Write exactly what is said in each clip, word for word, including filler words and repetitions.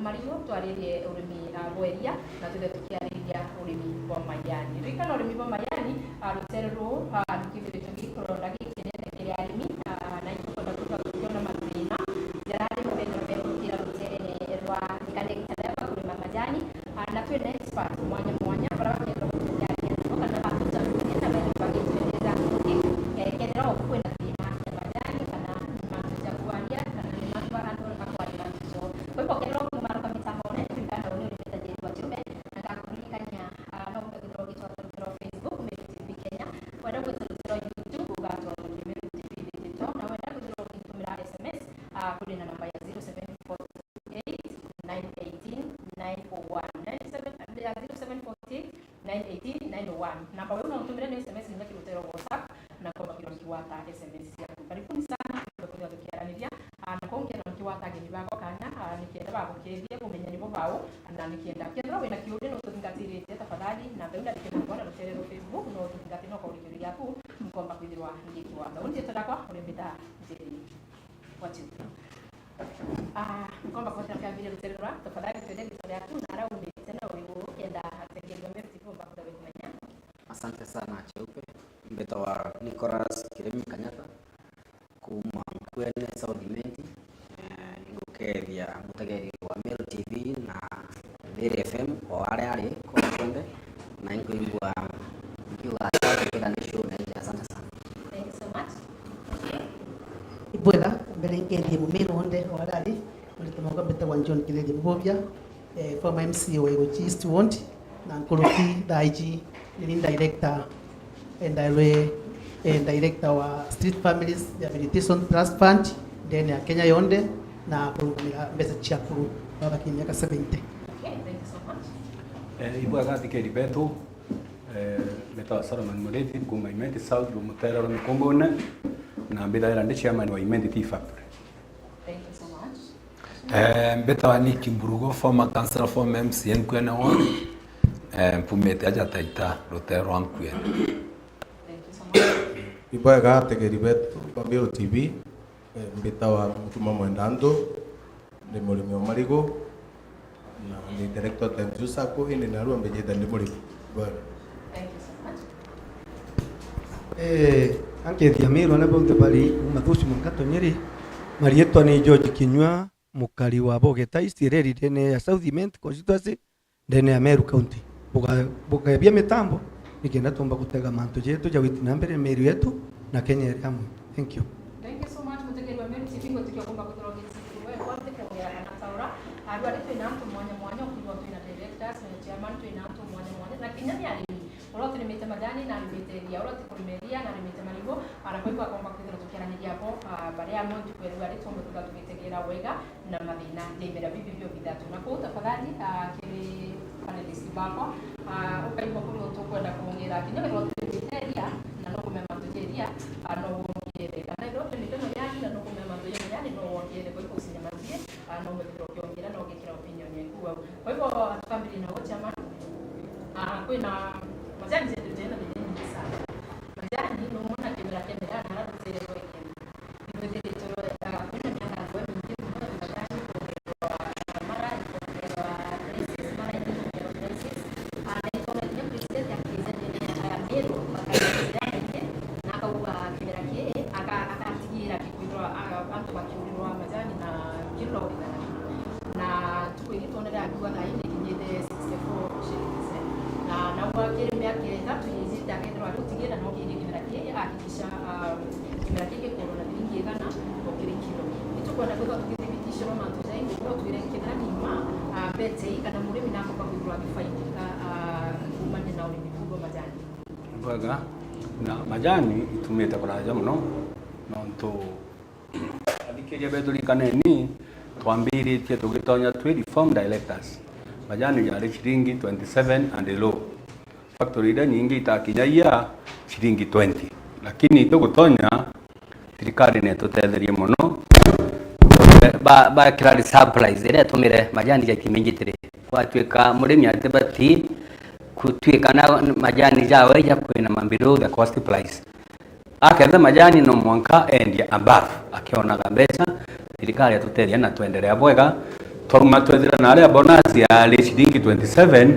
marigu, twaririe urimi, ah, bwa iria, na twithire tukiariria urimi bwa majani. Ririkana urimi bwa majani, ah, rutere ruu, ah, rukithiritwe gikorwa na gikinene kiri arimi, ah, na itukwenda kwithirwa tukiona mathina jaria arimi bethirwa begukira ruterene rwa Nyakanae Gitadeba kurima majani, ah, na twina experts mwanya mwanya, baria bakwenda gutujaria nabo kana batujaria na bethirwa bagitwendeza nkuruki, eh, kethira oku kwina thina ya majani kana mantu ja kwaria kana ni mantu ba antu bakwaria mantu jo. Kwa hivyo kethira ukumara kwa mitambone, ririkana uni uri Metajeru wa Kiumbe, na ngakuririkania, ah, no umbe kwithirwa ugitwatha rutere rwa Facebook, Meru T V Kenya, wenda gwita rutere rwa YouTube, ugatwatha Meru T V Digital, na wenda kwithirwa ugitumira S M S, ah, kuri na namba ya zero seven four eight nine eighteen nine oh one. Nine seven, ya zero seven four eight nine eighteen nine oh one. Namba iu no utumire ni S M S kinya kiri rutere rwa WhatsApp, na nkomba kwithirwa nkigwata S M S ciaku. Karibuni sana, tukwithirwa tukiaraniria, ah, na kou nkethirwa nkigwata ageni bakwa kanya, ah, nikenda bagukethie kumenya nibo bau, na nikenda kethirwa wina kiuria no tuthingatiritie, tafadhali, namba iu ndandike na kwana rutere rwa Facebook, no uthingatire no kauri kiuria giaku, nkomba kwithirwa ngikigwata. Uni riitwa riakwa uri mbita Njeri. What you think? Ah, nkomba kwenda kiambire rutere rwa, tafadhali twende riitwa riaku na aria umite na urigu, kenda ategeria Meru T V umba kwithirwa bekumenya. Asante sana, Cheupe. Mbitawa Nicholas Kiremi Kanyata, kuma Nkuene South Imenti. Eh, ingukethia mutegeri wa Meru T V na Meru F M o aria ari kuria kunthe, na inkuigua nkiuga asante kwithira ni show na ingi. Asante sana. Thank you so much. Ibwega, mbere nkethie mumiru wonthe o aria ari, uri tumoga mbitagwa John Kireri Mubobia, eh, former M C wa Igochi East Ward, na nkuruki thaa iji ni director, eh, ndarwe, eh, director wa Street Families Rehabilitation Trust Fund ndene ya Kenya yonthe, na kurungamira mbeca cia akuru babakinya miaka seventy. Okay, thank you so much. Eh, ibwega athikiri betu, eh, mbitagwa Solomon Murithi, kuma Imenti South, rumutere rwa Mikumbune, na mbithaira ndi chairman wa Imenti Tea Factory. Thank you so much. Eh, mbitagwa Nick Mburugo, former councillor, former M C A Nkuene Ward. Eh, mpumite aja Taita, rutere rwa Nkuene. Thank you so much. Ibwega ategeri betu ba Meru T V, eh, mbitagwa Mutuma Mwenda Antu, ndi murimi wa marigu, na ndi director wa Times Sacco, indi narua mbijite ndi murimi. Ibwega. Thank you so much. Eh, ankethia Meru aria bonthe bari kuma Thuci mwanka Tonyeri, marietwa ni George Kinyua, mukari wa Bogeta East, ireri ndene ya South Imenti constituency, ndene ya Meru County. Buka-, bukebia mitambo, nikenda tuumba gutega mantu jetu ja gwiti na mbere Meru yetu na Kenya iri amwe. Thank you. Thank you so much, mutegeri wa Meru T V, ngwitikia kumba kwithirwa ugitiri we kwonte kwongera kana taura. Arua ari twina antu mwanya mwanya, ukwigua twina directors, na chairman, twina antu mwanya mwanya, na kinya ni arimi. Uria utirimite majani, na arimite iria, uria utikurima iria, na arimite marigu, na kwa hivyo akomba kwithirwa tukiaraniria bo, ah, bari amwe ntuku ya riu ari tuumbe kwithirwa tugitegera wega na mathina ja imera bibi bio bithatu. Na kou tafadhali, ah, kiri panelist bakwa, ah, ukaigua kuri untu ukwenda kwongera, kinya wethirwa utirimite iria, na nukumenya mantu ja iria, ah, no wongere. Kana wethirwa utirimite majani, na nukumenya mantu ja majani, no wongere. Kwa hivyo usinyamazie, ah, no umbe kwithirwa ukiongera, no ugikira opinion yaku au. Kwa hivyo, tukambiriria na chairman. Ah, kwina majani jetu jena mithenya mingi sana. Majani ni umwe na kimera kia miraa na ara rutere rwa ikenda. Nitwithiritwe, ah, kwina miaka nkuo mingi muno ya majani kwongerwa mara, kwongerwa prices, mara ingi kwongerwa prices. Ah, na itwona kinya president akija ndene ya Meru, bakaja njira nyingi, na akauga kimera kii, aka-, akatigira gikwithirwa, ah, antu bakiurirwa majani na kilo na ntuku iria twonere akiuga thaa ii nikinyite sixty-four shillings, eh. Na naugwa kiri miaka ithatu yijite akethirwa ari utigire na no kiirie kimera kii, akikisha, um, kimera kii gikorwa na thiringi igana o kiri kilo. Nitukwenda kwithirwa tugithibitisha mantu jaingi, no twire kethira ni mma, ah, mbete ii kana murimi nakomba kwithirwa akifaidika, ah, kumania na urimi buu bwa majani. Bwega, na majani itumite kuraja muno, nontu Athikiria betu, rikaneni, twambiritie tugitonya twi reform directors. Majani jari ciringi twenty-seven and low. Factory iria nyingi itakinyagia ciringi twenty. Lakini tugutonya, thirikari netutetherie muno. Ba, bakira reserve price iria itumire majani jaikiminjitire. Gwatuika murimi atibati kutuika na majani jawe ja kwina ma below the cost price. Aketha majani no mwanka endie above, akionaga mbeca, thirikari atutethia na twenderea bwega. Twauma twethira na aria bonus yari ciringi twenty-seven,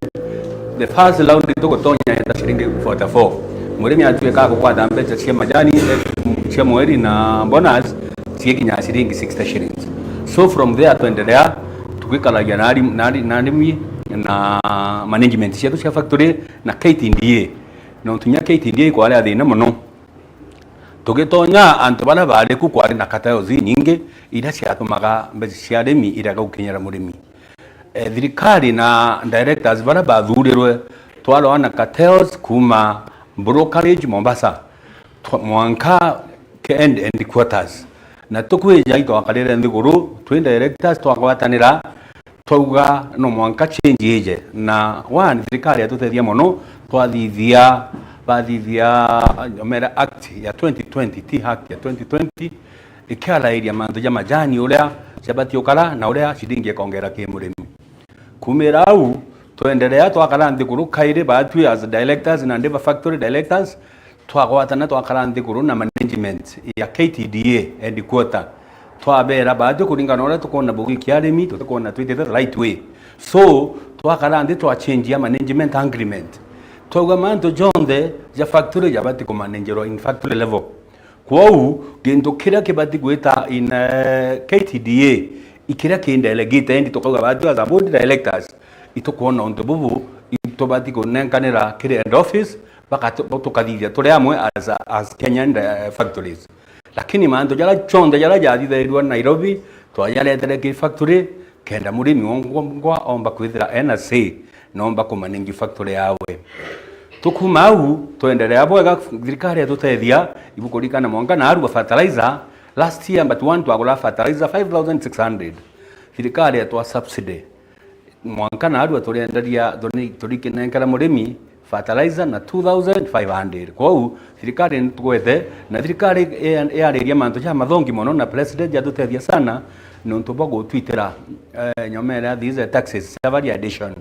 the first round tugutonya yenda ciringi forty-four. Murimi atuika gukwata mbeca cia majani, eh, cia mweri na bonus cigikinya ciringi sixty shillings. So from there twendelea tugikaragia na ari-, na ari-, na arimi na management cietu cia factory na K T D A. Nontu kinya K T D A ikwari a thina mono. Tugitonya antu baria bari ku kwari na cartels inyingi iria ciatumaga mbeca cia arimi irega gukinyira murimi. Eh, thirikari na directors baria bathurirwe twaroa na cartels kuma brokerage Mombasa, twa-, mwanka ke-, end, headquarters. Na tukwija itwakarire nthiguru twi directors twagwatanira, twauga no mwanka change ije. Na one, thirikari yatutethia mono, twathithia, bathithia Nyomera Act ya twenty twenty, Tea Act ya twenty twenty, ikiarairia mantu ja majani uria jabati ukara na uria ciringi ikongera ki murimi. Kumira au, twendelea twakara nthiguru kairi batwi as directors na ndiva factory directors, twagwatana twakara nthiguru na management ya K T D A headquarter. Twabera batwi kuringana na uria tukwona bugikia arimi, tutikwona twitite the right way. So, twakara nthi twachenjia management agreement. Twauga mantu jonthe ja factory jabati kumanenjerwa in factory level. Kwou, gintu kiria kibati gwita in, eh, K T D A, i kiria ki delegate, indi tukauga batwi as a board directors, itukwona untu bubu, itubati kunenkanira kiri head office, bakatu-, tukathithia turi amwe as, as Kenyan, eh, factories. Lakini mantu jaria jonthe jaria jathithairua Nairobi, twajaretere ki factory, kenda murimi ongwa omba kwithira ena say, nomba kumanage factory yawe. Tukuma au, twendelea bwega, thirikari yatutethia, ibukurikana mwanka na arua fertilizer, last year, but one twagura fertilizer five thousand six hundred. Thirikari yatwa subsidy. Mwanka na arua turienderia, turi-, turikinenkera murimi fertilizer na two thousand five hundred. Kwou, thirikari nitugwete, na thirikari ya-, yariria mantu ja mathongi mono, na president yatutethia sana, nontu bwa gutwitira, eh, nyomera these taxes cia value addition.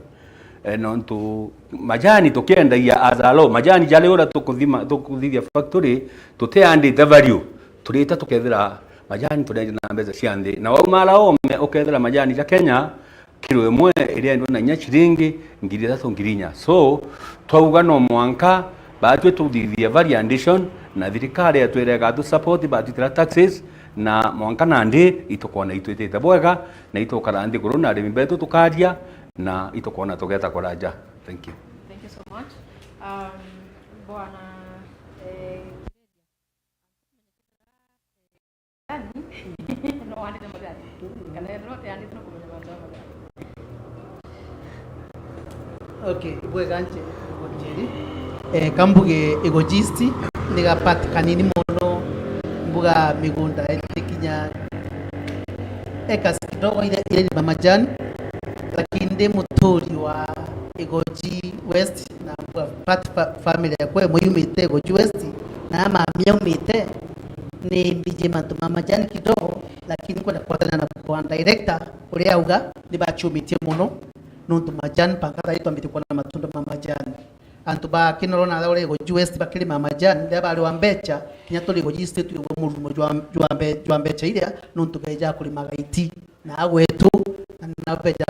Eh, nontu majani tukiendagia as a law, majani jari uria tukuthima, tukuthithia factory, tutiandite value, turita tukethira majani turendia na mbeca cia nthi. Na wauma ara ome, ukethira majani ja Kenya, kilo imwe iriendwa na inya ciringi ngiri ithatu, ngiri inya. So, twauga no mwanka batwi tuthithie value addition, na thirikari yatwira igatu support, batwitira taxes, na mwanka nandi itukwona itwitite bwega, na itukara nthiguru na arimi betu tukaria, na itukwona tugeta kuraja. Thank you. Thank you so much. Um, bwana, eh, no wandite majani? Kana ethirwa utiandite no kumenya mantu ja majani? Okay, bwega nje, Njeri. Eh, kambuge Igoji East, ni gapati kanini mono, mbuga migunda itikinya acres kidogo ile, ile ni majani, lakini ndi muturi wa Igoji West na mbuga part fa-, family yakwa imwe yumite Igoji West, na mami aumite, ni mbiji mantu ma majani kidogo, lakini kwenda kwatana na kwa director uria auga ni baciumitie mono, nontu majani mpaka thaa ii twambitie kwona matunda ma majani. Antu ba Kinoro na aria uri Igoji West bakirima majani, riria bari wa mbecha, kinya turi Igoji East twigwe murumo jwa, jwa mbe-, jwa mbecha iria, nontu beja kurimaga iti na agwetu, na nabo beja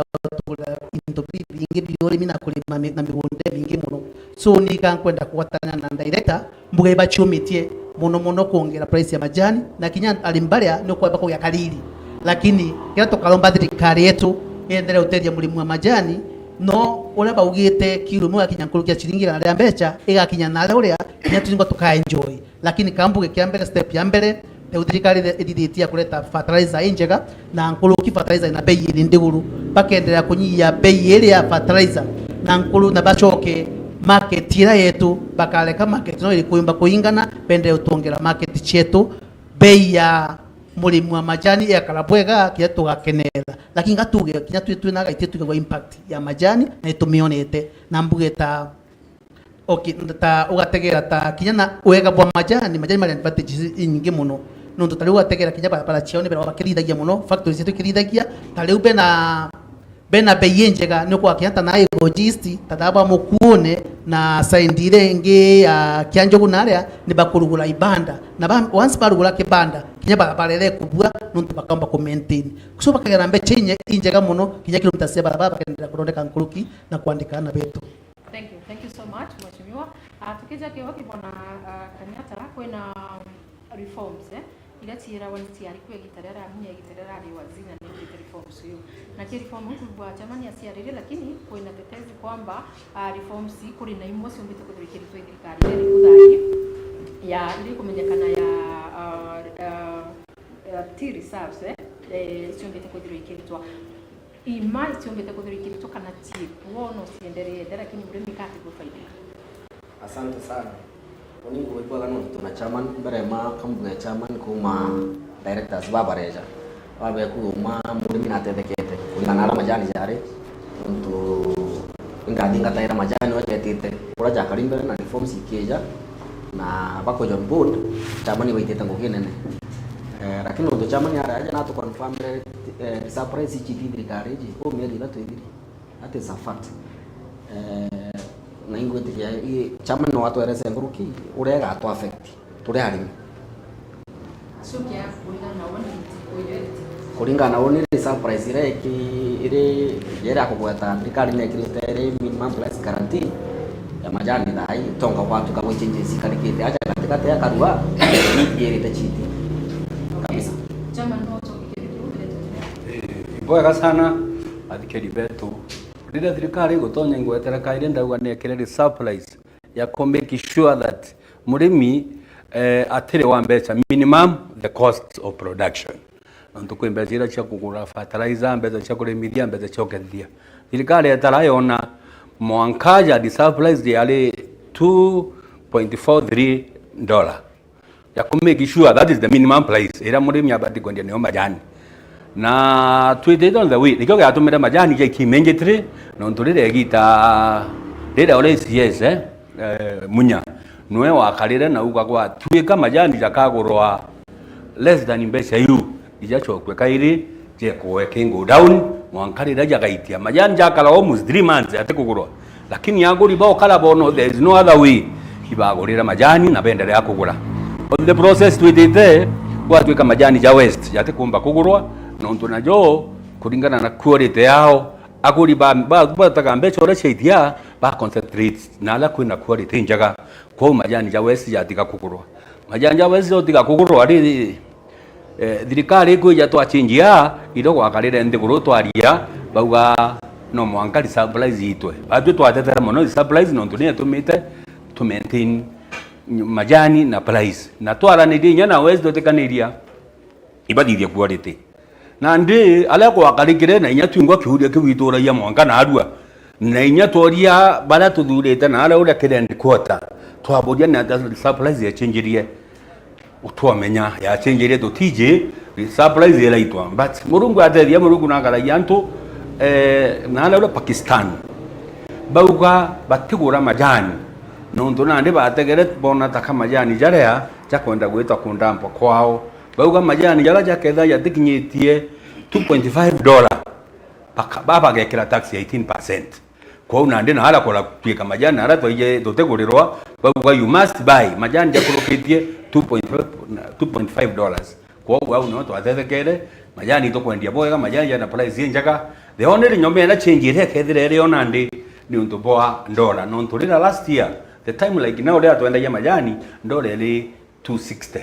kugura into bibingi bia urimi na kurima mi-, na migunda imingi mono. So, ni ka nkwenda kugwatana na director, mbuga ibaciumitie mono mono kwongera price ya majani, na kinya arimi baria ni ukwamba kugia kariri. Lakini kiria tukaromba thirikari yetu iendelee gutethia murimi wa majani, no uria baugite kilo imwe igakinya nkuruki ya ciringi igana ria mbecha, igakinya na aria uria, kinya twingwa tuka enjoy. Lakini kambuge kia mbere, step ya mbere, riu thirikari ithithitie ya kureta fertilizer injega, na nkuruki fertilizer ina bei iri nthiguru, bakenderea kunyihia bei iria ya fertilizer, na nkuru na bacoke market iria yetu, bakareka market no iri kuyumba kuingana, bendere gutwongera market cietu, bei ya murimi wa majani igakara bwega, kinya tugakenera. Lakini ngatuge, kinya twi, twina gaitie tugagwa impact ya majani, na itumionete, na mbuge ta Okay, ta ugategera ta kinya na wega bwa majani, majani mari advantages inyingi muno. Nontu ta riu ugategera kinya barabara ciao ni bera bakirithagia muno, factories cietu ikirithagia, ta riu bena Bena bei injega, ni kwa kianta na igo East, tatha ba Mukuune na side iria ingi ya Kianjogu na aria, ni bakurugura ibanda. Na ba, once barugura kibanda, kinya barabara iria ikubua, nontu bakaomba ku maintain. So bakagera mbeca inye-, injega mono, kinya kilometres cia barabara bakaendelea kuthondeka nkuruki na kwandika aana betu. Thank you. Thank you so much, Mheshimiwa. Ah, tukija Kioki, bwana, ah, Kenyatta, kwina reforms, eh, iria ciiragwa ni ciari kwi igita riria riamunya igita riria rari waziri na ni igita reforms iu. Na ki reform iu kwigua chairman aciaririe, lakini kwina tetezi kwamba, ah, reforms kuri na imwe ciumbite kwithirwa ikiritwa i thirikari iria iri ku thaa ii ya, iria ikumenyekana ya, ah, ah, ah, tea reserves, eh, eh, ciumbite kwithirwa ikiritwa. Ima iciumbite kwithirwa ikiritwa kana ciikuo no ciendereete, lakini murimi igatigua faida. Asante sana. Uni ngwigua nontu twina chairman, mbere ma kambuga chairman kuma directors babareja. Babeku uma murimi natethekete. Kuringana na aria majani jari, nontu ingathingataira majani no jetite. Kuria jakari mbere na reforms ikieja, na bakuja on board, chairman baitite ngugi nene. Eh, lakini nontu chairman araja na tu confirm, eh, surprise ici ti thirikari iji, o mieri ithatu ithiri. That is a fact. Eh, na ingwitikia i, chairman no atwerese nkuruki uria igatu affect turi arimi. Cokia kuringana na woni iti, kuringana na woni ri surprise iria iki-, iri, iria akugweta thirikari nekirite iri minimum price guarantee ya majani thaa ii, tonga gwatuka gwi changes ikarikite aja gatigati ya karua, irite chiti kabisa. Chairman, no ucokie kiu kiu kiria tukiria. Eh, ibwega sana, athikiri betu. Riria thirikari igutonya ingwetera kairi ndauga niekire ri surprise ya ku make sure that murimi, eh, atiri wa mbeca minimum the cost of production. Nontu kwi mbeca iria cia kugura fertilizer, mbeca cia kurimithia, mbeca cia ukethithia. Thirikari yetara yona mwanka ya dissurprise yari two point four three dollar. Ya ku make sure that is the minimum price iria murimi abati kwendia niyo majani. Na twitite on the way, nikio giatumire majani jaikia immediately, nontu riria igita riria uria A C S, eh, eh, Munya, nwe wakarire na uga gwatuika majani jakagurwa less than mbeca iu, ijacokue kairi, jekwe king down, mwanka riria jagaitia. Majani jakara almost three months atikugurwa. Lakini aguri baukara bono, there is no other way. Ibagurire majani na benderea kugura. On the process twitite, gwatuika majani ja West jatikumba kugurwa, nontu najo, kuringana na quality yao, aguri ba, ba, bataga mbeca uria ciaitia, ba concentrate na aria kwina quality njega. Kwou majani ja West jatiga kugurwa. Majani ja West jotiga kugurwa ri, Eh, thirikari ikwija twachinjia irio gwakarire nthiguru twaria, bauga no mwanka resupplies itwe. Batwi twatetera mono resupplies nontu niyo itumite tu maintain majani na price. Na twaranirie inya na West tutikaniria ibathithie quality. Nandi aria gwakarikire na inya twingwa kiuria kiu ituragia mwanka narua. Na inya tworia baria tuthurite na aria uria kiri end quarter, twaburia ni atia resupplies yachinjirie. Twamenya yachinjirie tutiji, resupplies iraitwa. But Murungu atethia, Murungu nakaragia antu, eh, na aria uria Pakistan. Bauga batigura majani. Nontu nandi bategere bona taka majani jaria jakwenda gwita kundampa kwao. Bauga majani jaria jaketha jatikinyitie two point five dollar, baka-, ba-, bagekira tax ya eighteen percent. Kwou nandi na aria kura tuika majani aria twaije tutigurirwa, bauga, "You must buy majani jakurukitie two point five, two point five dollars." Kwou au nio twathethekere, majani tukwendia bwega, majani jana price injega. The only nyomba ina change iria kethira iri o nandi ni untu bwa ndora. Nontu rira last year, the time like now, riria twendagia majani, ndora iri two sixty.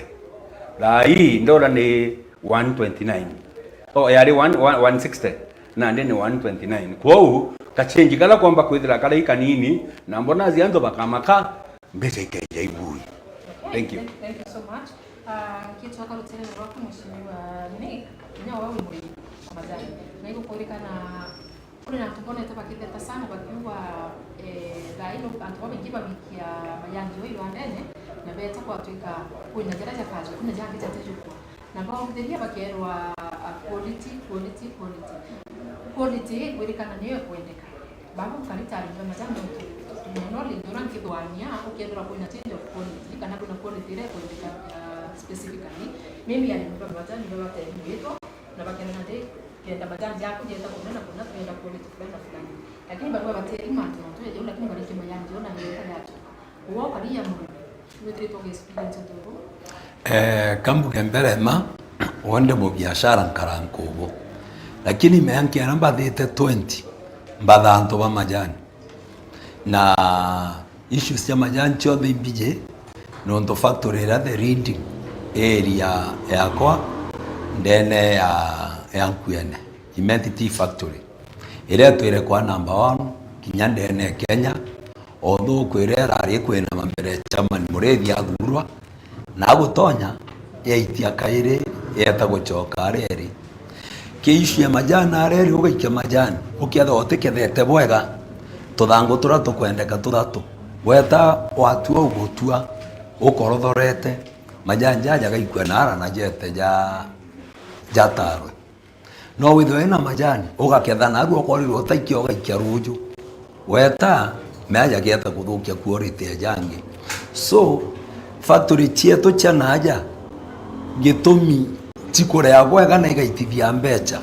Thaa ii ndora ni one twenty-nine. Oh, yari one, one, one sixty. Nandi ni one twenty-nine. Kwou, kachenji karia kwamba kwithira kari kanini, na mbona acio antu bakamaka, mbeca ikeja ibui. Thank you. Thank, thank you so much. Ah, kitu akarutire rwaku, Mheshimiwa Nick, kinya wewe wi murimi wa majani. Na igukurikana Kuri na antu mbonete bakitheta sana bakiuga, eh, thaa ino antu babaingi babikia majani jau iwandene, na beeta gwatuika kwina jaria jakaja, kwina jangi jatijukwa. Na bauthiria bakeerwa, ah, quality, quality, quality. Quality ikwirikana niyo ikwendeka. Baba ukari ta arimi ba majani nontu, nontu uria nkithwania, ukeethirwa kwina change of quality, kana kwina quality iria ikwendeka, ah, specifically. Maybe arimi ba majani nibo bateerigwitwo, na bakethira ndi Twenda majani jaku jeta kunena kuna twenda quality fulani na fulani. Lakini barua bateri mantu na tuye lakini bariki majani jona ni yeta yacho. Uwa kariya mu. Nithiritwe gi experience uturu. Eh, kambuge mbere ma, wonde mu biashara nkaranka ubo. Lakini meanke ara mbathite twenty, mbatha antu ba majani. Na issues cia majani cionthe imbiji, nontu factory iria the leading area yakwa ndene ya, ya Nkuene, Imenti Tea Factory, iria itwire kwa number one kinya ndene ya Kenya, although kwira irari kwina mambere chairman Muriithi athurwa, na agutonya, yaitia kairi, yeta gucoka aria iri. Ki issue ya majani aria iri, ugaikia majani, ukethirwa utikethete bwega, tuthangu turia tukwendeka tuthatu, weta watua ugutua, ukorothorete, majani jaja gaikua naara na jete ja, jatarwe. No withirwe wina majani, ugaketha narua ukwarirwe utaikia ugaikia ruju. Weta, meaja gieta kuthukia quality ya jangi. So, factory cietu cia naaja, gitumi cikurea bwega na igaitithia mbecha.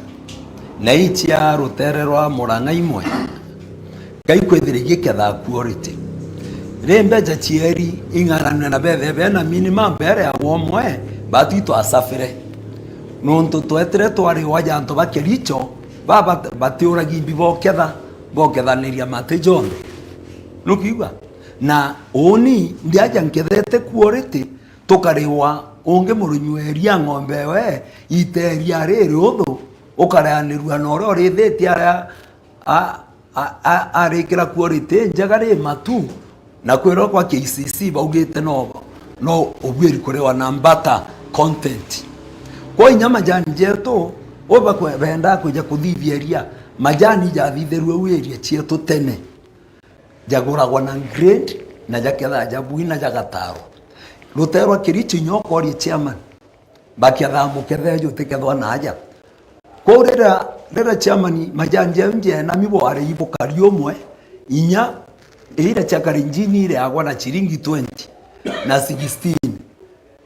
Na ii cia rutere rwa Murang'a imwe, Ngai kwithira igiketha quality. Ri mbecha cieri ing'aranwe na bethe bena minimum mbere ya womwe, batu itwasafire. Nontu twetire twari waja antu ba Kericho, baba batiuragi mbi boketha, bokethaniria mati jonthe. Nukiigua? Na uni ndiaja nkethete quality, tukariwa ungi murunyi wa iria ng'ombe we, ite iria riri uthu, ukareanirua na uria urithitie aria a, a, a, arikira quality njega ri matu, na kwirwa kwa K C C baugite no, no ubuiri kuriwa na butter content. Kwa inya majani jetu, uba kwe-, benda kwija kuthithia iria, majani jathithirue u area cietu tene, jaguragwa na grade, na jakethaa jabui na jagatarwa. Rutere rwa Kericho inya ukoria chairman, bakiathaa mukethe jutikethwa naaja. Kwou riria, riria chairman majani jau njenami bwari ibukari umwe, inya iria cia Kalenjin ireagwa na ciringi twenty na sixteen.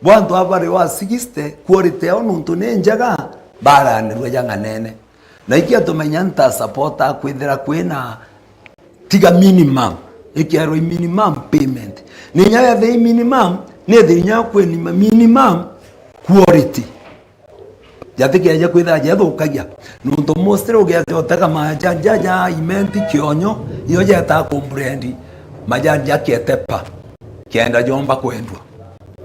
Bo antu aba bari wa sixty, quality yao nontu ni njega, baranirua jang'anene. Na ikiatuma inya nta support kwithira kwina tiga minimum, ikiarwa i minimum payment. Ni inya yethira i minimum, ni ethira inya kwina minimum quality. Jatikeeje kwithira jethukagia. Nontu mostly ugeete utega majani jaja Imenti, Kionyo, iyo jetaa kublend majani ja Ketepa, kenda jomba kwendwa.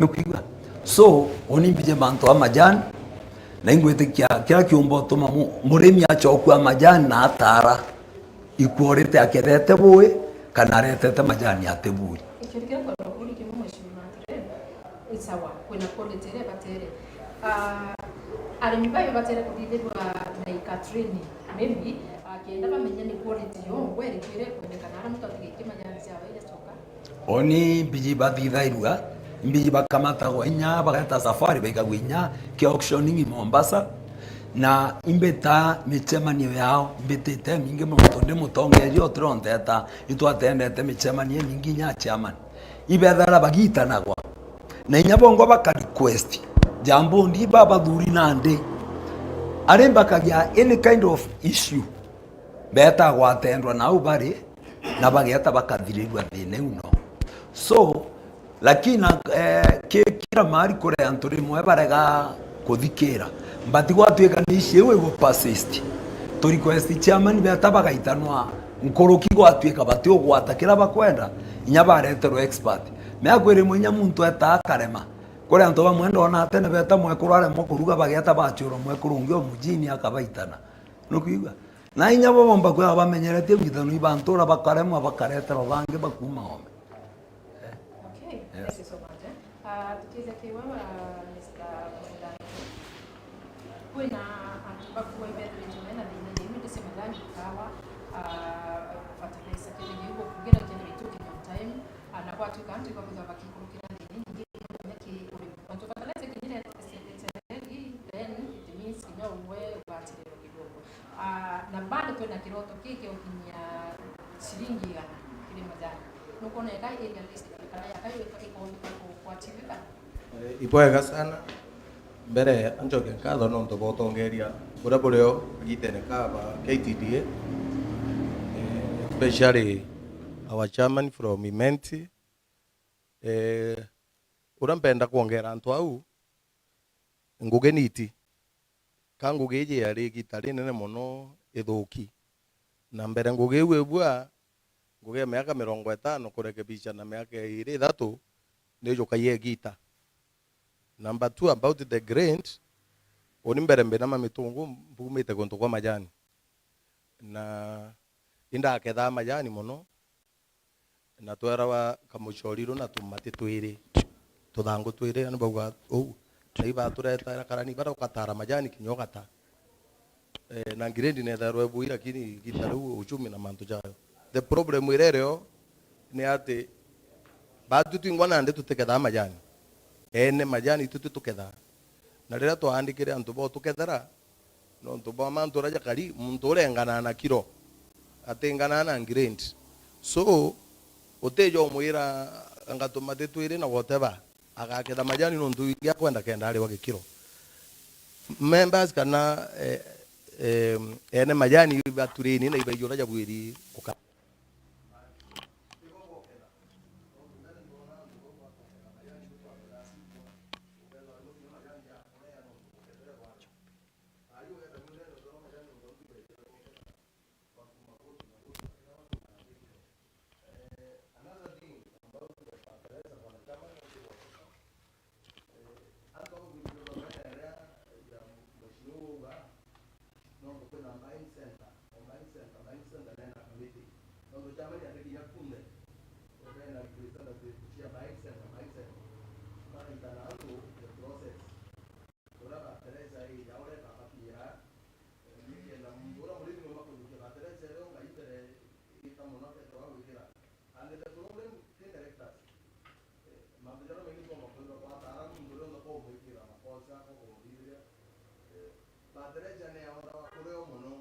Nukwigua? So, uni mbije mantu a majani, na ingwitikia kiria kiumba utuma mu-, murimi achokua majani na atara. Ikwurite akethete bui, kana aretete majani ati bui? Ikio ni kiria ngwenda kuuria kimwe, Mheshimiwa Mantire. Ni sawa, kwina quality iria ibatere. Ah, arimi bayo batere kuthithirua na ika training, maybe, ah, kenda bamenya ni quality yo, we iriku iria ikwendekana, ara muntu atigaikie majani jawe jacoka. Oni mbiji bathithairua, mbiji bakamatagwa inya, bageta safari, baikagua inya, kia auctioning i Mombasa, na imbita micemanio yao, mbitite mingi mono, tondi mutongeria utironteta, itwatendete micemanio imingi inya chairman. Ibethara bagitanagwa. Na inya bongo baka request, jambo ndi babathuri nandi. Ari bakagia any kind of issue, beta gwatendwa nau bari, na bageta bakathirirua thina iu no. So, lakini, eh, ki-, kila mahali kuri antu rimwe barega kuthikira. But gwatuika ni issue iu igu persist, tu request chairman beta bagaitanwa nkuruki gwatuika batiugwata kila bakwenda, inya bareterwa expert. Meakwiri mwe inya muntu eta akarema. Kuri antu bamwe ndona tene beta mwekuru aremwa kuruga bageta bachurwa mwekuru ungi o mujini akabaitana. Nukwigua? Na inya bo bomba kwithirwa bamenyeretie gwithanwa i bantu ura bakaremwa bakareterwa bangi bakuuma oome. Eh. Okay, yes. Thank you so much, eh. Ah, tukiija ki wewe, ah, Mister Mwendani. Kwina antu bakuwa ibethirite mena thina ya imwe ndisi majani kawa, ah, fertilizer kethira giu gukugira kethira itukinya on time, ah, na gwatuika antu ibakwithirwa bakikurukira thina inyingi kinya ki urimi. Antu fertilizer kinyire then it means kinya uwe ugatiriro kidogo. Ah, na bado twina kiroto kii kia ukinyia ciringi igana kiri majani. Nukwona eka area list kana yaka ikombika kugwatirika? Eh, ibwega sana. Mbere anjoke nkatho nontu botongeria Buria burio gitene ka ba K T D A, eh, especially our chairman from Imenti, eh, uria mpenda kwongera antu au, ngugi niti. Ka ngugi iji yari igita rinene mono ithuki. Na mbere ngugi iu ibua, ngugi ya miaka mirongo itano kurekebisha na miaka iri ithatu, ni ijukagia igita. Number two, about the grant, uni mbere mbina mamitungu mbumite guntu kwa majani. Na indakethaa majani mono, na twerawa kamucori runa tumati twiri, tuthangu twiri, yani bauga uu. Na ibatureta karani bara ukatara majani kinya ugata. Eh, na grade nethairwa ibui, lakini igita riu uchumi na mantu jayo. The problem iria irio ni ati batu twingwa nandi tutikethaa majani. Ene majani itu tukethaa. Na riria twaandikire antu bo tukethera, nontu bwa mantu uria jakari, muntu urenganaa na kiro, atinganaa na grade. So, utija umwira anga tumati twiri na whatever, agaketha majani nontu ingi akwenda kenda ariwa gikiro. Members kana, eh, eh, ene majani ibatureni na ibaijura jabwiri uka- Antu bagwithirwa bamenya iria ya mheshimiwa uga, nontu kwina buying center, o buying center, buying center nena committee. Nontu chairman ati kinya kunthe, ukena representative cia buying center, buying center. Bagaitana antu the process. Uria fertilizer ii ya uria ikabakinyira, eh, nikenda muntu uria murimi nomba kujukia fertilizer iria ungai mbere igita mono akethirwa agwikira. And the problem kiri directors. Eh, mantu jaria maingi twomba kwithirwa twataara muntu uria uthaka umwikira makosa, ko kumuthiria. Eh, fertilizer ni ya ora wa kurio mono.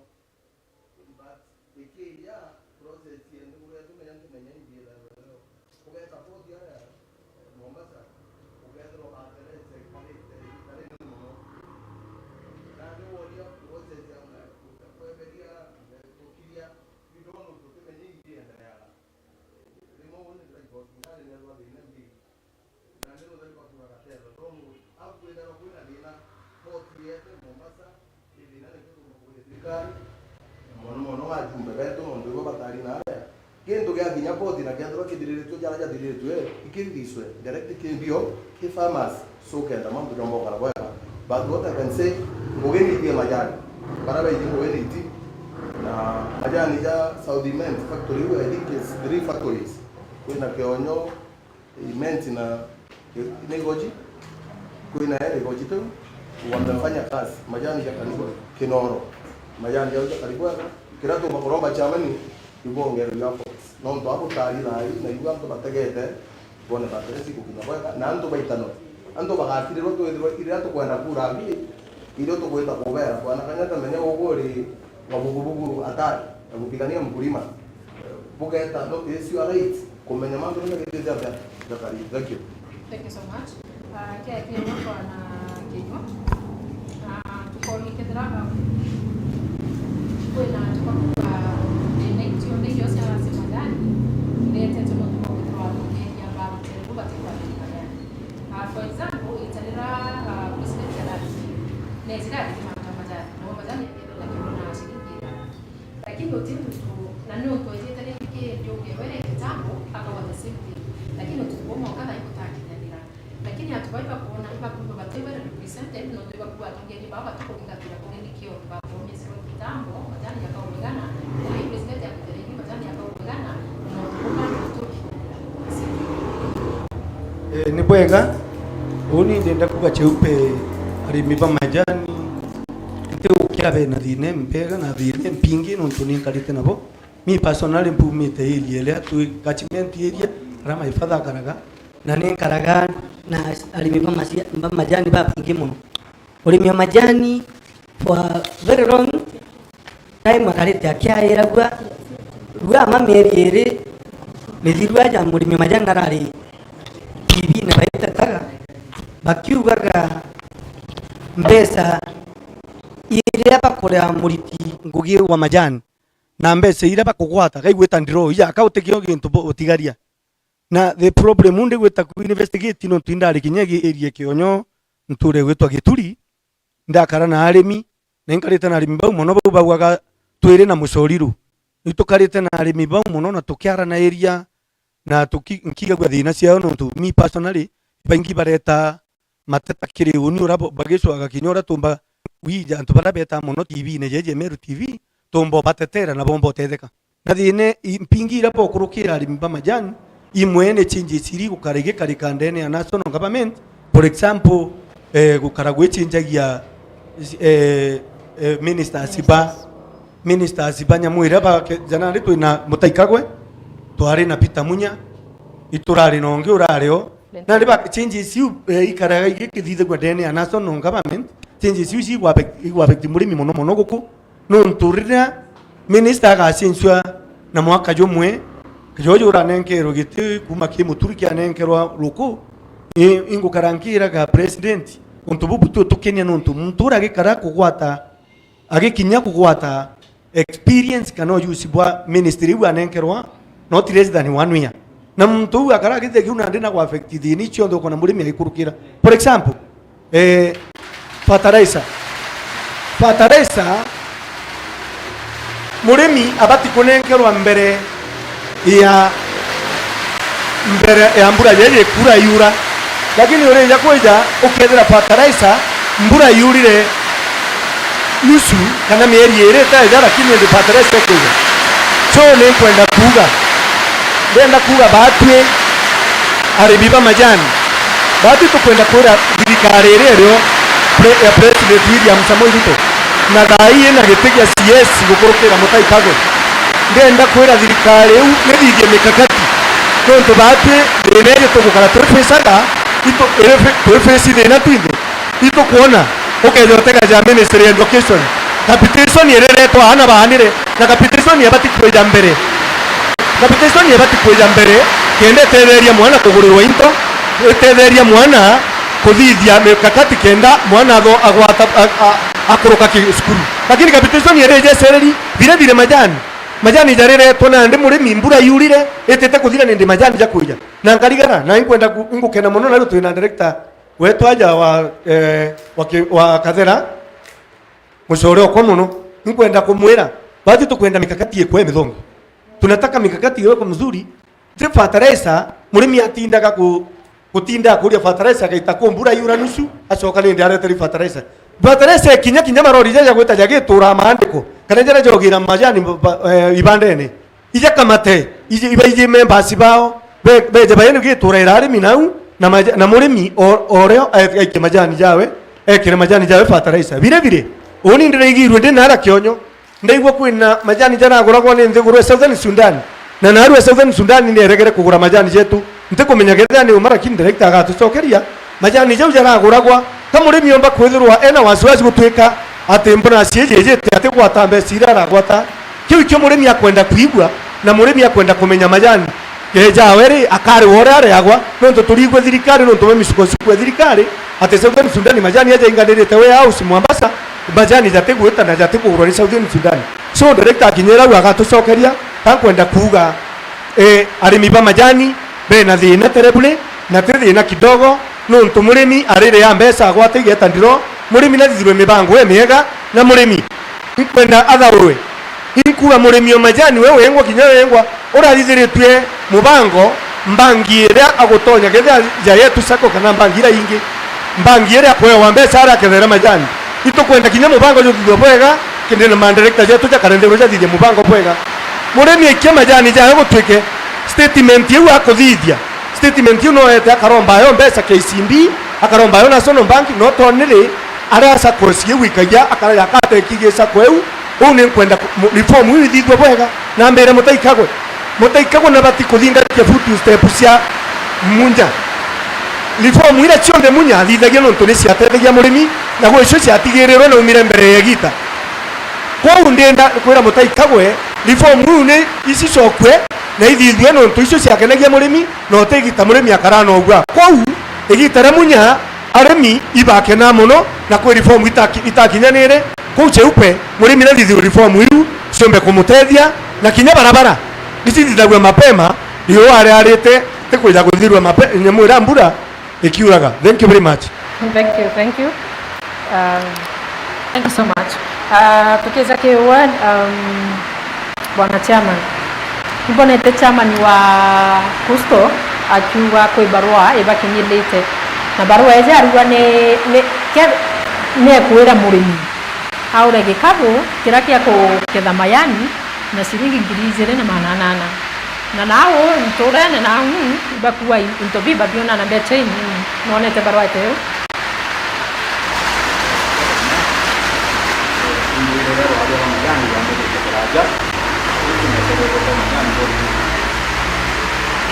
But ikiija process yendi kuria tumenya, ntumenya imbi ithagwa rio. Ugeta bodi aria, eh, Mombasa, ukethirwa fertilizer ikarite, ikarite mono. Nandi woria process ya kweberia, kukiria, you don't know, tutimenya imbi iendeleaga. Rimwe uuni ndiraigua hospitali neethirwa thina mbiri. Nandi nutheri bakura gatelo. Nontu au kwithirwa kwina thina, boti yetu Mombasa, ni thina nikio tukuria thirikari, na mono mono ajumbe betu, nontu ibo batari na aria. Gintu giakinya boti na kethirwa kithiriritue, jaria jathiriritue, ikiririswe direct ki mbio, ki farmers. So kenda mantu jombokara bwega. But what I can say, ngugi ni ithie majani. Bara baiji ngugi ni iti. Na majani ja South Imenti factory iu, I think is three factories. Kwina Kionyo, Imenti na ni Igoji. Kwina eri Igoji tu, wamefanya kazi. Majani ja karibu Kinoro. Majani ja karibu wega. Kira tu bakoromba chairman, ibongere ya force. Nontu abu tari thai, na ibu antu bategete, bone batire cigukinya bwega, na antu baitanwe. Antu bagatirirwa twithirwa iria tukwenda kura abi, irio tugwita kubera, bwana Kanyata, menya ugu uri wa bugubuguru atari, na gupigania mkulima. Bugeta, no, is your right kumenya mantu ni mekirite atia. Jakari, thank you. Thank you so much. Ah, kia kia mwaka na kinywa. Ah, tukoni kethira, ah, kwina tukakuga, eh, na itio ni irio cia, cia majani, iretete nontu bwa kwithirwa atongeria ba rutere rubati kwa majani. Ah, for example, ita riria, ah, president arathire, neejire arithima majani, na majani akethira na kiro na ciringi igana. Lakini uti untu, na ni untu ejite ringi ki njuge were kitambo, akauga the same thing. Lakini utuku umwe ukatha ikutakinyanira. Lakini antu bau ibakwona, ibakwona bati well represented, nontu ibakwona atongeria baa batikuringatira kuri nikio bakomesirwe kitambo, majani yakaurugana, na hii president ya kutereini majani yakaurugana, na utuku umwe ntuki. Eh, ni bwega. Uni ndenda kuga cheupe arimi ba majani, nti gukira bena thina imbega na thina impingi, nontu ni nkarite nabo. Mi personally mpumite area iria twi catchment area, aria my father akaraga, na ni nkaraga na arimi ba macia-, ba majani babaingi mono. Urimi wa majani for a very long time akarite akiairagua, rua ama mieri iri mithiru aja murimi wa majani arari T V-ini baitetaga, bakiugaga mbeca iria bakurea muriti ngugi wa majani, na mbeca iria bakugwata, gaigwita ndiroo ija, aka utikio gintu bo-, utigaria. Na the problem, ndi gwita ku investigate nontu indari kinya gi-, area Kionyo, nture gwitwa Gituri, ndakara na arimi, na inkarite na arimi bau mono, bau baugaga twiri na mucoriru. Itukarite na arimi bau mono na tukiaranaria, na tuki-, nkigagua thina ciao, nontu me personally, baingi bareta mateta kiri uni uria bo-, bagicwaga kinya uria tumba kwija antu baria beta mono T V-ine jeje, Meru T V, tumba ubatetera na bomba utetheka. Na thina i-, mpingi iria bokurukira arimi ba majani, imwe ni changes iria igukara igikarika ndene ya national government. For example, eh, gukara gwichinjagia, eh, eh, ministers ba, ministers ba nyamu iria ba ke-, jana ri twina Mutai Kagwe, twari na Peter Munya, iturari na ungi urari o. Na riba changes iu, eh, ikaraga igikithithagua ndene ya national government, changes iu cigwa affect, igwa affect murimi mono mono guku. Nontu riria minister agacincua na mwaka jumwe, jojo uranenkerwe giti kuma ki Muturi kianenkerwa ruku, i-, ingukara nkiraga president, untu bubu tu tukenia nontu muntu uria agikara kugwata, agikinya kugwata experience kana ujuzi bwa ministry iu anenkerwa, not less than one year. Na muntu uu akara agithithia kiu nandi na gwa affect thini cionthe ukona murimi agikurukira. For example, eh, fertilizer. Fertilizer, murimi abati kunenkerwa mbere ya, mbere ya mbura jeje kura yura. Lakini urija kwija ukethira fertilizer mbura yurire nusu kana mieri iri itaeja, lakini indi fertilizer ikwija. So, ni nkwenda kuuga, ndenda kuuga baatwi arimi ba majani, baatwi tukwenda kwira thirikari iria irio pre-, ya President William Samoei Ruto, na thaa ii ina giti gia C S gukurukira Mutai Kagwe, ndenda kwira thirikari iu nithithie mikakati, nontu baatwi thina iji tugukara twi facaga, itu-, iri fa-, twi face thina twinthe. Itukwona ukeja utega ja Ministry ya Education. Capitation iriretwa aana baanire, na capitation yabati kwija mbere. Capitation yabati kwija mbere, kenda itetheria mwana kugurirwa into, itetheria mwana kuthithia mikakati kenda mwana atho-, agwata, a-, a-, akuruka ki cukuru. Lakini capitation irija icereri, vire vire majani. Majani jariretwe nandi murimi, mbura yurire, itite kuthira nindi majani jakwija. Na nkarigara, na inkwenda ku-, ingukena mono, nario twina director wetu aja wa, eh, wa ki-, wa Kathera, mucore okwa mono, nkwenda kumwira, bathi tukwenda mikakati ikwe mithongi. Tunataka mikakati iwekwe mzuri. Ti fertilizer, murimi atindaga ku-, gutinda akuria fertilizer, agaita ku mbura yura nusu, acoka nindi areteri fertilizer. Fertilizer ikinya kinya marori jaja gwita jagitura maandiko, kana jaria jogira majani ba-, ba-, eh, ibandene. Ija kamate, iji, iba iji members bao, be-, beje baene gitura ira arimi nau, na maja-, na murimi o-, oreo a-, aikie majani jawe, ekire majani jawe fertilizer. Bire bire, uni ndiraigirwe ndi nara Kionyo, ndaigua kwina majani jaraguragwa ni nthiguru ya Southern Sudan, na naru ya Southern Sudan ni eregere kugura majani jetu. Ntikumenya kethira ni uma, lakini director agatucokeria. Majani jau jaraguragwa, ka murimi omba kwithirwa ena wasiwasi gutwika ati mbona ciiji ijite ati gwata mbeca iria aragwata. Kiu ikio murimi akwenda kwigua, na murimi akwenda kumenya majani jawe ri, akarigwa uria areagwa, nontu turigwe thirikari nontu bwa misukosuko ya thirikari, ati Southern Sudan majani aja inganirite warehouse Mombasa, majani jatigwita na jatigurwa ni Southern Sudan. So director akinyira au agatucokeria, ka nkwenda kuuga, eh, arimi ba majani bena thina terribly, na ti thina kidogo, nontu murimi arire ya mbeca agwate igeta ndiro, murimi nathithirwe mibango emiega, na murimi nkwenda athaurwe. Inkuga murimi o majani we wengwa kinya wengwa, urathithiritue mubango, mbangi iria agutonya kethira ja yetu sacco kana mbangi iria ingi, mbangi iria akwewa mbeca aria akethera majani. Itukwenda kinya mubango juthithua bwega, kindi na mandirector jetu jakare nthiguru jathithia mubango bwega. Murimi aikia majani jayo gutwike statement iu akuthithia. Statement iu no ete akaromba ayo mbeca K C B, akaromba ayo National Bank, no toniri aria SACCOS iu ikagia, akara yakate kigi SACCO iu. Uu ni nkwenda ku-, mu-, reform iu ithithue bwega. Na mbere Mutai Kagwe. Mutai Kagwe nabati kuthingatia foot step cia Munya. Reform iria cionthe Munya athithagia nontu ni ciatethagia murimi, na gwe icio ciatigirirwe na umire mbere ya igita. Kwou ndenda kwira Mutai Kagwe, reform iu ni icicokue na ithithue nontu icio ciakenagia murimi, na utigita murimi akara na ugwa. Kwou igita ria Munya Arimi ibakena mono na kwi reform itaki-, itakinyanire. Kuu Cheupe, murimi nathithirwe reform iu ciumbe kumutethia, na kinya barabara icithithagua mapema, riua riarite, tikwija kuthithirwa mape-, nyamu iria mbura ikiuraga. Thank you very much. Thank you, thank you. Um, thank you so much. Uh, tukiza ki ward, um, Bwana Chairman, imbonete chairman wa Kusto akiuga kwi barua ibakinyirite, na barua iji arigwa ni, ni, ke-, ni ekwira murimi aure gikabu kiria kia kuketha majani na ciringi ngiri ijiri na magana anana. Na nau nturene nau ibakua i-, into bibabiona na mbecha inini. Nonete barua ta iu?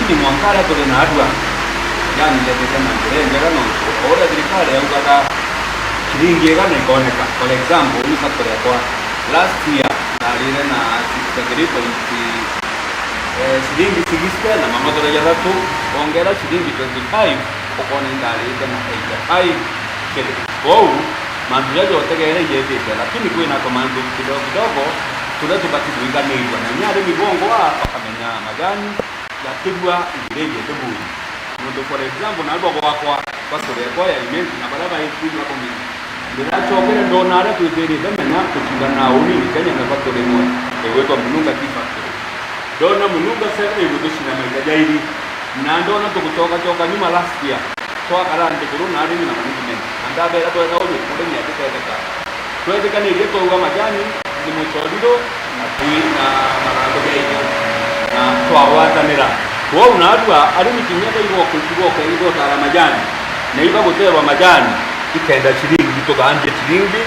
Lakini mwanka aria turi na arua, yani, yethite na njira injega, nontu o uria thirikari yaugaga, ciringi igana ikoneka. For example, ni factory yakwa, last year, ndarire na sixty-three point, eh, ciringi sixty na mamothoro jathatu, wongera ciringi twenty-five, ukona indarite na eighty-five shillings. Kwou, mantu jaja utegeere ijethite, lakini kwina tumantu kidogo kidogo turia tubati kwiganirua, na inya arimi bongwa bakamenya majani jakirua ngiri ijete bui. Nontu, for example, naarua gwakwa, factory yakwa ya Imenti, na baria baiti bakumenya. Ndiracokere ndona aria twithirite menya tukiuga na uni ni Kenya na factory imwe igwitwa Mununga Tea Factory. Ndona Mununga Seven igutucina maita jairi, na ndona tugucokacoka nyuma last year, twakara nthiguru na arimi na management, na ndabera tweka uju, murimi atitetheka. Twetikanirie twauga majani ni mucoriro na twi na mathangu jairi na twagwatanira. Kwou naarua arimi kinya baigwa kuigwa ukeigwa utara majani, na ibaguterwa majani ikenda ciringi, tuthambie ciringi,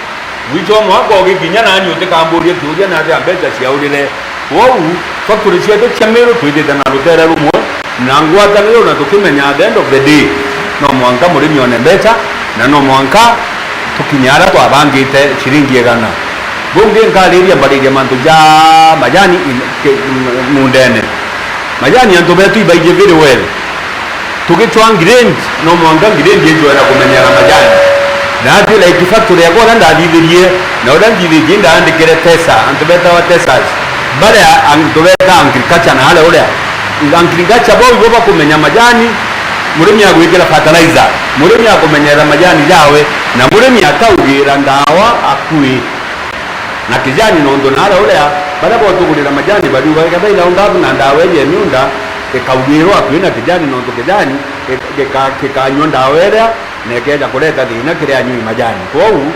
mwicho wa mwaka ugikinya nani utikamburia kiuria naria mbecha ciaurire. Kwou factory cietu cia Meru twithite na rutere rumwe, na ngwataniro, na tukimenya at the end of the day, no mwanka murimi one mbecha, na no mwanka tukinye aria twabangite ciringi igana. Bungi nkariria mbaririe mantu ja majani in-, ke-, m-, mundene. Majani antu betu ibaiji very well. Tugicwa grade, no mwanka grade ijwera kumenyera majani. Na ati like factory yakwa uria ndathithirie, na uria nthithitie ndaandikire tesa, antu betawa tesas. Baria antu beta agriculture na aria uria agriculture bo ibo bakumenya majani, murimi agwikira fertilizer, murimi akumenyera majani jawe, na murimi akaugira ndawa akui. Na kijani nontu naara uria baria botugurira majani bariuga, kethira ina ungabu na ndawa iria miunda, ikaugirwa akui na kijani nontu kijani gika-, gikanyua ndawa iria na ikeeja kureta thina kiri anyui majani. Kwou,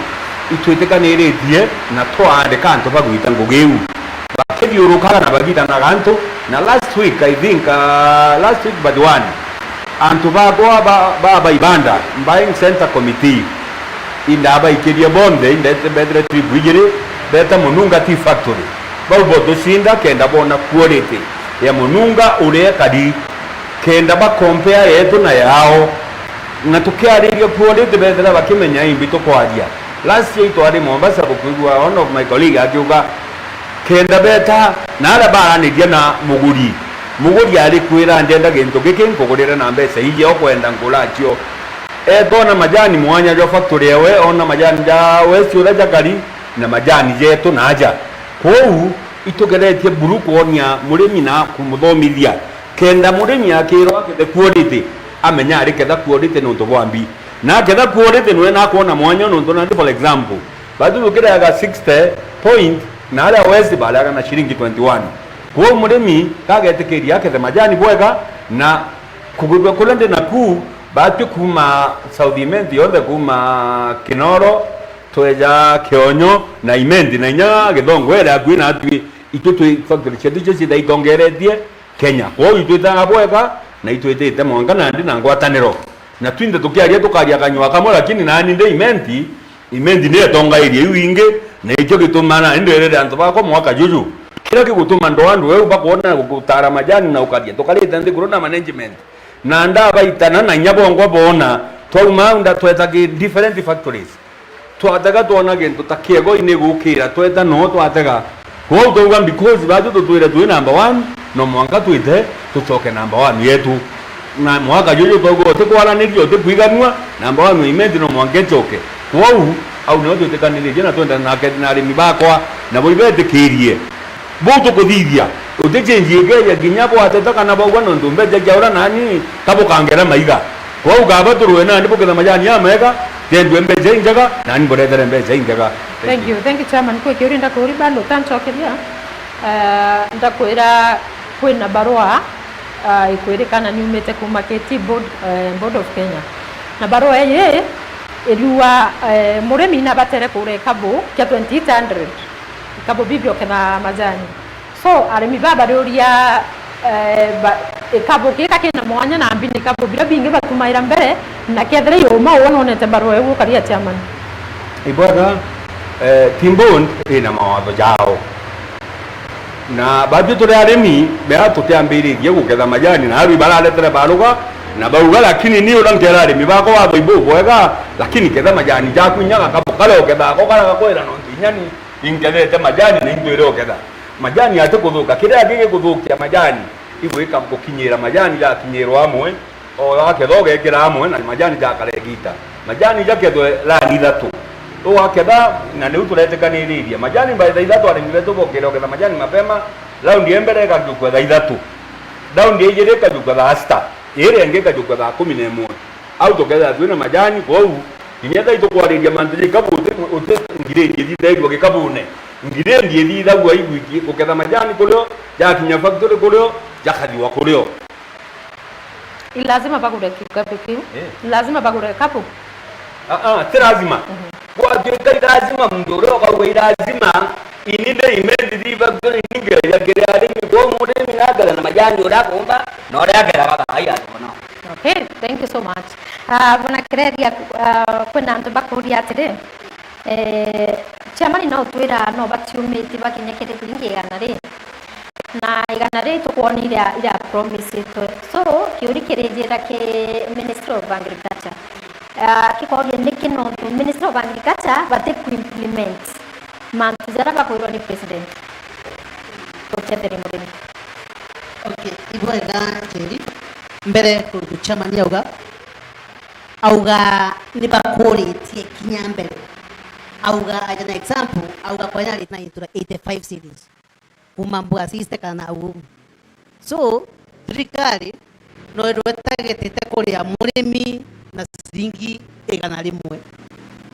itwitikaniritie na twaandika antu bagwita ngugi iu. Bakithiurukaga na bagitanaga antu, na last week, I think, uh, last week but one, antu bakwa ba, ba, ba Ibanda, buying center committee, indabaikirie bonthe, indete-, mbetire trip ijiri, beta Mununga Tea Factory. Bau botucinda kenda bona quality ya Mununga uria ikari, kenda ba compare yetu na yao. Na tukiariria quality, bethira bakimenya imbi tukwaria. Last year itwari Mombasa, bukwigua one of my colleague akiuga, kenda beta na aria baraniria na muguri. Muguri ari kwira, ndienda gintu giki nkugurire na mbeca iji ukwenda ngura cio. Etona majani mwanya jwa factory ewe, ona majani ja West uria jakari, na majani jetu na aja. Kwou, itugeretie buru kwonia murimi na kumuthomithia. Kenda murimi akirwa akethe quality, amenya ari ketha quality nontu bwa mbi. Na aketha quality nwe nakwona mwanya nontu nandi, for example, batu tukiriaga sixty point, na aria West bariaga na ciringi twenty-one. Kwou murimi kagetikiria akethe majani bwega, na kugurwa kuria ndi naku, batu kuma South Imenti yonthe, kuma Kinoro, tweja Kionyo na Imenti, na inya Githongo iria akui natwi, itu twi factory cietu icio ciithagirwa itongeretie Kenya. Kwou itwitaga bwega, na itwitite mwanka nandi na ngwataniro. Na twinthe tukiaria tukaria kanyua kamwe, lakini nani ndi Imenti, Imenti ni etongairie iu ingi, na ikio gituma nani ndirire antu bakwa mwaka juju. Kiria gigutuma ndwa andu eu bakwona gutara majani na ukaria, tukarite nthiguru na management. Na ndabaitana na inya bongwa boona, twauma au nda tweta ki different factories. Twatega twona gintu ta kiego ini gukira, tweta no twatega. Kwou twauga, because baju tutwire twi number one, no mwanka twite tucoke number one yetu. Na mwaka juju twauga utikwaraniria, utikwiganua, namba one imenti no mwanka icoke. Kwou, au nio twitikaniritie na twenda nake na arimi bakwa, nabo ibetikirie. Buu tukuthithia, utichenji ikeja kinya bwateta kana bauga nontu mbeca cia ura nani, ka bukangera maiga. Kwou kaba turue nandi buketha majani jamega, tendue mbeca injega, nani mburetere mbeca injega. Thank you. Thank you, Chairman. Kwi kiuria ndakuria bado utancokeria. Eh, ndakwira kwina barua, ah, ikwirikana niumite kuma K T Board, eh, Board of Kenya. Na barua ii iriuga, eh, murimi nabatere kugura ikabu kia twenty-eight hundred, ikabu bibi uketha majani. So, arimi baba bariuria, eh, ba-, ikabu kika kina mwanya na mbi ni ikabu biria bingi batumaira mbere, na kethira iuma uwe nonete barua iu ukaria chairman? Ibwega, eh, Timbund ina mawatho jao. Na batwi turi arimi, bea tutiambiririe guketha majani, na arwi bararetera baruga, na bauga, lakini ni uria nkera arimi bakwa watho ibu bwega, lakini ketha majani jaku inya gakabu karia uketha ako karia gakwira nontu inya ni inkethete majani na intwire uketha. Majani ati kuthuka, kiria gigikuthukia majani, igwika gukinyira majani jakinyirwa amwe, o waketha ugekira amwe na majani jakara igita. Majani jakethwe rani ithatu. Ugaketha, na niu turetikaniririe. Majani by thaa ithatu arimi betu bokire uketha majani mapema, raundi ya mbere ikajukwa thaa ithatu. Raundi ya ijiri ikajukwa thaa sita. Iria ingi ikajukwa thaa kumi na imwe. Au tukethira twina majani, kwou, kinya thaa itukwariria mantu ja ikabu uti, uti ngirindi ithithairua gikabune. Ngirindi ithithagua igwiki, uketha majani kurio, jakinya factory kurio, jakathiwa kurio. Ni lazima bagure kikapu kiu? Eh. Ni lazima bagure kapu? Ah, ah, ti lazima. Mhm. Gwatuika i lazima, muntu uria ukauga i lazima, ini ndi imendi thi factory ningeria kiri arimi, kwou murimi naketha na majani uria akumba, na uria akeraga kawaida ati bono. Okay, thank you so much. Ah, bwana Kireria, ah, kwina antu bakuria atiri, eh, chairman no utwira no batiumiti bakinya kiri ciringi igana ri? Na igana ri tukwona iria, iria promisitwe. So, kiuri kirijira ki Ministry of Agriculture. Ah, kikoria niki nontu Ministry of Agriculture bati ku implement mantu jaria bakwirwa ni president gutetheria murimi. Okay, ibwega Njeri. Mbere kundu chairman auga, auga nibakuritie kinya mbere. Auga, aja na example, auga kwanya ari na into eighty-five cities kuma mbuga sixty kana uu. So, thirikari no ithirwe itagetete kuria murimi na ciringi igana rimwe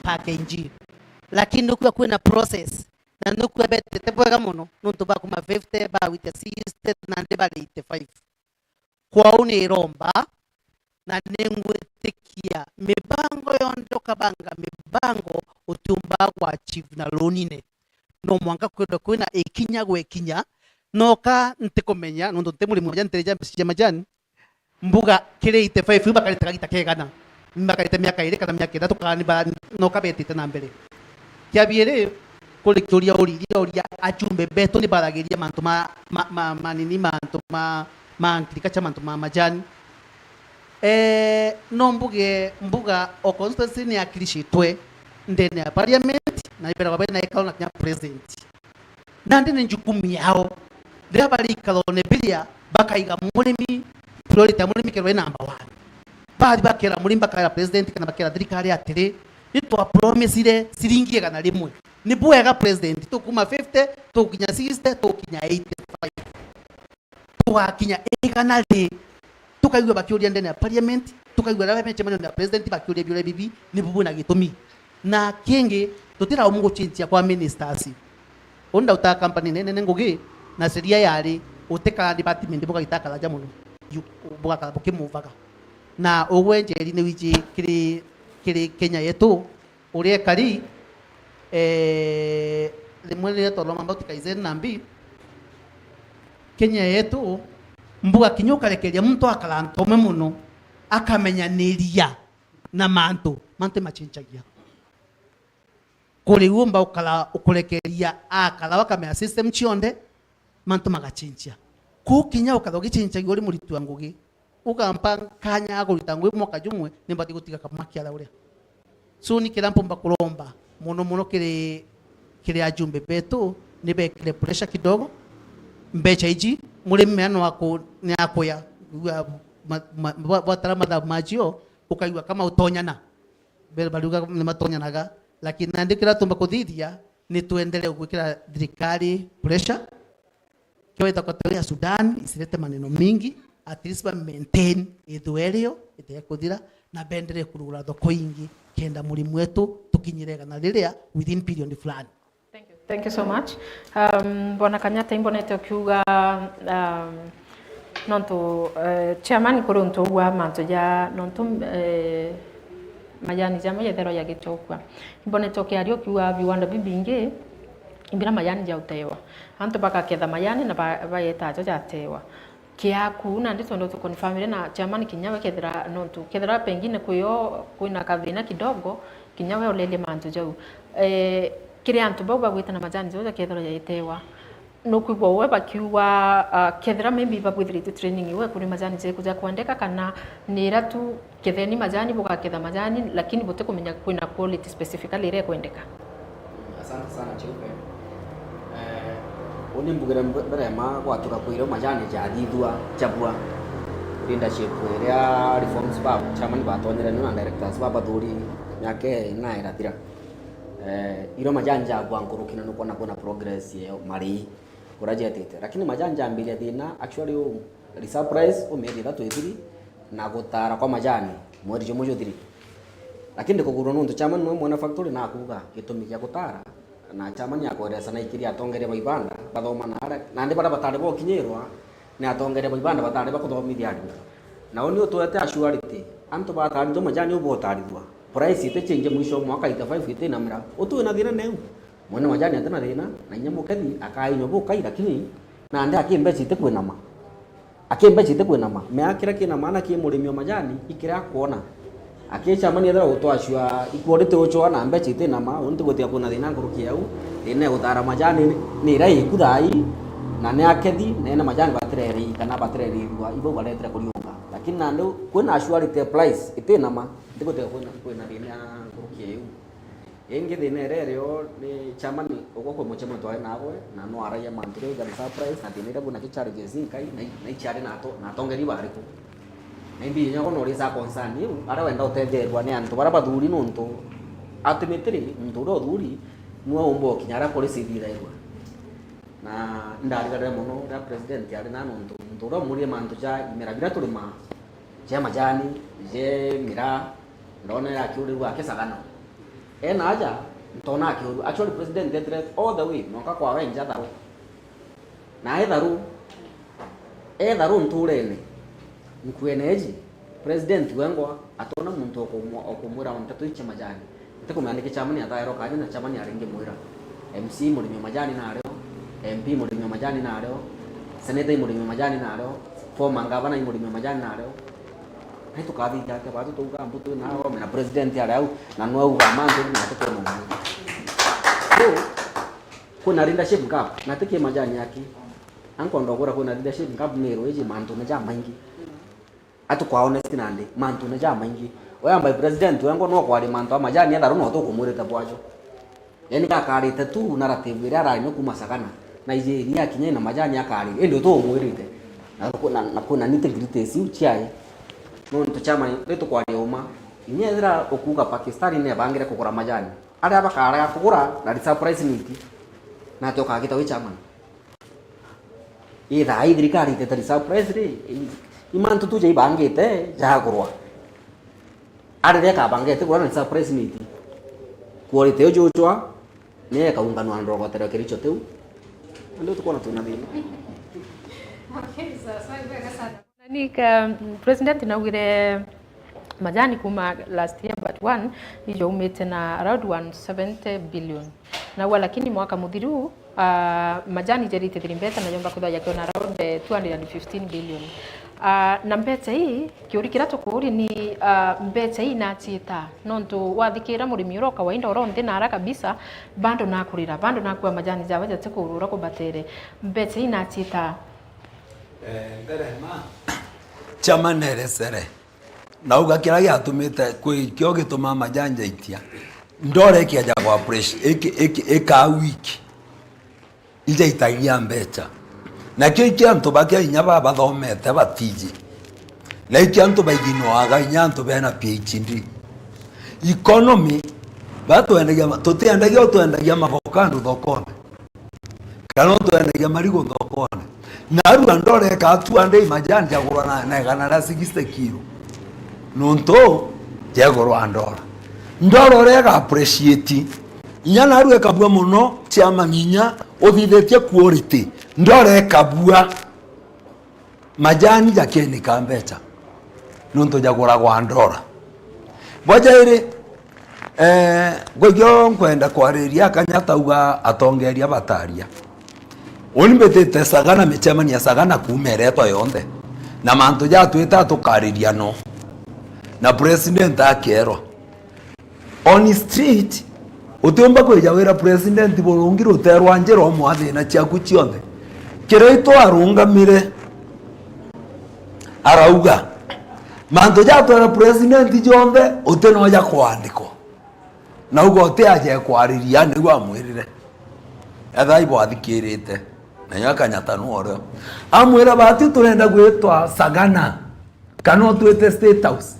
per K G. Lakini nukwia kwina process, na nukwia betete bwega mono, nontu ba kuma fifty, bagwitia sixty, nandi bari eighty-five. Kwou ni iromba, na ningwitikia mibango yonthe ukabanga mibango utiumba gwa achieve na loan-ine. No mwanka kwithirwe kwina ikinya gwe ikinya, noka ntikumenya, nontu nti murimi moja ntiri ja mbeca cia majani, mbuga kiri eighty-five iu bakarite kagita kegana, ni bakarite miaka iri kana miaka ithatu, kana ni ba-, noka betite na mbere. Kia biiri, kuri kiuria uriria uria, ajumbe betu ni baragiria mantu ma, ma, ma, manini, mantu ma, ma agriculture, mantu ma majani. Eh, no mbuge, mbuga o constituency ni yakiricitwe ndene ya parliament, na iberagwa bena ikao na kinya president. Nandi ni njukumu yao. Riria bari ikarone biria, bakaiga murimi, priority ya murimi kerwe number one. Bathi bakera murimi, bakera president, kana bakera thirikari atiri, ni twapromisire ciringi igana rimwe. Ni bwega president, tukuma fifty, tukinya sixty, tukinya eighty-five. Tugakinya igana ri, tukaigua bakiuria ndene ya parliament, tukaigua aria mecemanione na president bakiuria biuria bibi, ni bubu na gitumi. Na kingi, tutiraumu guchinchia kwa ministers. Uni ndautaga company nene nene ngugi, na sheria yari, utikara department bugagita karaja mono. Yu-, bugakara bukimuvaga. Na ugwe Njeri ni wiji kiri, kiri Kenya yetu, uria ikari, eh, rimwe riria twaroma about Kaizen na mbi, Kenya yetu, mbuga kinya ukarekeria muntu akara ntome mono, akamenyaniria na mantu, mantu machinchagia. Kuri umba ukara, ukurekeria akara, akamenya system cionthe, mantu magachinchia. Kuu kinya ukara ugichinchagia uri muriti wa ngugi, ukampa kanya ga kurita ngugi mwaka jumwe, ni mbati gutiga kamaki aria uria. So, ni kiria mpumba kuromba mono mono kiri, kiri ajumbe betu, ni bekire pressure kidogo. Mbeca iji, murimi no aku-, ni akuya, igua ma-, ma-, bwa-, bwatara mathabu macio, ukaigua kama utonyana. Mbere bariuga ni matonyanaga, lakini nandi kiria tumba kuthithia ni tuendelee gwikira thirikari pressure. Kio ita kwa ya Sudan isirete maneno mingi, at least ba maintain ithwe rio itekuthira, na bendelee kurugura thoko ingi, kenda murimi wetu tukinyire igana riria within period fulani. Thank you. Thank you so much. Um, Bwana Kanyata, imbonete ukiuga, um, nontu, eh, chairman, kuri untu ugwa mantu ja nontu, eh, majani jama jetherwa jagicokua. Imbonete ukiaria ukiuga viwanda bibingi, imbira majani jautewa. Antu bakaketha majani na ba-, bageta jo jatewa. Kiaku, nandi twenda utuconfirmire na chairman kinya we kethira nontu, kethira pengine kwio kwina kathina kidogo, kinya we ulelie mantu jau. Eh, kiri antu bau bagwite na majani jau jakethirwa jaitewa, nukwigua we bakiuga, ah, kethira maybe babwithiritue training iwe kuri majani jeku ja kwandika, kana ni ira tu ketheni majani, bugaketha majani, lakini butikumenya kwina quality specifically iria ikwendeka? Asante sana, Cheupe. Eh, uni mbugire mbe-, mbere ma gwatura kwiro majani jathithua, jabua. Leadership iria reforms ba chairman batonyere na directors ba bathuri miaka ina irathira. Eh, iro majani jabua nkuruki na nukwona kwina progress yeo mari kuria jetite. Lakini majani jambiria thina, actually, u reserve price u mieri ithatu ithiri, na gutara kwa majani mweri jumwe juthiri. Lakini ndikugurwa nontu chairman niwe mwene factory na akuga gitumi gia gutara, na chairman akweresa na ikiria atongeria ba ibanda bathoma na aria, nandi baria batari bokinyirwa ni atongeria ba ibanda batari bakuthomithia arimu. Nao ni utwete assurity, antu batarithua majani u botarithua, price iti change mwisho wa mwaka eighty-five itinamira. Utwi na thina neu. Mwene majani atina thina, na inya mukethi akainywa bukai, lakini nandi aki mbeca itikwinama. Aki mbeca itikwinama. Mea kiria kina maana ki murimi wa majani, i kiria akwona. Aki chairman ethira utwacua iquality ucwa na mbeca itinama, untu gutiga kwina thina nkuruki yau. Thina ya gutara majani ni, ni iria iku thaa ii, na ni akethi, na ena majani batireri, kana batirerithua, ibau baretire kuriunga. Lakini nandi kwina assurity ya price itinama, ntigutiga kwina, kwina thina nkuruki yau. Ingi thina iria irio ni chairman ugwe kwi mucemwe twari nagwe, na no aragia mantu riu jari surprise, na thina iria bwina ki challenges inkai, na i-, na ichiari na ato-, na atongeri bariku. Na imbi inya gwe no urisa concern iu, aria wenda utetherwa ni antu baria bathuri nontu ultimately muntu uria uthuri niwe umba ukinya aria kuri cithithairwa. Na indarigarire mono riria president ari na nontu muntu uria umurie mantu ja imera biria turimaa, ja majani, ja miraa, ndonere akiurirua akisagana. Ena aja, ntona akiurua. Actually, president etire all the way, mwanka kwawe nja tharu. Na e tharu, e tharu nturene, nkuene eji, president wengwa atona muntu okumwa-, okumwira nteto ici cia majani. Ntikumenya niki chairman athairwa kanya na chairman aringimwira. M C murimi wa majani nario, M P murimi wa majani nario, senator i murimi wa majani nario, former governor i murimi wa majani nario. Na itukathithia atia batu twauga mbu twi na Arome na president ari au, na nwe auga mantu na tukwona uguo. Riu, kwina leadership gap, na ti ki majani aki. Ankwenda ugura kwina leadership gap Meru iji mantu ni jamaingi. Atukwa honest nandi, mantu ni jamaingi. Uyu ambai president wengwa no kwaria mantu a majani, etharu no tukumwirite bwajo. Yani gakarite tu narrative iria arari no kuma Sagana. Na ije ni akinya na majani akarire. Indi utumwirite. Na ku-, na, na kuna nitty gritty iu ciai. Nontu chairman, ni tukwaria uma. Inya ethira ukuga Pakistan ni ebangire kugura majani. Aria bakaraga kugura na reserve price niti. Na ati ukagita wi chairman. Ithaa ii thirikari itete reserve price ri, i, i mantu tu jaibangite jagurwa. Ari ria kabangite gurwa na reserve price niti. Quality yo jucwa, ni ekaunganwa na ndorogotero kiricho tiu. Ndio tukwona twina thina. Okay, sawa sawa, ibwega sana. Nani ka, President naugire majani kuma last year but one, ijaumite na around one seventy billion. Naua lakini mwaka muthiru, ah, majani jarite thiri mbeca na yomba kwithwa yakiona around, eh, two hundred and fifteen billion. Ah, na mbeca ii, kiuri kiria tukuuri ni, ah, mbeca ii naciita? Nontu wathikira murimi ura o kawaida ura nthi na ara kabisa, bando nakurira, bando nakua majani jawe jatikurura kubatere. Mbeca ii naciita? Eh, nderema. Chairman eresere. Na uga kiria giatumite kwi kio gituma majanja itia. Ndore kiaja gwa pressure, iki, iki, ika week. Ijaitagia mbeca. Na kio iki antu bakia inya ba bathomete batiji. Like antu baiginoaga inya antu bena P H D. Economy, ba twendagia ma-, tutiendagia utwendagia mavokando thokone. Kana utwendagia marigu thokone. Na arua ndora eka two hundred majani jagurwa na, na igana ria sixty kilo. Nontu jegurwa ndora. Ndora uria iga appreciate. Inya naru ekabua mono, chairman inya uthithitie quality. Ndora ekabua. Majani jakenika mbecha. Nontu jaguragwa ndora. Bwa jairi, eh, ngwigio nkwenda kwariria akanya tauga atongeria bataria. Uni mbitite Sagana, micemanio ya Sagana kuuma iretwa yonthe. Na mantu jatwita tukariria no. Na president akerwa. On street, utiumba kwija wira president burungi ruterwa njira umwe a thina ciaku cionthe. Kiria itwarungamire, arauga, mantu jatwera president jonthe, uti no ja kwandikwa. Na uga uti aja ekwariria, niu amwirire. Ethai bwathikirite. Na nyo akanyata nu urio. Amwira, bati turenda gwitwa Sagana. Kana utwite State House.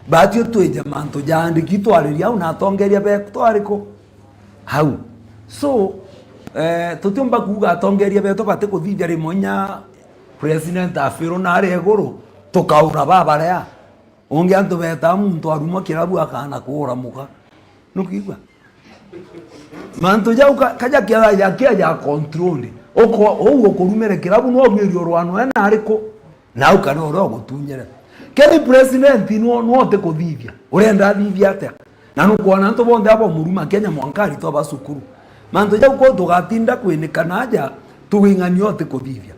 Bati utwije mantu jaandiki twariria au na atongeria betu twariku. Hau. So, eh, tutiumba kuuga atongeria betu bati kuthithia rimwe inya president afiru na ari iguru, tukaura babarea. Ungi antu betaa muntu arumwa kirabu akana kuura muka. Nukwigua? Mantu jau ka-, kaja kiaja kia ja controlled. Uko, uu ukurumire kirabu no agwirio rwano ena ariku? Nau kana uria ugutunyire. Keni president no, no uti kuthithia. Urenda athithia atia? Na nukwona antu bonthe abo muruma Kenya mwanka aritwa ba cukuru. Mantu jau ko tugatinda kwinikana aja, tuging'ania uti kuthithia.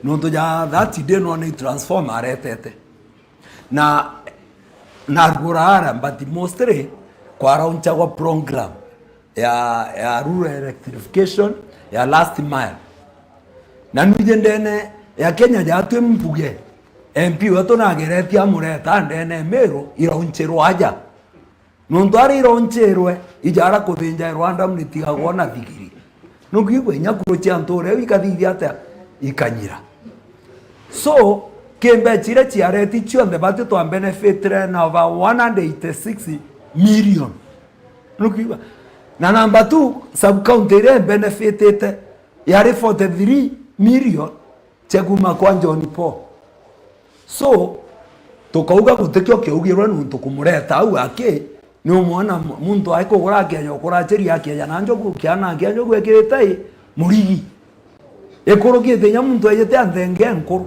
Nontu ja that day no ni transformer aretete. Na, na rugurara, but mostly kwaraunchagwa program ya, ya rural electrification ya last mile. Na nwije ndene ya Kenya jatwi mbuge, M P wetu nageretie amureta ndene Meru iraunchirwa aja. Nontu ari ironchirwe, ijara kuthinja Rwanda mnitigagwo na thigiri. Nukwigua inya kuru cia nture iu ikathithia atia? Ikanyira. So, kimbecha iria ciareti cionthe bati twa benefitire na over one hundred eighty-six million. Nukwigua? Na number two, sub county iria benefitite yari forty-three million. Cia kuuma kwa John Paul. So, tukauga gutikio kiaugirwe nuntu kumureta au aki, ni umwona mu-, muntu aikugura akieja ukurachiria akieja na njogu, kiana kia njogu ekirite i murigi. Ikurukite inya muntu ejete anthenge nkuru.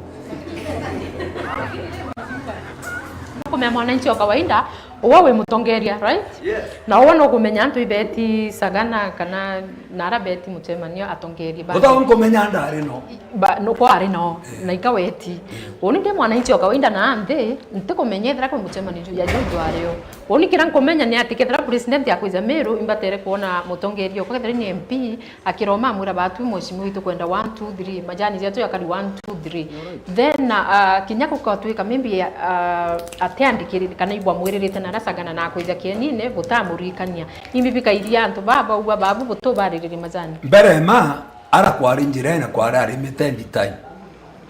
Nukumenya mwananchi wa kawaida, uwe wi mutongeria, right? Yes. Na uwe nukumenya antu ibeti Sagana kana nara beti mucemanio atongeria ba. Utao nkumenya ndari no. Ba, no, kwa ari no, eh, na ikaweti. Eh. Uni ndi mwananchi wa kawaida na nthi, ntikumenya ethira kwi mucemanio ju-, ya juju ario. Uni kira nkumenya ni ati kethira president akwija Meru, imbatere kuona mutongeria uko kethira ni M P, akiroma amwira batu mheshimiwa itu kwenda one, two, three, majani jatu yakari one, two, three. Alright. Then, uh, kinya gukatwika maybe, uh, atiandikirite kana ibwamwiririte na arasagana na akwija kienine, butamuririkania. Imbi bikairia antu baba uwa babu butubaririria majani. Mbere ma, ara kwari njirene kwari arimite nditani.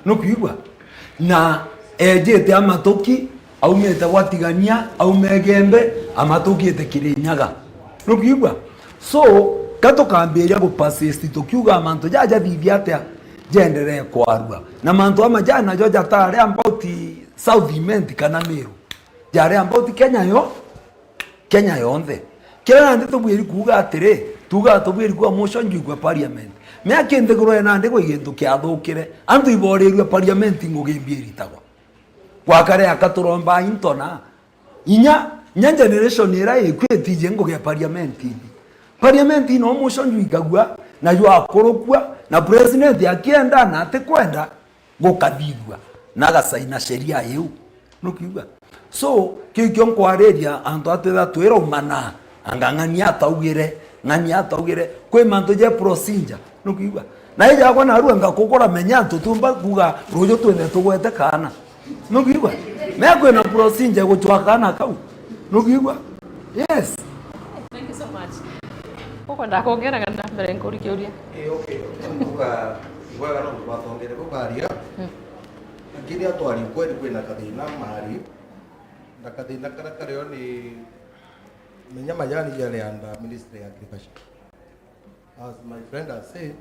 Nukwigua? Na ejite amatuki, aumite gwa Tigania, auma Igembe, amatukite Kirinyaga. Nukwigua? So, ka tukambiria gu persist tukiuga mantu jaja jathithia atia, jenderee kwarua. Na mantu ama jana najo jatari about South Imenti kana Meru. Jari about Kenya yo. Kenya yonthe. Kira nandi tubwiri kuuga atiri, tuuga tubwiri kuuga motion juu kwa parliament. Miaka inthiguru ya nandi gwi gintu kiathukire. Antu iborirue parliament ngugi mbi iritagwa. Gwakare aka turomba into na inya, inya generation ira ikwitije ngugi ya parliament mbi. Parliament no motion juu ikagua, na juu akurukua, na president akienda na atikwenda, gukathithua na agasaina sheria iu. Nukwigua? So, kiu kio nkwariria antu atwitha twiraumana, anga ng'ani ataugire, ng'ani ataugire, kwi mantu ja procedure. Nukwigua? Na ija akwa narua ngakugura menya antu tumba kuga ruju twithe tugwete kaana. Nukwigua? Me kwina procedure guchwa kaana kau. Nukwigua? Yes. Thank you so much. Ukwenda kwongera kana mbere nkurikiuria? Eh, okay. Kuga, kuga no twatongere kugaria. Mm. Na Lakini atwari ukweli kwina kathina mari, na kathina karia kario ni menya majani jari under ministry ya agriculture. As my friend has said,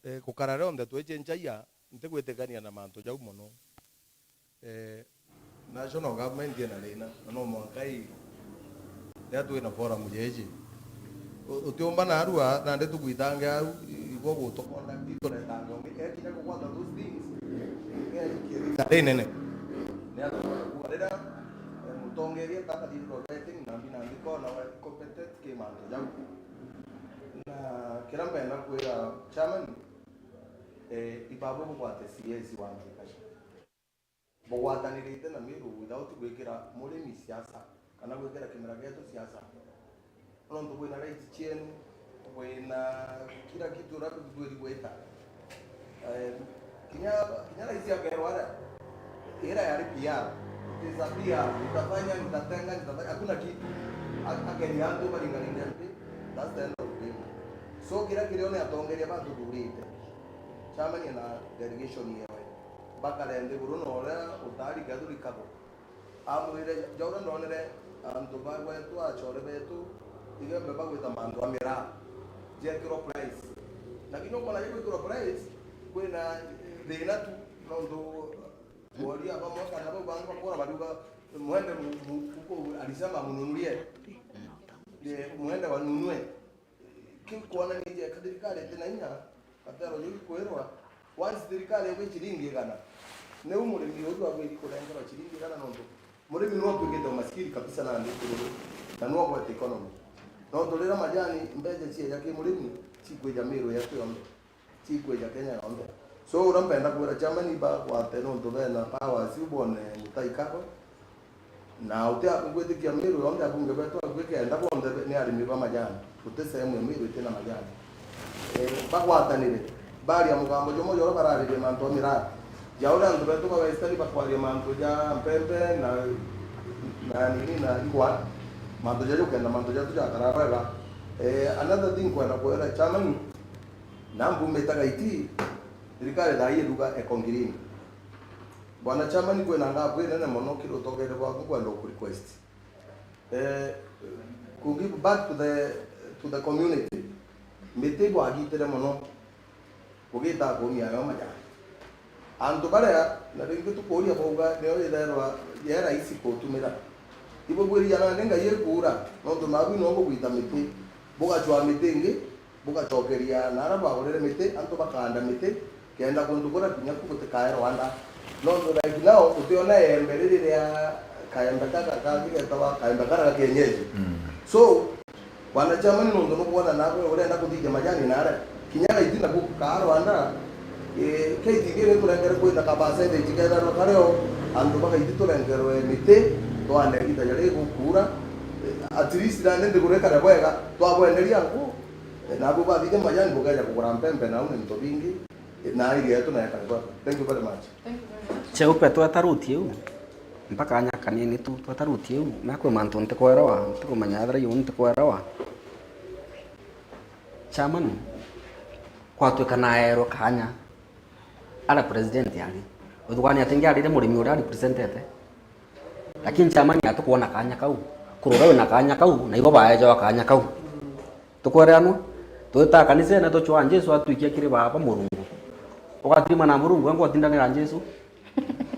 eh, gukara rionthe twichenjagia, ntigwitikania na mantu jau mono. Eh, national government ina thina, na no mwanka i riria twina forum jeji. U-, utiumba narua, nandi tugwitange au, igwe gutukonda, ituretange ungi. Ekinya kugwata those things, eh, thina rinene. Ni atukuga riria, eh, mutongeria takathithirwa vetting, nambi nambi kona we competent ki mantu jau. Na kiria mpenda kwira chairman, eh, ibabo bugwate C S wa agriculture. Bugwatanirite na Meru without gwikira murimi siasa kana gwikira kimera gietu siasa. Nontu bwina rights cienu, bwina kila kitu uria bwiri gwita. Eh, kinya, kinya rais akerwa aria, ira yari P R, it is a P R, nitafanya, nitatenga, nitafanya, hakuna kitu. A-, akeria antu baringaringe mpi, that's the end of the game. So, kira kirio ni atongeria bantu thurite, chairman na delegation yewe, bakare nthiguru na uria utari Gathuri Kago. Amwire, ja uria ndonere antu bagwetwa, achore betu, igembe bagwita mantu a miraa, jekirwa price. Na kinya ukona jigwikirwa price, kwina thina tu, nontu boria bamwe kana bau bangi bakora bariuga, "Mwende mu-, mu-, kuku alisema mununulie." Ye, mwende wanunue. Kiu kwonanitie ka thirikari itina inya, gatero jiu ikwirwa, once thirikari igwi ciringi igana, niu murimi uju abwiri kurengerwa ciringi igana, nontu murimi niwe atuikite umasikiri kabisa nandi nthiguru, na niwe ugwete economy. Nontu riria majani, mbeca cieja ki murimi, cikwija Meru yetu yonthe, cikwija Kenya yonthe. So, uria mpenda kwira chairman bagwate nontu bena powers iu bone Mutahi Kagwe, na uti akugwitikia Meru yonthe, abunge betu akwi kenda bonthe be-, ni arimi ba majani. Guti sehemu ya Meru itina majani. Eh, bagwatanire, baria mugambo jumwe ja uria bararirie mantu a miradi. Ja uria antu betu ba Western bakwaria mantu ja mpempe na, na nini na igwa, mantu ja jukenda mantu jatu jakara bwega. Eh, another thing kwenda kwira chairman, na mbumite Gaiti, thirikari thaa ii iruga Eco Green. Bwana chairman, kwina ngabu inene mono kiri utongeria bwaku nkwenda ku request. Eh, ku give back to the, to the community. Miti bwagitire mono, bugita kuumia yo majani. Antu baria, na ringi tukuuria bauga, niyo itherwa ye rahisi kutumira. Ibugwiria nandi Ngai ikuura, nontu nabu no bugwita miti, bugacwaa miti ingi, bugacokeria na aria bwagurire miti, antu bakaanda miti, kenda kuntu kuria kinya ku gutikae Rwanda. Nontu right now, utiona iembe riri ria kaembe kaka kangi getawa kaembe kara ga kienyeji. Mm. So, bwana chairman, nontu nukwona nawe urenda kuthithia majani nare, kinya Gaiti naku kaa Rwanda, eh, K T D A ni turengere kwina ka percentage kethagirwa kario antu ba Gaiti turengerwe miti, twande igiita jaria igukuura, eh, at least nandi nthiguru ikare bwega, twabwenderia nku, eh, nabu bathithia majani bukeja kugura mpempe nau na into bingi. Na area yetu na yakare bwega. Thank you very much. Cheupe, tweta ruti iu, mpaka nya kanini tu, tweta ruti iu, na kwi mantu ntikwelewa, ntikumenya ethira iu ntikwelewa. Chairman, kwatwika naerwa kanya, ara president ari, uthugania ati ngiarire murimi uria representete, lakini chairman atukwona kanya kau, kurura wina kanya kau, na ibo baejawa kanya kau. Tukwereanwa, twita kanisene tucwaa Jesu atwikia kiri Baaba Murungu. Ugatirima na Murungu, wengwa utindanira Jesu.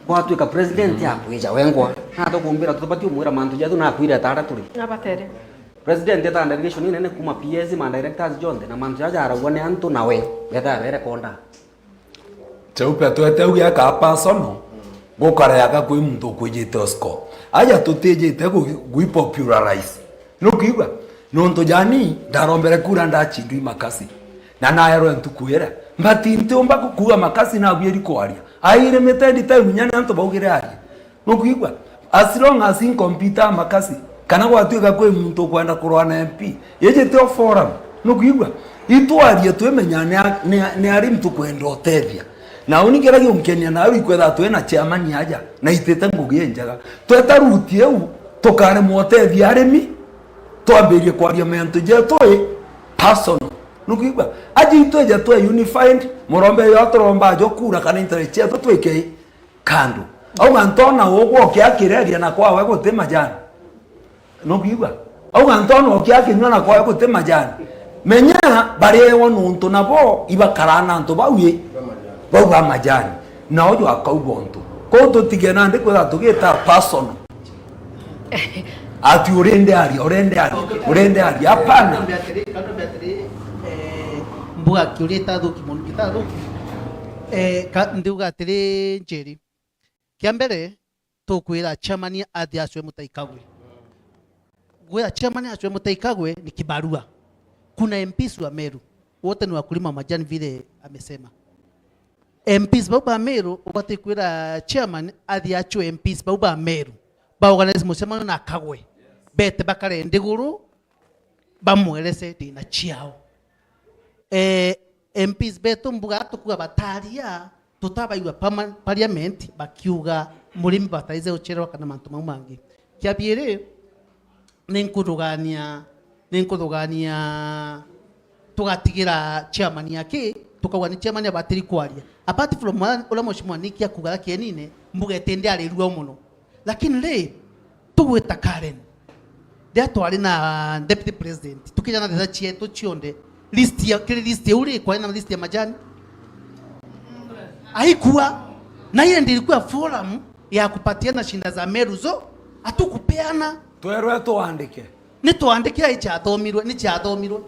Gwatwika president akwija wengwa. Na tukumbira tutubati umwira mantu jetu na akwire tara turi. Abatere. President eta delegation inene kuma P S ma directors jonthe na mantu jaja aragwa ni antu nawe. Beta bere konda. Cheupe twete ugia ka personal, gukareaga kwi muntu ukwijite osco. Aja tutijite gu-, gwi popularize. Nukwigua? Nontu jani, ndarombere kura ndachindwi makasi. Na naerwe ntuku iria. But ntiumba kukuga makasi na abwiri kwaria. Aire mitendi time nyane antu baugire aria. Nukwigua? As long as inkompita makasi, kana gwatuika kwi muntu ukwenda kurwa na M P, iji tio forum. Nukwigua? Itwarie twimenya ni a-, ni a-, ni ari ntukwenda utethia. Na uni kiria giunkenia naru ikwetha twina chairman aja, na itite ngugi injega. Tweta ruti iu, tukaremwa utethia arimi, twambirie kwaria mantu jetu i personal. Nukwigua? Aja itwija twe unified, murombe yo turomba jo kura kana interest cietu twike i. kando. Auga, "Ntona ugwe ukiakireria na kwawe guti majani." Nukwigua? Auga, "Ntona ukiakinyua na kwawe guti majani." Menya, bareewa nuntu nabo ibakaraa na antu bau i, bau ba majani. Na uju akauga untu. Kou tutige nandi kwithirwa tugita personal. Ati urindiaria, urindiaria, urindiaria. Hapana. Kambe atiri, kambe atiri, eh, mbuga kiuria itathuki mono, itathuki. Eh, ka-, ndiuga atiri, Njeri. Kia mbere, tukwira chairman athi acwe Mutai Kagwe. Gwira chairman acwe Mutai Kagwe ni kibarua. Kuna M Ps wa Meru, wote ni wakulima wa majani vile amesema. M Ps bau ba Meru, ubati kwira chairman athi acwe M Ps bau ba Meru, ba organize mucemanio na Kagwe, bete bakare ndiguru, bamwerese thina ciao. Eh, M Ps betu mbuga tukuga bataria, tutabaigua pama-, parliament bakiuga murimi bataize uchererwa kana mantu mau mangi. Kia biiri, ninkuthugania, ninkuthugania tugatigira chairman aki, tukauga ni chairman abatiri kwaria. Apart from uria mheshimiwa Nick akuga kienine, mbuga iti ndiarirua mono. Lakini ri, tugwita Karen, riria twari na deputy president, tukijana thina cietu cionthe, list ya, kiri list iu ri, kwari na list ya majani? Haikuwa. Na ile ndio ilikuwa forum ya kupatiana shida za Meru zo, hatukupeana. Twerwe tuandike. Ni tuandikira, ichiathomirwe, ni chiathomirwe.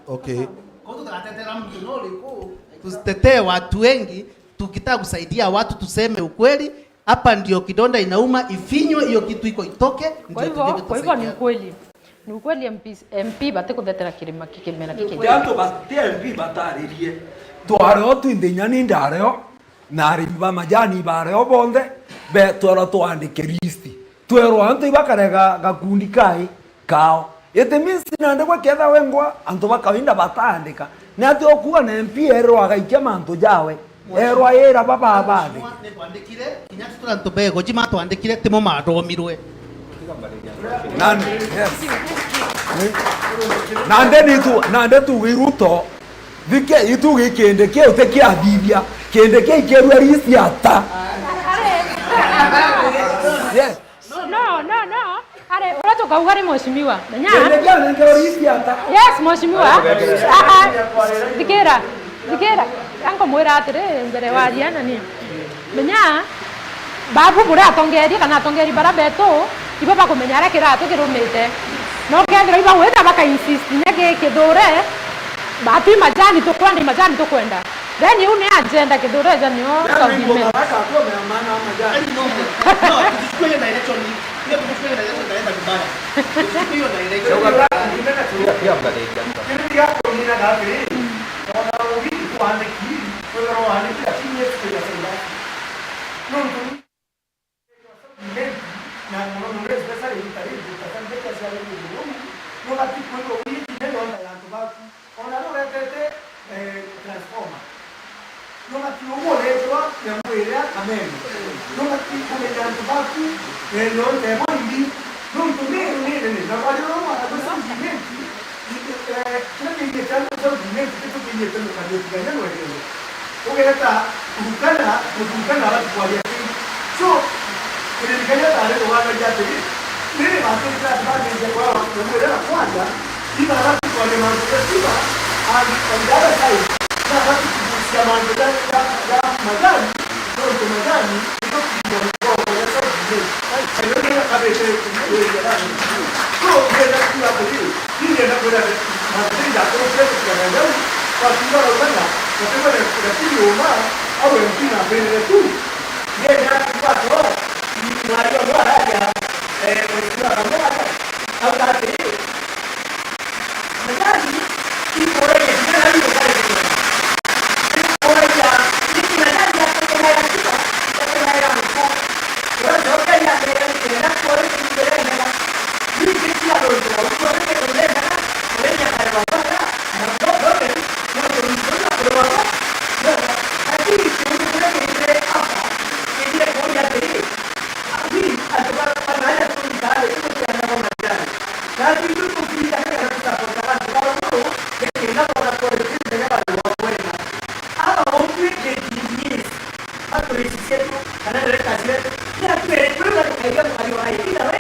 Okay. Kwa hiyo tunatetera mtu no uriku, tusitetee watu wengi, tukitaka kusaidia watu tuseme ukweli. Hapa ndio kidonda inauma, ifinywe, hiyo kitu iko itoke, ndio tujue kutusaidia. Kwa hivyo, kwa hivyo ni ukweli. Ni ukweli M Ps, M P batikuthetera kirima ki-, kimera kiki. Ni ukweli. Antu ba-, ti M P bataririe. Twareo twinthe inya ni ndareo, na arimi ba majani bareo bonthe, be-, twerwa twandike list. Twerwa antu ibakarega gakundi kai kao. It means nandi gwe ketha wengwa, antu ba kawaida bataandika. Ni ati ukuga na M P erwa agaikia mantu jawe. Erwa ira baba bathi. Ni twandikire, kinya tutura antu bego, jima twandikire, timo mathomirwe. Nandi, yes. Nandi nitu, nandi tugi Ruto, thike, itugi kindi kiu ti kiathithia, kindi kiu kirua risi ata. Yes. No, no, no. Are, uria tukauga ri mheshimiwa. Menya? Kindi kiu ni kirua risi ata. Yes, mheshimiwa. Ah, ah. Thikira. Thikira. Anko mwira atiri, mbere waria na ni. Menya, babu buria atongeria kana atongeri bara betu, ibo bakumenya aria kiratu kirumite. No kethira ibo gwita baka insist, nya ki kithure, bati majani tukwenda, majani tukwenda. Then iu ni agenda kithure ja nio. Yaani, South Imenti. Baba akakuwa ameamana ama jana. Yaani, no, no, tusichukue hiyo direction. Hiyo tusichukue hiyo direction, itaenda vibaya. Tusichukue hiyo direction. Pia, pia mnaleta. Kiri giatumina gakiri, ona ugi twandiki, kwithirwa wandiki, lakini yetu ya sasa. Nuntu South Imenti, na mono mono especially in Karibu, South Imenti ya Karibu, nubati kwithirwa wiki ndio nda ya antu baku. Ona riu uretete, eh, transformer. Nubati ugu uretirwa nyamu iria kameme. Nubati kumenya antu baku, eh, ndio nte bo imbi. Nuntu ni, ni, ni, ni, na bari ro mwana gwe South Imenti, eh, kiria kiingiite antu South Imenti, kitu kiingiite mukari utigania nwerere. Ugeeta Turkana, Muturkana abati kwaria Kenya. So, kiririkania taari kugaanagia atiri, riri batirikira ati bambiriria kwara nyamu iria na kwanja, iba abati kwaria mantu ja stima, and on the other side, iba abati kugucia mantu ja, ja, ja majani, nontu majani, nito kiingia mugongo ja South Imenti. Ayo nio kabete kuria. So, ngenda kuuga atiri, Ni ndienda kwira ati, mantu jakurukire gutigana jau, twatuga raugana, na twigane gakiri uma, au M P na mbirire tu. Ndienda ati kwatwo, ni mwari o no araria, eh, mheshimiwa Kamera, auga atiri, Methali, ikuragia kinya na igutari kinya. Ikuragia, ni kinya na igutari kinya. Uracokeria mbere ni kinya na kuri kinya na cietu, kana directors betu, ni atwere kuri we tukaiga mukari wa I T na we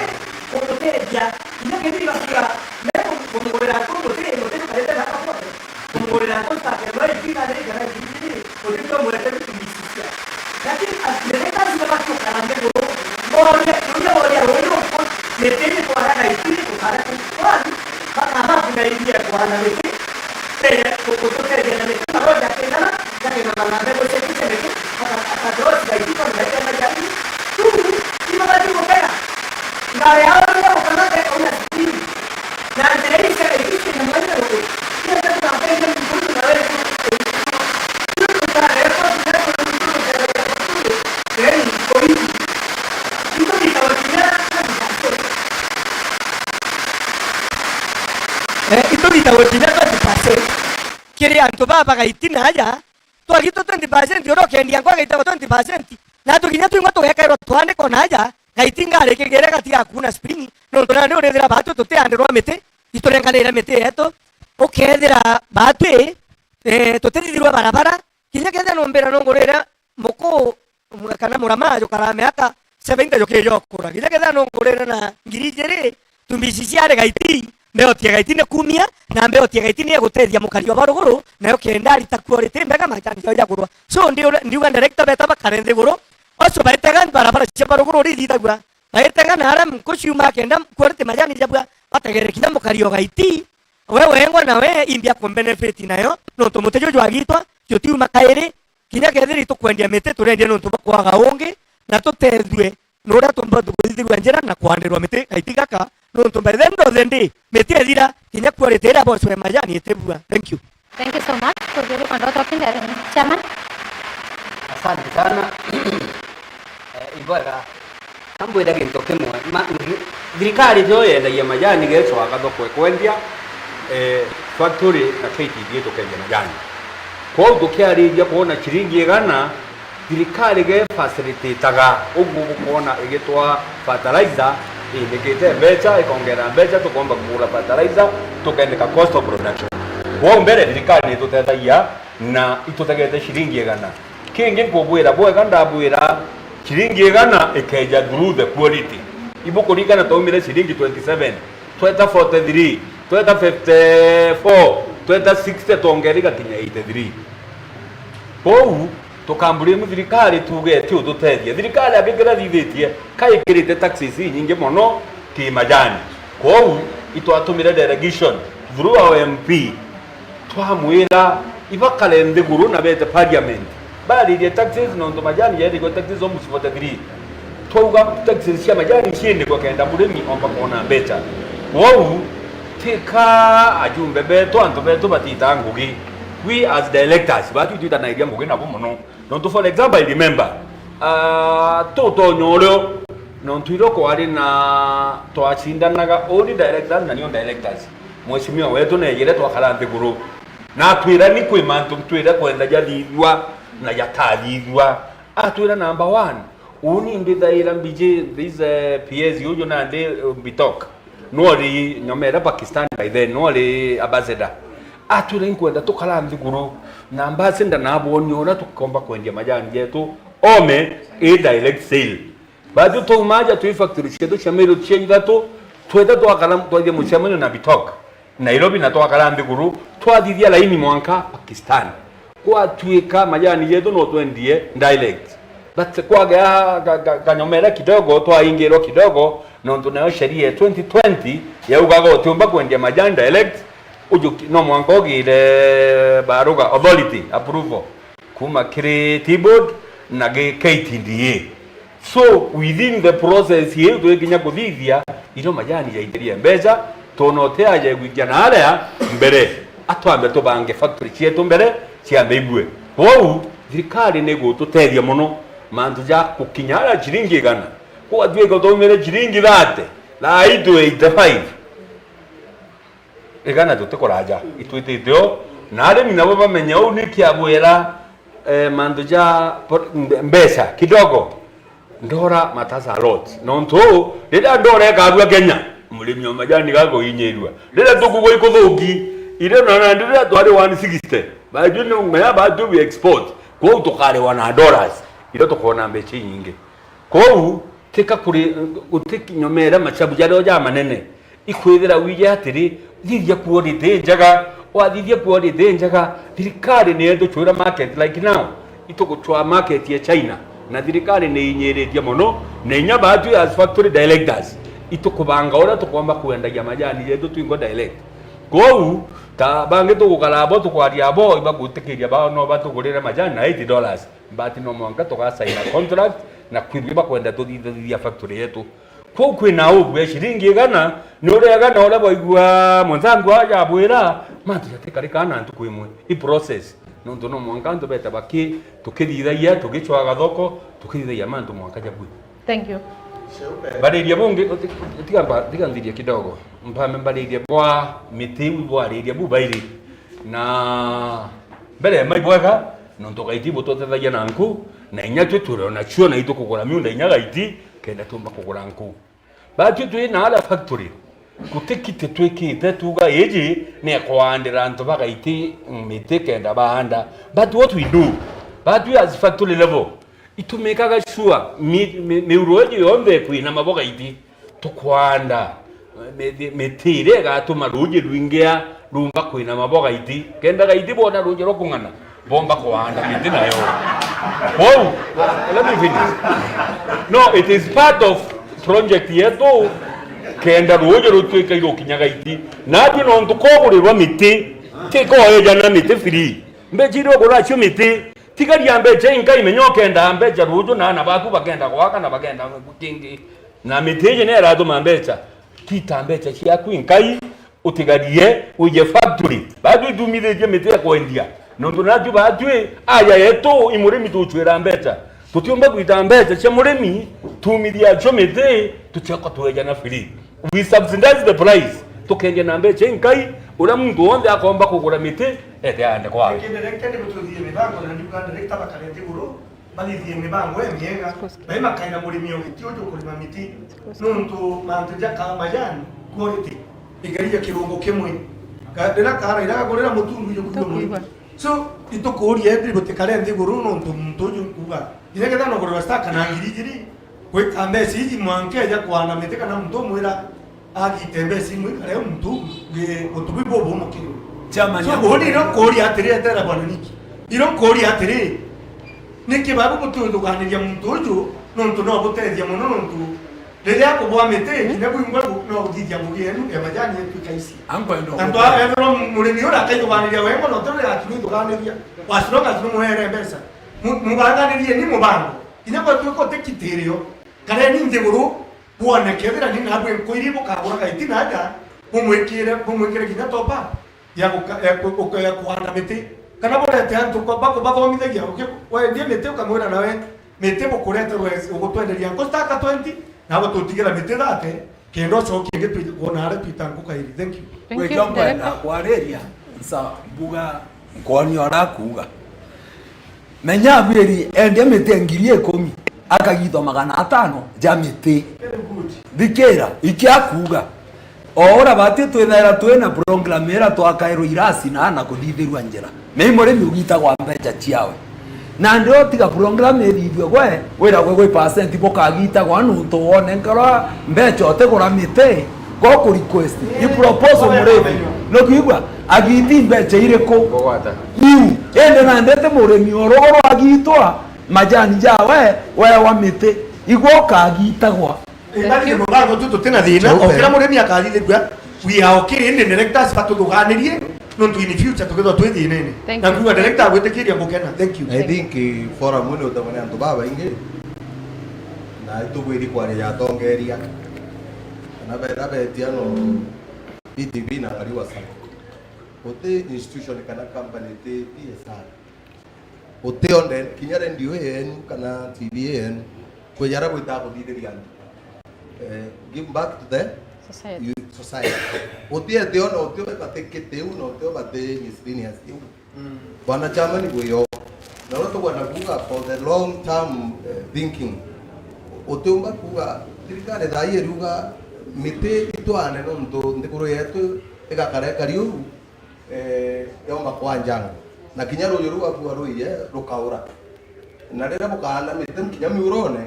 kumuteethia. Kinya kethira igakiga me kumugurira nku muti, muti tukarite na kabote. Kumugurira nku ntake no I T na riri kana I T riri, muti tumwete bitu bisicia. Lakini atwere kazi na batu kana nthiguru, boria, kuria boria ruri ruku, miti ni twaraga I T ni tukara ku. Kwani, bakaba kuna iria kwana miti, Tene, ku-, gututeethia na miti, maroja king'ana, na king'ana na mbegu cia kitemeke, aka-, akadosi gaitiko na iria majani. Tu, ibabati gutega. Ngari yao ni ya gukamate, una sitini. Na njira ii cia gaitiko na mwanya ruku. Ina tatu na mbere cia mkuru na wewe. Ina tutare kwa tutare kwa tutare kwa tutare. Yaani, kwa hivi. Ito ni kawaida, na ni kawaida. Eh, ito ni kawaida, twenty percent. Kiri antu baa bagaiti na aja, twagitwa twenty percent, uria ukendia nkwa agaitagwa twenty percent. Natu kinya twingwa tugekairwa twandikwa na aja, gaiti ngari kigire gatiga kuuna spring, nontu nandi urithira baatwi tutiandirwa miti, iturenganire miti yetu, ukethira baatwi, eh, tutithithirwa barabara, kinya kethira numbira nungurire muku, mwe-, kana murama jukara miaka seventy jukijokura. Kinya kethira nungurire na ngiri ijiri, tumbici ciari gaiti, mbeoti ya gaiti ni kumia, na mbeoti ya gaiti ni igutethia mukari wa baruguru, nayo kenda arita quality mbega majani jao jagurwa. So, ndi ura-, ndiuga director beta bakare nthiguru, ocio baitega barabara cia baruguru uri ithithagua, baitega na aria mkuciuma kenda quality majani jabua, bategere kinya mukari o gaiti, we wengwa na we imbi akumbenefit nayo, nontu muti juju jwagitwa, jutiuma kairi, Kinya kethira itukwendia miti, turendia niuntu bwa kwaga ungi, na tutethue ni uria tumba tukuthithirua njira na kwandirwa miti gaiti gaka, niuntu by the end of the day, miti ithira, kinya quality iria boss we majani itibua. Thank you. Thank you so much. Tuthire kwa ndoto kinde, Chairman. Asante sana. Eh, ibwega. Kambwira gintu kimwe, ma-, ngi-, thirikari jo yendagia majani gecoa gathoko ekwendia, eh, factory na K T D A tukendia majani. Kwou tukiariria kwona ciringi igana, thirikari ge facilitaga, uguo bukwona igitwa fertilizer, indikite mbeca, ikongera mbeca, tukomba kugura fertilizer, tukendika cost of production. Kwou mbere thirikari nitutethagia na itutegete ciringi igana. Kingi nkubwira bwega, ndabwira ciringi igana ikeja through the quality. Ibukuririkana twaumire ciringi twenty seven, tweta forty three, tweta fifty four, tweta sixty, twongera igakinya eighty three. Kwou tukamburimu thirikari tuge ti ututethia. Thirikari angikira thithitie, kaikirite taxes inyingi mono ki majani. Kwou itwatumire delegation through our M P, twamwira ibakare nthiguru na bete parliament, baririe taxes, nontu majani yairigwe taxes almost forty three. Twauga taxes cia majani ciindikwe kenda murimi omba kwona mbeca. Kwou tika ajumbe betu, antu betu batita ngugi. We as directors, batu itwitanairia ngugi nabo mono. Nontu, for example, I remember, ah, tutonya urio, nontu irio kwari na, twacindanaga, uni directors na nio directors. Mheshimiwa wetu neejire twakara nthiguru. Na atwira ni kwi mantu twire kwenda jathithua na jatathithua. Atwira number one, uni mbithaira mbiji, this, eh, P S uju nandi, eh, Bitok. Nwari nyomera Pakistan by then, nwari ambassador. Atwira inkwenda tukara nthiguru na ambassador na abwonie uria tukomba kwendia majani jetu ome i direct sale. Bathu twauma aja twi factory cietu cia Meru cia ithatu, tweta twakara, twathithia mucemanio na Bitok Nairobi, na twakara nthiguru, twathithia laini mwanka Pakistan. Gwatuika majani jetu no twendie direct. But kwagea ka, ka, kanyomera kidogo, twaingirwa kidogo, nontu nayo sheria ya twenty twenty yaugaga utiumba kwendia majani direct, uju ki-, no mwanka ugire baruga, authority, approval, kuma kiri T-Board na gi-, K T D A. So, within the process iu twikinya kuthithia, irio majani jaingiria mbeca, tona uti aja igwikia na aria mbere, atwambe tubange factory cietu mbere, ciambe ibue. Kwou, thirikari ni igututethia mono, mantu ja gukinya aria ciringi igana, gwatuika twaumire ciringi thirty, thaa ii twi eighty-five. Igana tutikuraja, itwitite o. Na arimi nabo bamenye uu ni kiabwira, eh, mantu ja po-, mbe-, mbeca kidogo. Ndora matters a lot. Nontu riria ndora ikabua Kenya, murimi wa majani gakuhinyirua. Riria tukugwa ikuthuki, irio na nandi riria twari one sixty, baju ni ng'aya baju we export. Kwou tukariwa na dollars. Irio tukoona mbeca inyingi. Kwou, tika kuri, guti kinyomera machabu jaria ja manene. Ikwithira wije atiri, thithia quality injega, wathithia quality injega, thirikari ni ituchwira market like now, ituguchwa market ya China, na thirikari ni inyiritie mono, na inya baatwi as factory directors, itukubanga uria tukomba kwendagia majani jetu twingo direct. Kwou, ta bangi tugukara abo, tukwaria abo, ibagwitikiria bao no batugurire majani na eighty dollars. But no mwanka tugasaina contract na kwithirwa bakwenda tuthithia factory yetu. Kwou kwina ubwe ciringi igana, ni uria igana uria baigua mwenzangu aja abwira, mantu jatikarika na ntuku imwe. I process. Nontu no mwanka antu beta baki, tukithithagia, tugicwaga thoko, tukithithagia mantu mwanka jabue. Thank you. Bariria bungi, uti-, uti-, tiga mba-, tiga nthirie kidogo. Mpame mbaririe bwa miti iu bwariria bu bairi. Na mbere mai bwega, nontu gaiti bututethagia na nku, na inya twi turi o nacio, na itukugura miunda inya gaiti, kenda tumba kugura nku. Batwi twi na ala factory, guti kiti twikite tuga iji ni ya kwandira antu ba gaiti miti kenda baanda. But what we do, batwi as factory level, itumikaga sure mi-, mi-, miuro iji yonthe kwina maboga iti. Tukwanda miti, miti iria igatuma ruuji rwingia rumba kwina maboga iti. Kenda gaiti bona ruuji rwa kung'ana, bomba kwanda miti nayo. Kwou, let me finish. No, it is part of project yetu, kenda ruuji rutwika irukinya gaiti. Natwi nontu kogurirwa miti, tikoejana miti free. Mbeca iria ugura cio miti, tigaria mbeca inkai, menya ukenda mbeca ruuju na ana baku bakenda gwaka na bakenda kingi. Na miti iji ni iratuma mbeca, kita mbeca ciaku inkai, utigarie wije factory. Batwi itumithitie miti ya kwendia. Nontu natwi batwi, aya yetu, i murimi tuchwira mbeca. Tutiumba gwita mbeca cia murimi, tumithia acio miti, tucoka twejana free. We subsidize the price. Tukendia na mbeca inkai, uria muntu wonthe akomba kugura miti, ete aande kwawe. Director, ni gututhie mibango na ndiuga director bakare nthiguru, bathithie mibango emiega. Bai makaira murimi o giti uju kurima miti. Nontu mantu ja ka majani, quality, igeria kirungu kimwe. Ka-, riria karaira gagurira mutundu uju kuigua murimi. So, itukuria indi butikare nthiguru nontu muntu uju nkuga. Kinya kethira nogurwa star kana ngiri igiri, gwika mbeca iji mwanka eja kwanda miti kana muntu umwira agite mbeca imwe ikare muntu ungi, untu bwi bubu mukiri. Chairman, so, uuni irio nkuria atiri, etera bwana Niki. Irio nkuria atiri, niki babu bututhuganiria muntu uju nontu no butethia mono nontu riria akubwa miti, kinya bwingwa bu-, no buthithia ngugi yenu ya majani yetu ikaisi. Ankwenda antu aa ethirwa murimi uria akaithuganiria wengwa no turi akirithuganiria. As long as numuhere mbeca. Mu-, mubanganirie ni mubango. Kinya gwatuika utikitirio, kareni nthiguru, bwone kethira ni nabwe nkwiri bukagura gaiti naja, bumwikire, bumwikire kinya top up ya guka-, ya ku-, uka-, ya kuhanda miti. Kana burete antu kwa-, baku-, bathomithagia, uki-, wendie miti ukamwira nawe, miti bukureterwe ugutwenderia nku staka twenty, nabo tutigira miti thate, kenda ucokie ingi twi-, kwona aria twita nku kairi. Thank you. Thank you, Director. Gwikio nkwenda kwariria, nsa mbuga nkonia uria akuuga. Menya abwiri endia miti ya ngiri ikumi, akagitwa magana atano ja miti. Thikira, iki akuuga. O uria bati twithaira twina program ira twakairwe irasi na na kuthithirua njira. Mei murimi ugitagwa mbeca ciawe. Na ndio tiga program ithithue gwe, wiragwe gwi percent bukagitagwa nuntu wone nkara mbeca utigura miti, go ku request. I propose murimi. Nukwigua? Agiti mbeca iriku? Kugwata. Iu, indi na ndete murimi o rugo rwagitwa, majani jawe, wewa miti, igwe ukagitagwa. Thank you. Mubango tu tutina thina, o kira murimi akathithigua, we are okay, indi directors batuthuganirie, nontu in future tukethwa twi thinene. Thank you. Na nguga director agwitikiria ngukena. Thank you. I think, eh, forum ni utabone antu babaingi, na itubwiri kwaria atongeria, kana bera betia no B T V na Ngariwa Sacco. Uti institution kana company ti P S R. Utionde kinya radio yenu kana T V yenu, kwijara gwita kuthithiria antu. Eh, give back to the society. Youth society. Utiete ona utio batikite u na utio bati miscellaneous iu. Mm. Bwana chairman bwiyo. Na uria tugwenda kuuga for the long term, eh, thinking. Utiumba kuuga thirikari thaa ii iriuga miti itwane nontu nthiguru yetu igakara ikari uu, eh, yomba kwanjanga. Na kinya ruuji ruu abua ruiye rukaura. Na riria bukaanda miti kinya miurone,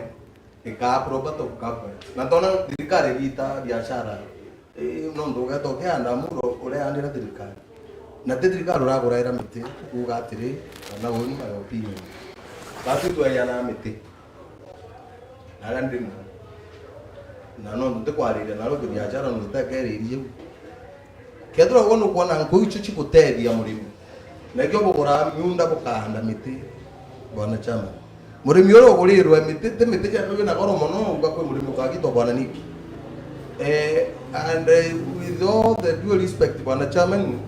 ikaa proper to cover. Na ntona thirikari igiita biashara, eh, nontu ugeeta ukianda muro ureandira thirikari. Na ti thirikari uraguraira miti, kuuga atiri, kana uni my opinion. Batu tweeana miti. Naria ndimo. Na nontu ntikwariria naro kibiashara, nontu tekeeririe u. Kethirwa we nukwona nkuu icio cigutethia murimi, nakio bugura miunda bukaanda miti, bwana chairman. Murimi uria ugurirwe miti, ti miti ja wina goro mono, uga kwi murimi ukagitwa bwana Nick. Eh, and, eh, with all the due respect, bwana chairman,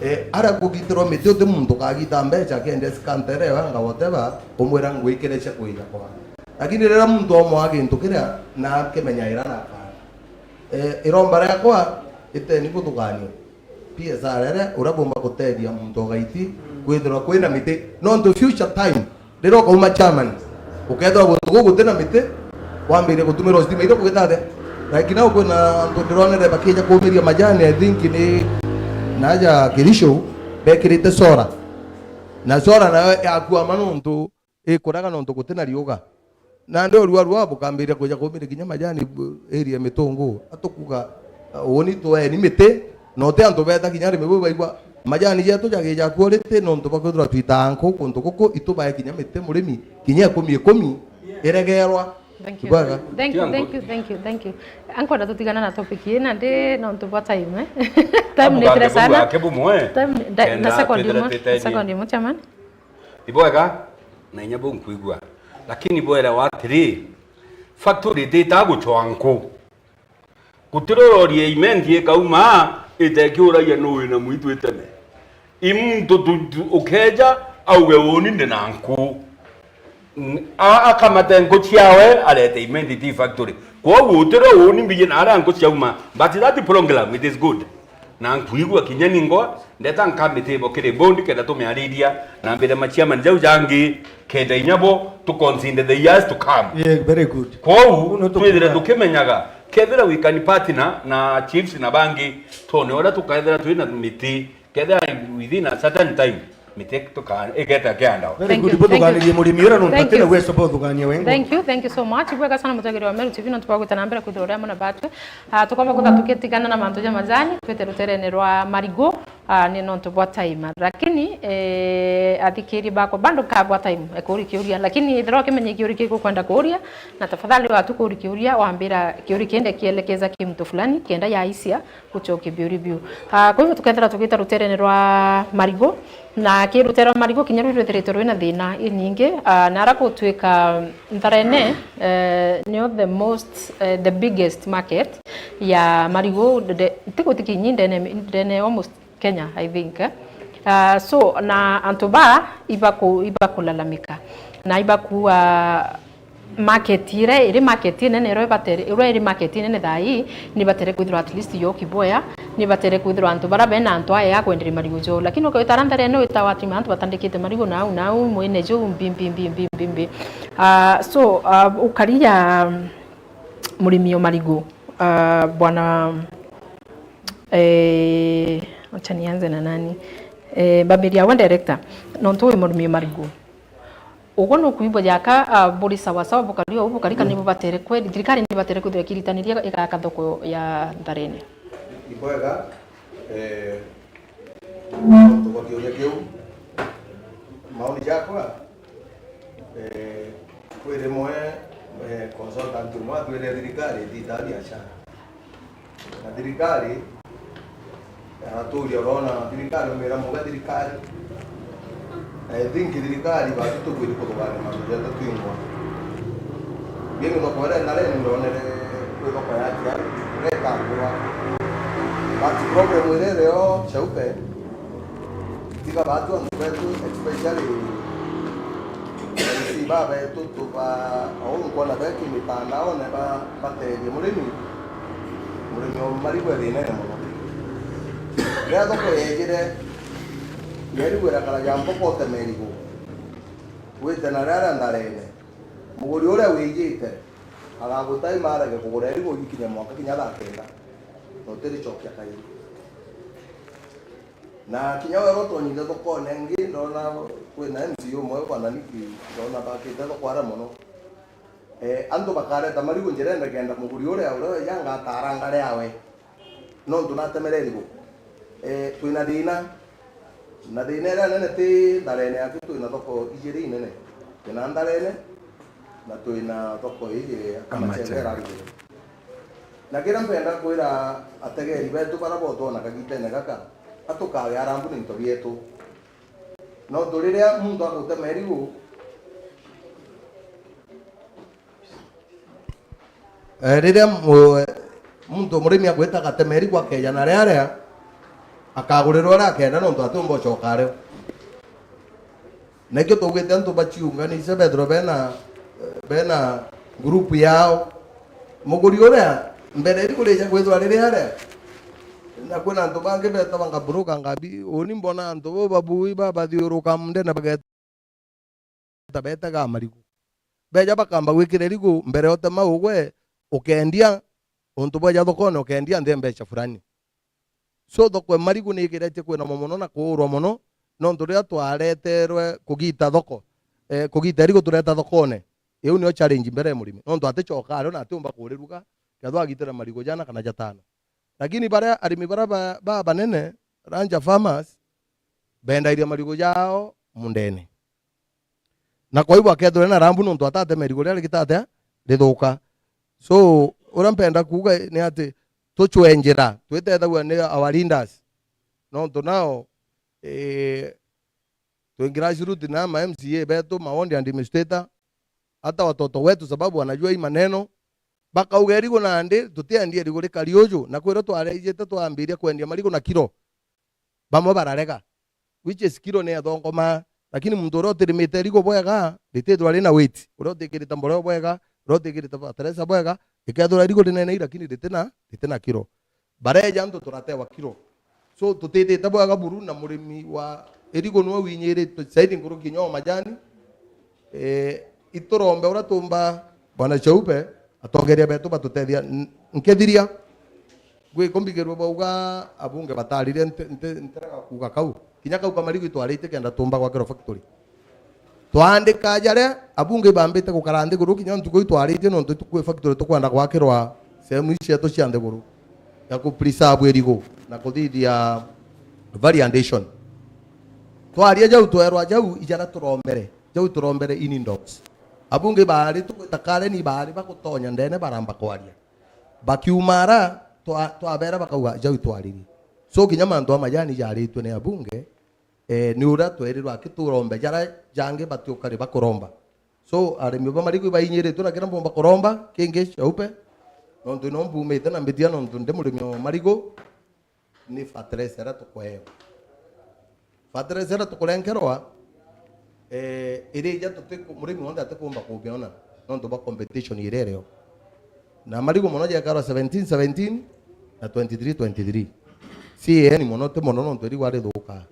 eh, aria kugitirwa miti uti muntu ukagita mbeca akiendia scanter, wanga whatever, umwira ngwikire cia kuija kwa. Lakini riria muntu omwaa gintu kiria na akimenya ira na akana, eh, iromba riakwa iteni kuthugania. P S R ere uria bumba gutethia muntu o gaiti kwithirwa kwina miti. Nontu future time, riria ukauma chairman, ukethirwa guntu guu gutina miti, wambirie gutumira stima iria bugita atia? Like now kwina antu ndironere bakija kumiria majani, I think ni naja Kirisho, bekirite solar. Na solar nayo yakuama nontu ikuraga nontu gutina riuga. Nandi urua rua bukambiria kuja kumiria kinya majani bu-, area mitungu. Atukuga, uh, uni tueni miti, na uti antu beta kinya rimi bu baigua majani jetu jagija quality nontu bakwithirwa twitaa nku kuntu guku, itubae kinya miti murimi, kinya ikumi ikumi iregerwa. Thank you. Ibwega? Thank you, Kiango. Thank you, thank you, thank you. Ankwenda tutigana na topic ii nandi nontu bwa time, eh? Time ni press sana. Time ni, nda-, na second imwe, second imwe, chairman. Ibwega, na inya buu nkwigua. Lakini bwelewa atiri, factory ititaa gucwa nku. Gutiro rori ya imenti ikauma, itekiuragia nuu wina mwitu iteme. I muntu tu, tu, ukeja, auge uni ndi na nku. N-, a-, akamate nku ciawe, arete imenti ti factory. Kwoguo gutiro uni mbiji na aria nku ciauma. But that program, it is good. Na nkwigua kinya ni ngwa, ndeta nkamitibo kiri board kenda tumiariria na mbere ma chairman jau jangi, kenda inya bo to consider the years to come. Yeah, very good. Kwou, twithire tukimenyaga, kethira we can partner na chiefs na bangi, twone uria tukethira twina miti, kethira within a certain time, miti tuka-, igeta kiandao. Very good. Thank you, thank you. Buthuganirie murimi uria nontu atina uwezo bwa uthugania wengu. Thank you, thank you so much. Ibwega sana mutegeri wa Meru T V, nontu bwa gwita na mbere kwithira uria amwe na batwi. Ah, tukomba kutha tukitigana na mantu ja majani, twite ruterene rwa marigu, ah, ni nontu bwa time. Lakini, eh, athikiri bakwa, bado ka bwa time, eh, kuuri kiuria. Lakini ethirwa ukimenye kiuri kiku kwenda kuuria, na tafadhali watu kuuri kiuria, wambira kiuri kiende kielekeza ki mtu fulani, kenda yaisia gucokia biuri biu. Ah, kwa hivyo tukethira tugita ruterene rwa marigu, Na ki rutere rwa marigu kinya rwi rwithiritwe rwina thina inyingi, ah, na ara gutwika Ntharene, eh, nio the most, eh, the biggest market ya marigu nde-, ti guti kinyi ndene, ndene almost Kenya, I think, eh. Ah, so, na antu ba ibaku-, ibakulalamika. Na ibakuwa market iria iri market inene, iria ibatere-, iria iri market inene thaa ii, ni batere kwithirwa at least yo Kibwea, ni batere kwithirwa antu bara bena antu aya ya kwenderia marigu jo. Lakini ukawita ara Ntharene wita watima antu batandikite marigu nau, nau, mwene ju, mbi, mbi, mbi, mbi, mbi, mbi. Ah, so, ah, ukaria murimi o marigu, ah, bwana, eh, acha nianze na nani? Eh, Bamiria we director, nontu wi murimi o marigu. Uguo nukwigua jaka, ah, buri sawa sawa, bukari ou, bukari kana nibo batere kweri, thirikari nibatere kwithirwa ikiritaniria igaka thoko ya Ntharene. Ibwega, eh, nontu bwa kiuria kiu, maoni jakwa, eh, kwi rimwe, eh, consultant umwe atwire thirikari ititaa biashara. Na thirikari, araturia, urona thirikari, umira muga thirikari. I think thirikari batu tukwiri kuthugania mantu jatatu ingwa. Nginya thoko iria Ntharene ndonere kwi thoko ya kiari, uretangurwa. But problem iria irio Chaupe, tiga batu antu betu, especially M C babetu, tuba, au nkwona be kimitandaone ba, batethie murimi. Murimi o marigu e thinene mono. Riria thoko yejire, yerigu irakara ja mboka uteme irigu, wite na riria Ntharene, muguri uria wijite agagutai marage kugura irigu ikinye mwaka kinya thaa kenda, na utiricokia kairi. Na kinya weru twonyite thokone ingi, ndona Kwina M C A umwe bwana Nick, ndona bakite thoko aria mono. Eh, antu bakareta marigu njirene kenda muguri uria, uria yanga ataranga riawe. Nontu natemere irigu. Eh, twina thina. Na thina iria nene ti Ntharene aki, twina thoko ijiri inene. Twina Ntharene, na twina thoko iji ya Kamachebe. Kamachebe ira ruguru. Na kiria mpenda kwira ategeri betu baria botwona kagitene gaka, atukawe arambu ni into bietu. Nontu riria muntu agutema irigu, eh, riria mu-, muntu murimi agwita agatema irigu akeja na riaria, akagurirwa uria akenda nontu atiumba ucoka ario. Na ikio tugwite antu baciunganice bethirwe bena, bena group yao. Muguri uria mbere irigu rija kwithirwa riri aria, na kwina antu bangi betawa ngaburuka ngabi, uni mbona antu bo babui babathiuruka mundene bageta betega marigu. Beja bakamba gwikira irigu mbere otema ugwe ukendia, untu bweja thokone ukendia nthi mbeca fulani. So thoko e marigu ni igeretie kwinamwa mono na kuurwa mono, nontu riria twareterwe kugita thoko, eh, kugita irigu tureta thokone, iu nio challenge mbere ya murimi, nontu aticoka ario na atiumba kuriruga, kethwa agitire marigu jana kana jatano. Lakini baria arimi baria ba, ba banene, larger farmers, bendairia marigu jao mundene. Na kwa hivyo akethirwa ena rambu nontu atateme irigu riria rigitate rithuka. So, uria mpenda kuuga ni ati tucwe njira, twitethagua ni our leaders. Nontu nao, eh, twi grassroots na ma M C A betu, ma ward administrator, hata watoto wetu, sababu wanajua hii maneno, bakauga irigu nandi tutiendie irigu rikari uju, na kwirwo twareijite twambiria kwendia marigu na kiro. Bamwe bararega, which is kiro ni athongoma, lakini muntu uria utirimite irigu bwega, ritithirwa rina weight, uria utikirite mboreo bwega, uria utikirite fertilizer bwega, rikethirwa irigu rinene, lakini ritina, ritina kiro. Bareja antu turatewa kiro. So, tutithite bwega buru na murimi wa irigu niwe winyiritwe zaidi nkuruki kinya o majani. Eh, iturombe uria tumba Bwana Chaupe, atongeria betu batutethia. N-, nkithiria, ngwiko mbigirwe bauga abunge batarire nte-, nte-, nterega kuuga kau. Kinya kau ka marigu itwarite kenda tumba gwakirwa factory. Twaandika jaria abunge ibambite gukara nthiguru kinya ntuku itwarite nontu tukwi factory tukwenda gwakirwa sehemu ici cietu cia nthiguru ya ku preserve irigu na kuthithia value addition. Twaria jau twerwa jau ijaria turombere. Jau turombere in indoors. Abunge baari tugwita Karen baari bagutonya ndene baramba kwaria. Bakiuma ara twa-, twabera bakauga jau itwariri. So kinya mantu a majani jaritwe ni abunge, eh, ni uria twerirwe aki turombe jaria jangi batiukari bakuromba. So arimi ba marigu ibainyiritwe na kiria mbumba kuromba kingi Chaupe, nontu ino mbumite na mbitia nontu ndi murimi o marigu, ni fertilizer iria tukuewa. Fertilizer iria tukurenkerwa, eh, irija tutiku-, murimi wonthe atikumba kumiona nontu bwa competition iria irio. Na marigu mono jekarwa seventeen seventeen na twenty-three twenty-three. C A N mono ti mono nontu irigu arithukaa.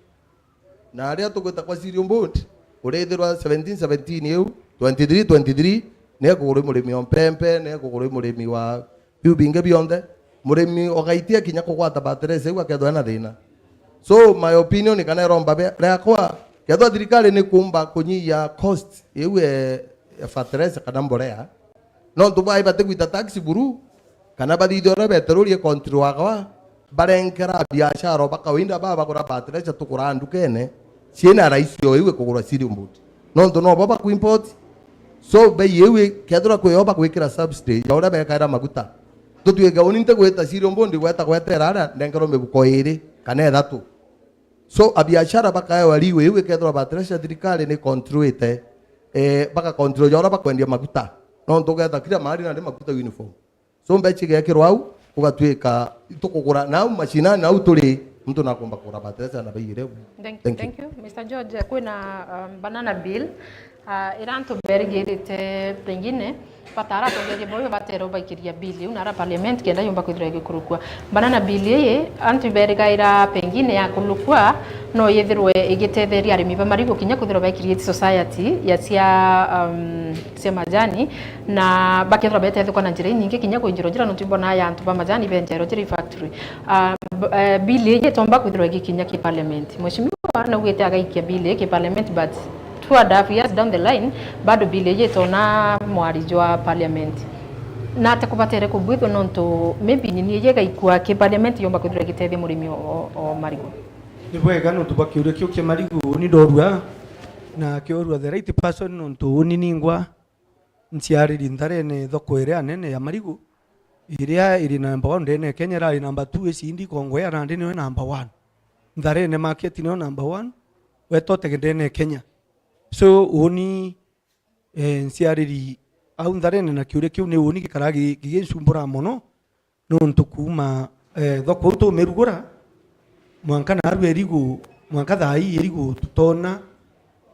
Na riria tugwita kwa cereal board, urithirwa seventeen seventeen iu, twenty-three twenty-three, ni ekugurwa i murimi o mpempe, ni ekugurwa i murimi wa biu bingi bionthe. Murimi ugaitia kinya kugwata bateresa iu akethwa ena thina. So, my opinion kana iromba be-, riakwa, kethwa thirikari ni kumba kunyihia cost iu e, ya fertilizer kana mborea, nontu bwa ibati gwita tax buru, kana bathithia uria beterori ikontirwagwa, barenkera biashara o bakawaida baba bagura fertilizer tugura ndukene, ciina raisi o iu ikugurwa cereal board. Nontu nobo bakuimport, so bei iu i-, kethirwa kwi o bagwikira subsidy ya uria bekaira maguta. Tutwike uni ntigwita cereal board gweta gwetera aria ndenkerwa mibuko iri kana ithatu. So abiashara bakaewa riu iu ikethirwa fertilizer thirikari ni controlite, eh, baka control ja uria bakwendia maguta. Nontu ugetha kila mahali nandi maguta uniform. So mbeca igekirwa au, ugatwika itukugura nau mashinani nau turi, muntu nakumba kugura fertilizer na bei iria. Thank you. Thank you. Thank you. Mister George, kwina, um, banana bill, uh, ira antu berigirite pengine batara atongeria boyo batera ubaikiria bill iu nara parliament kenda yumba kwithirwa igikurukua. Banana bill ii antu iberigaira pengine yakurukua no yithirwe igitetheria arimi ba marigu kinya kwithirwa ba create society ya cia, um, cia majani, na bakethirwa betethukwa na njira inyingi kinya kwinjirwa njira nontu imbonaa ya antu ba majani benjerwa njira i factory. Ah, b-, eh, bill iji itomba kwithirwa igikinya ki parliament. Mheshimiwa, naugite agaikia bill ki parliament, but two and a half years down the line, bado bill iji itona mwari jwa parliament. Na ate kubatere kubwithwa nontu maybe nini iji igaikua ki parliament yomba kwithirwa igitethia murimi o, o, o marigu. Ni bwega nontu bwa kiuria kiu kia marigu, ni ndorua na kiorua the right person nontu uni ningwa nciariri ntharene thoko iria nene ya marigu, iria iri number one ndene ya Kenya, irari number two icindi Kongwe ya nandi niyo number one. Ntharene market niyo number one, wetotege ndene ya Kenya. So uni, eh, nciariri au ntharene na kiuria kiu ni uni gikara gi-, gigincumbura mono, nontu kuuma, eh, thoko uu tumirugura, mwanka naarua irigu, mwanka thaa ii irigu tutona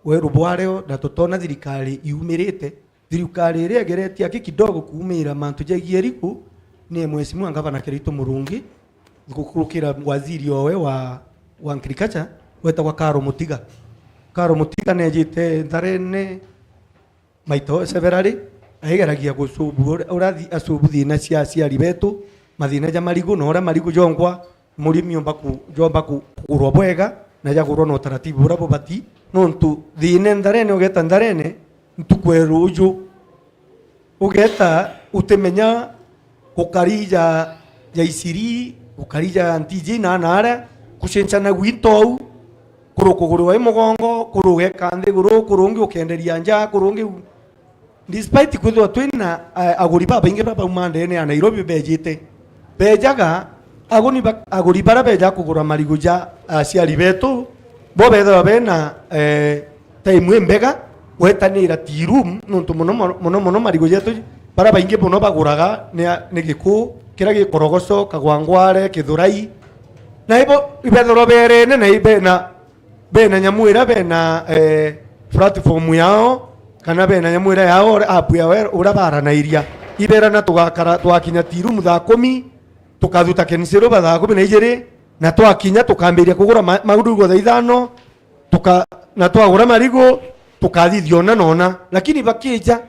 weru bwario na tutona thirikari iumirite. Thirikari iria igeretie aki kidogo kuumira mantu jegie irigu ni Mheshimiwa Ngavana Kiraitu Murungi, gukurukira waziri owe wa, wa agriculture, wetagwa Karo Mutiga. Karo Mutiga neejite ntharene maita severally, aigeragia gucubu, ura-, urathi-, acubu thiina cia aciari betu, mathiina ja marigu, na uria marigu jongwa murimi omba ku-, jomba ku-, kugurwa bwega, na jagurwa na utaratibu buria bubati, nontu thiina ntharene, ugeta ntharene, ntuku ya ruuju, ugeta utimenya gukari ja, ja Isiri, gukari ja Ntiji na naria, kucenchana gwinto au, kuru kugurwa i mugongo, kuru ugeka nthiguru, kuru ungi ukenderia nja, kuru ungi u-, despite kwithirwa twina, eh, aguri babaingi baria bauma ndene ya Nairobi bejite. Bejaga, aguni ba-, aguri baria beja kugura marigu ja aciari betu, bo bethirwa bena, eh, time imbega gwetanira tea room, nontu mono, mono, mono, mono marigu jetu baria baingi mono baguraga ni a-, ni Gikuu, kiria gi Korogoco, Kagwangware, Kithurai. Na ibo ibethirwa berene na ibena, bena nyamu iria bena, eh, platform yao, kana bena nyamu iria yao, app yao, uria baranairia. Iberana tugakara, twakinya tea room thaa kumi, tukathuta kensiru ba thaa kumi na ijiri, na twakinya tukambiria kugura ma-, maundu thaa ithano, tuka-, na twagura marigu, tukathithia ona na ona. Lakini bakija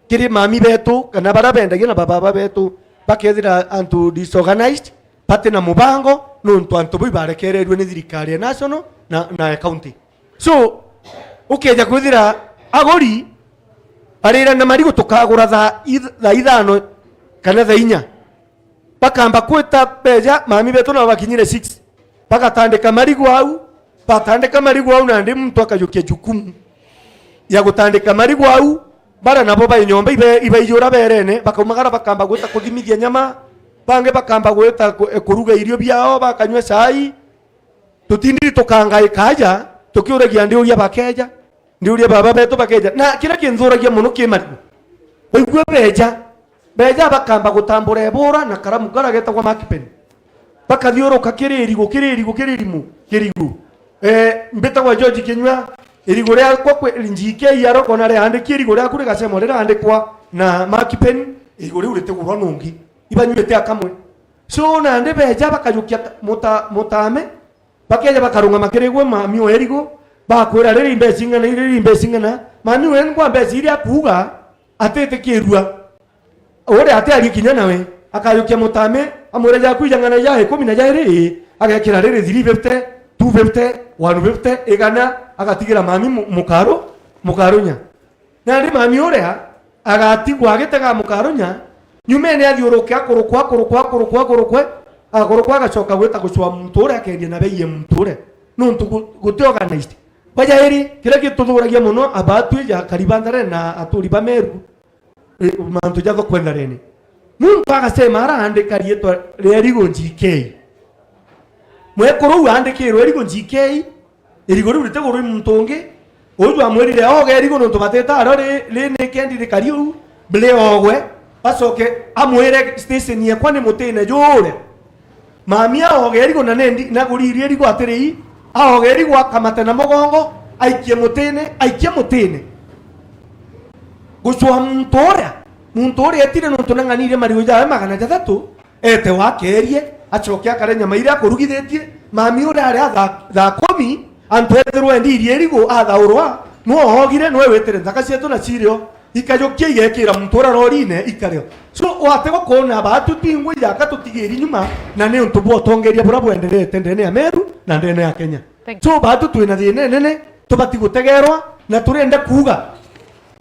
kiri mami betu, kana baria bendagia na bababa betu, bakethira antu disorganized, bati na mubango, nontu antu bau ibarekererue ni thirikari ya national na, na ya county. So, ukeja kwithira aguri barira na marigu tukagura thaa ith-, thaa ithano kana thaa inya. Bakamba kwita beja, mami betu nabo bakinyire six. Bagatandika marigu au, batandika marigu au, nandi muntu akajukia jukumu ya gutandika marigu au, bara nabo bai nyomba ibe-, ibaijura berene, bakaumagara bakamba gwita kuthimithia nyama, bangi bakamba gwita ku-, kuruga irio biao, bakanyua cai. Tutindiri tukangaika aja, tukiuragia ndiuria bakeja. Ndiuria baba betu bakeja. Na kiria kinthuragia mono ki marigu. Waigua beja. Beja bakamba gutambura ebura na karamu karia getagwa mark pen. Bakathiuruka kiri irigu, kiri irigu, kiri irimu, kirigu. Eh, mbitagwa George Kinyua, irigu riakwa kwi G K arokona riandiki, irigu riaku rigacemwa rirandikwa na mark pen, irigu riu ritigurwa nungi. Ibanyuite akamwe. So nandi beja bakajukia muta-, mutame, bakeja bakarungama kiri gwe mami wa irigu, bakwira, "Riri mbeca ing'ana, riri mbeca ing'ana." Mami we nkwa mbeca iria akuuga atitikirua. Uria atiarie kinya nawe, akajukia mutame, amwira, "Jaku ijang'ana ja ikumi na jairi," agekira riri three fifty, two fifty, one fifty, igana, agatigira mami mu-, mukaru-, mukarunya. Nandi mami uria agatigwa agitega mukarunya, nyumene athiuruke akurukwa, akurukwa, akurukwa, akurukwa, akurukwa, agacoka gwita gucwa muntu uria akendia na bei ya muntu uria. Nuntu gu-, guti organized. Kwa jairi, kiria gituthuragia mono abatwi ja Kariba Ntharene na aturi ba Meru, eh, mantu ja thoko Ntharene. Muntu agacema araandika riitwa ria Erigo G K. Mwekuru uu aandikirwe Erigo G K, irigu riu ritigurwi muntu ungi. Uju amwirire, "Oge irigu nontu batita aro ri, ri nikendi rikari uu, riogwe." Bacoke amwire, "Station yekwa ni mutine juure." Mami aoge irigu na nendi, naguririe irigu atiri, aoge irigu akamate na mugongo, aikie mutine, aikie mutine. Gucwa muntu uria, muntu uria etire nontu nang'anirie marigu jawe magana jathatu, ete wakerie, acoke akare nyama iria akurugithitie. Mami uria ari a thaa, thaa kumi, antu ethirwe endirie irigu, athaurwa, nwe oogire, nwe witire nthaka cietu na cirio, ikajukia igekira muntu uria rorine, ikario. So, wate gukoona baatu twingwa ijaka tutigiri nyuma, na ni untu bwa utongeria buria bwenderete ndene ya Meru na ndene ya Kenya. Thank you. So, baatu twina thina inene, tubati gutegerwa, na turenda kuuga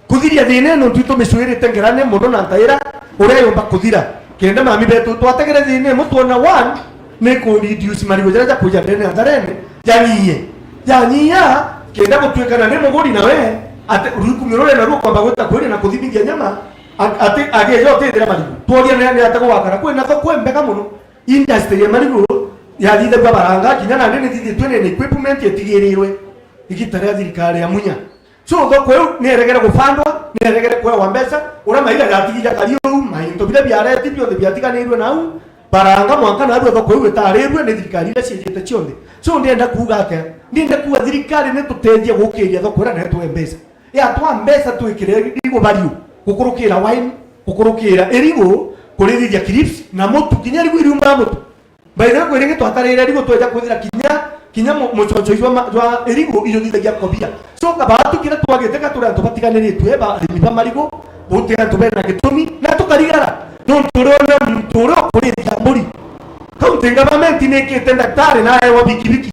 kuthiria thina ino ntu itumicwirite ngerane mono na ntaira uria yumba kuthira. Kenda mami betu twategere thina imo twona one, ni ku reduce marigu jaria jakuja ndene ya ntharene, janyinye. Janyinha, kenda gutuika na ni muguri nawe, ati rukumi ruria naruo kwamba gwita kwiria na kuthimithia nyama, a-, ati ageja utithira marigu. Tworia ni, ni ata gugakara kwina thoko imbega mono. Industry ya marigu yathithagua Baranga, kinya nandi nithithitue nina equipment itigirirwe igita ria thirikari ya Munya. So, thoko iu nieregere gubandwa, nieregere kwewa mbeca, uria maira jatigija kari uu, mainto biria biareti bionthe biatiganirue nau, Baranga mwanka narua thoko iu itarirue ni thirikari iria ciijite cionthe. So, ndienda kuuga atia? Ndienda kuuga thirikari nitutethie gukiria thoko iria na itwe mbeca. Yatwa mbeca twikire irigu bariu, gukurukira wine, gukurukira irigu, kurithithia crips na mutu, kinya irigu iriumaga mutu. By the way, kwi ringi twatarire irigu tweja kwithira kinya, kinya mu-, mucoco jwa ma-, jwa irigu ijuthithagia kobia. So, kabatu kiria twagite ka turi antu batiganiritue, ba arimi ba marigu, guti antu bena gitumi, na tukarigara. Nontu uriona muntu uria ukurithia mburi. County government ni ikite ndaktari na aewa bikibiki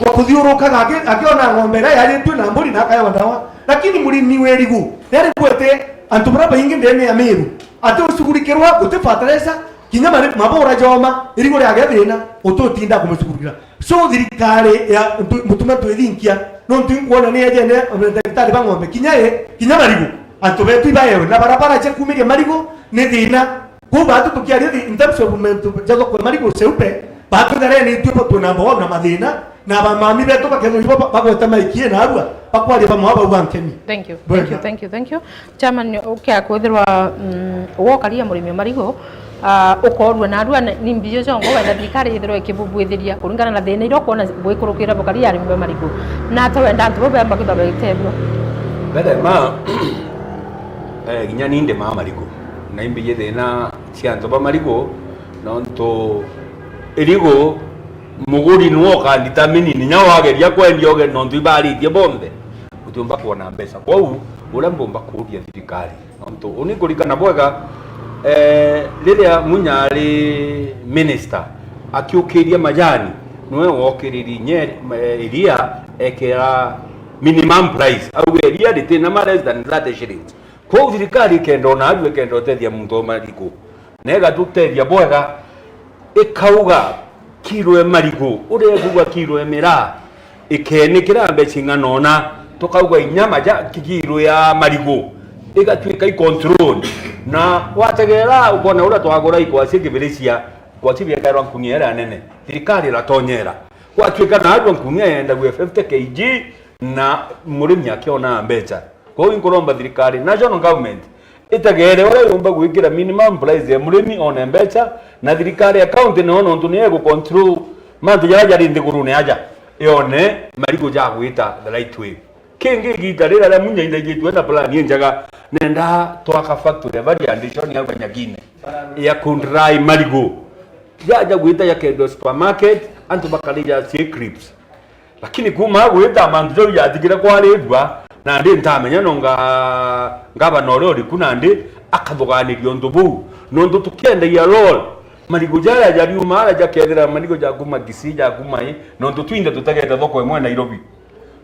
wa kuthiurukaga aki-, akiona ng'ombe iria yaritue na mburi na akaewa ndawa. Lakini murimi wa irigu, riria rikwete antu baria baingi ndene ya Meru, ati ucugurikirwa, guti fertilizer, kinya mari-, mabura joma, irigu riage thina, uti utinda kumucugurikira. So thirikari ya ntu-, mutuma twithinkia, nontu inkwona ni ejene, eh, ndagitari ba ng'ombe, kinya i, kinya marigu, antu betu ibaewe, na barabara cia kumiria marigu ni thina. Kwou baatu tukiaria thi-, in terms of mantu ja thoko ya marigu ceupe, baatu thareni itue bo tu number one na mathina, na bamami betu bakethirwa ibo ba-, bagwete maiki na arua, bakwaria bamwe bau bankeni. Thank you, thank you, Bwega. Thank you, thank you. Chairman, ukia kwithirwa, mm, wokaria murimi o marigu, ah, ukorua narua ni, ni mbio jongo wenda thirikari ithirwa ikibubwithiria kuringana na thina iria ukwona bwikurukira bukari arimi ba marigu. Na ata wenda antu bau bemba kwithirwa bagitethua? Mbere ma, eh, kinya ni ndima marigu. Na imbiji thina cia antu ba marigu, nontu irigu muguri niwe ukanditamini, ninya wageria kwendia uge nontu ibaritie bonthe, utiumba kwona mbeca. Kwou, uria mbumba kuuria thirikari, nontu uni nkurikana bwega, eh, riria Munya ari minister, akiukiria majani, niwe wokiririe nye-, eh, iria ekera minimum price, auga iria ritina ma less than thirty shillings. Kwou thirikari ikenda ona arua ikenda utethia muntu o marigu, na igatutethia bwega, ikauga kiro ya marigu, uria ikuuga kiro ya miraa, ikeni kira mbeca ing'ana ona, tukauga inya maja kiro ya marigu, igatuika i control. Na wategera ukona uria twagura ikwaci kibiricia, ikwaci biekairwa nkunia iria nene, thirikari iratonyera. Gwatuika na arua nkunia yendagua fifty K G, na murimi akiona mbeca. Kwou inkuromba thirikari, national government, itegere uria yumba gwikira minimum price ya murimi one mbeca, na thirikari ya county nio nontu niyo igu control mantu jaria jari nthigurune aja, yone marigu jagwita the right way. Kingi igita riria ria Munya indaigitue na plan injega, nenda twaka factory ya value addition ya Nyagine ya kundrai marigu. Jaja gwita jakendwa supermarket, antu bakarija cia crips. Lakini kuma agwita mantu jau jatigire kwarirua, nandi ntamenya no nga-, ngavana uria uriku nandi akathuganiria untu buu. Nontu tukiendagia lori, marigu jaria jariuma aria jakethira marigu ja kuma Kisii, ja kuma i, nontu twinthe tutegete thoko imwe Nairobi.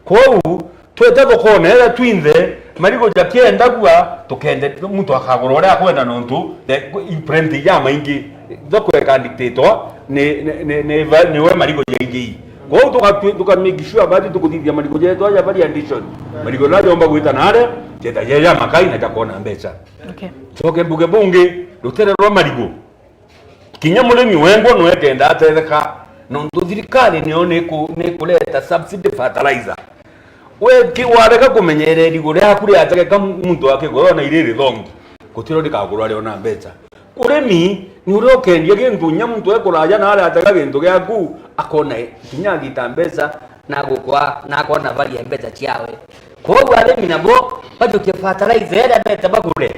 Kwou, twete thokone iria twinthe, marigu jakiendagua, tukende, muntu akagura uria akwenda nontu, the, i plenty ya maingi, thoko ikandictatwa ni, ni, ni, ni va-, niwe marigu jaingi. Kwou tuka-, tuka make sure bati tukuthithia marigu jetu aja value addition. Marigu na jomba gwita na aria, jeta jeja makai na jakona mbeca. Okay. Coke mbuge bungi, rutere rwa marigu. Kinya murimi wengwa no ekenda atetheka, nontu thirikari niyo niku-, nikureta subsidy fertilizer. We ki-, warega kumenyera irigu riaku riategeka, muntu akigura ona iri rithongi, gutiro rikagurwa riona mbeca. Urimi ni uria ukendia gintu, kinya muntu e kuraja na aria atega gintu giaku, akona kinya agita mbeca na gukwa, na akona varia mbeca ciawe. Kwoguo arimi nabo bajukie fertilizer iria bete bagure.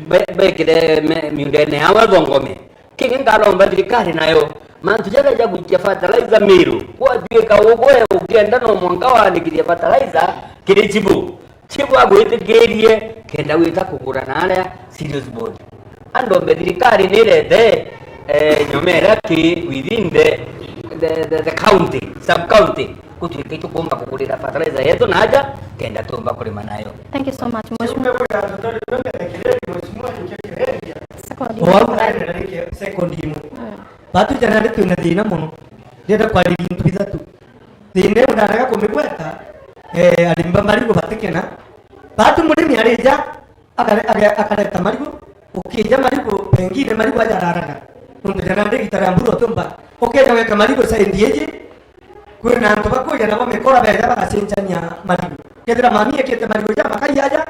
Be-, bekire me-, miundene yao thongome. Kingi nkaromba thirikari nayo, mantu jaria ja gwikia fertilizer Meru, gwatuika ugwe ukienda no mwanka waandikithia fertilizer kiri chibu. Chibu agwitikirie kenda wita kugura na aria Cereals Board. Andombe thirikari nirete, eh, nyomera ki within the, the, the, the county, sub county. gutwika itukumba kugurira fertilizer yetu na aja, kenda tumba kurima nayo. Thank you so much, Mheshimiwa. Second. Wau naendelee second imwe. Mm. Batu jana ni twina thina mono. Ndenda kwariria into bithatu. Thina iu ndarega kumigweta, eh, arimi ba marigu batikena. Batu murimi arija, akare-, age-, akareta marigu, ukija marigu, pengine marigu ajararaga. Nontu jana ndi gita ria mburu utumba. Ukija gweka marigu side iji, kwina antu bakuja nabo mikora beja bagacenjania marigu. Kethira mami ekite marigu ja makai aja,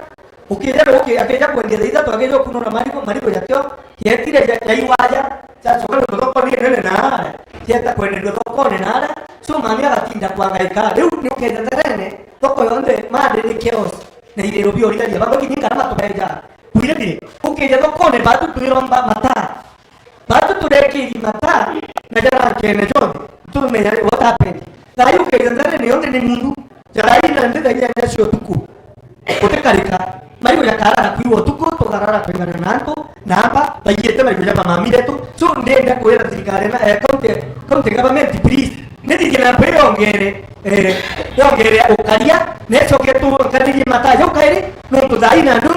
ukija ruki, akija kwendia thaa ithatu, akija kunura marigu, marigu jatio, yetire ja-, jaiwa aja, jacoka nontu thoko ni nene naara, cieta kwenderio thokone naara, so mami agatinda kwangaika. Riu ni ukeja nderene, thoko yonthe, mande ni chaos. Na iriro bia urithagia, babo kinya kana matubeja. Bwire bire, ukija thokone, batu twiromba mataa. Batu turekiri mataa, na jarankene jonthe, tumenya what happened. Thaai ukija ndarene yonthe ni mundu, jarai na nthi thaa inyanya cia utuku. Gutikarika. Marigu jakarara kwiwa utuku, tukarara kwingana na antu, na amba, baiyite marigu ja mamami betu. So, ndenda kwira thirikari na, eh, county, county government, please, Nithithie na mbere yongere, eh, yongere ukaria, na icoke tunkanirie mataa jau kairi, nontu thaa ii na andu,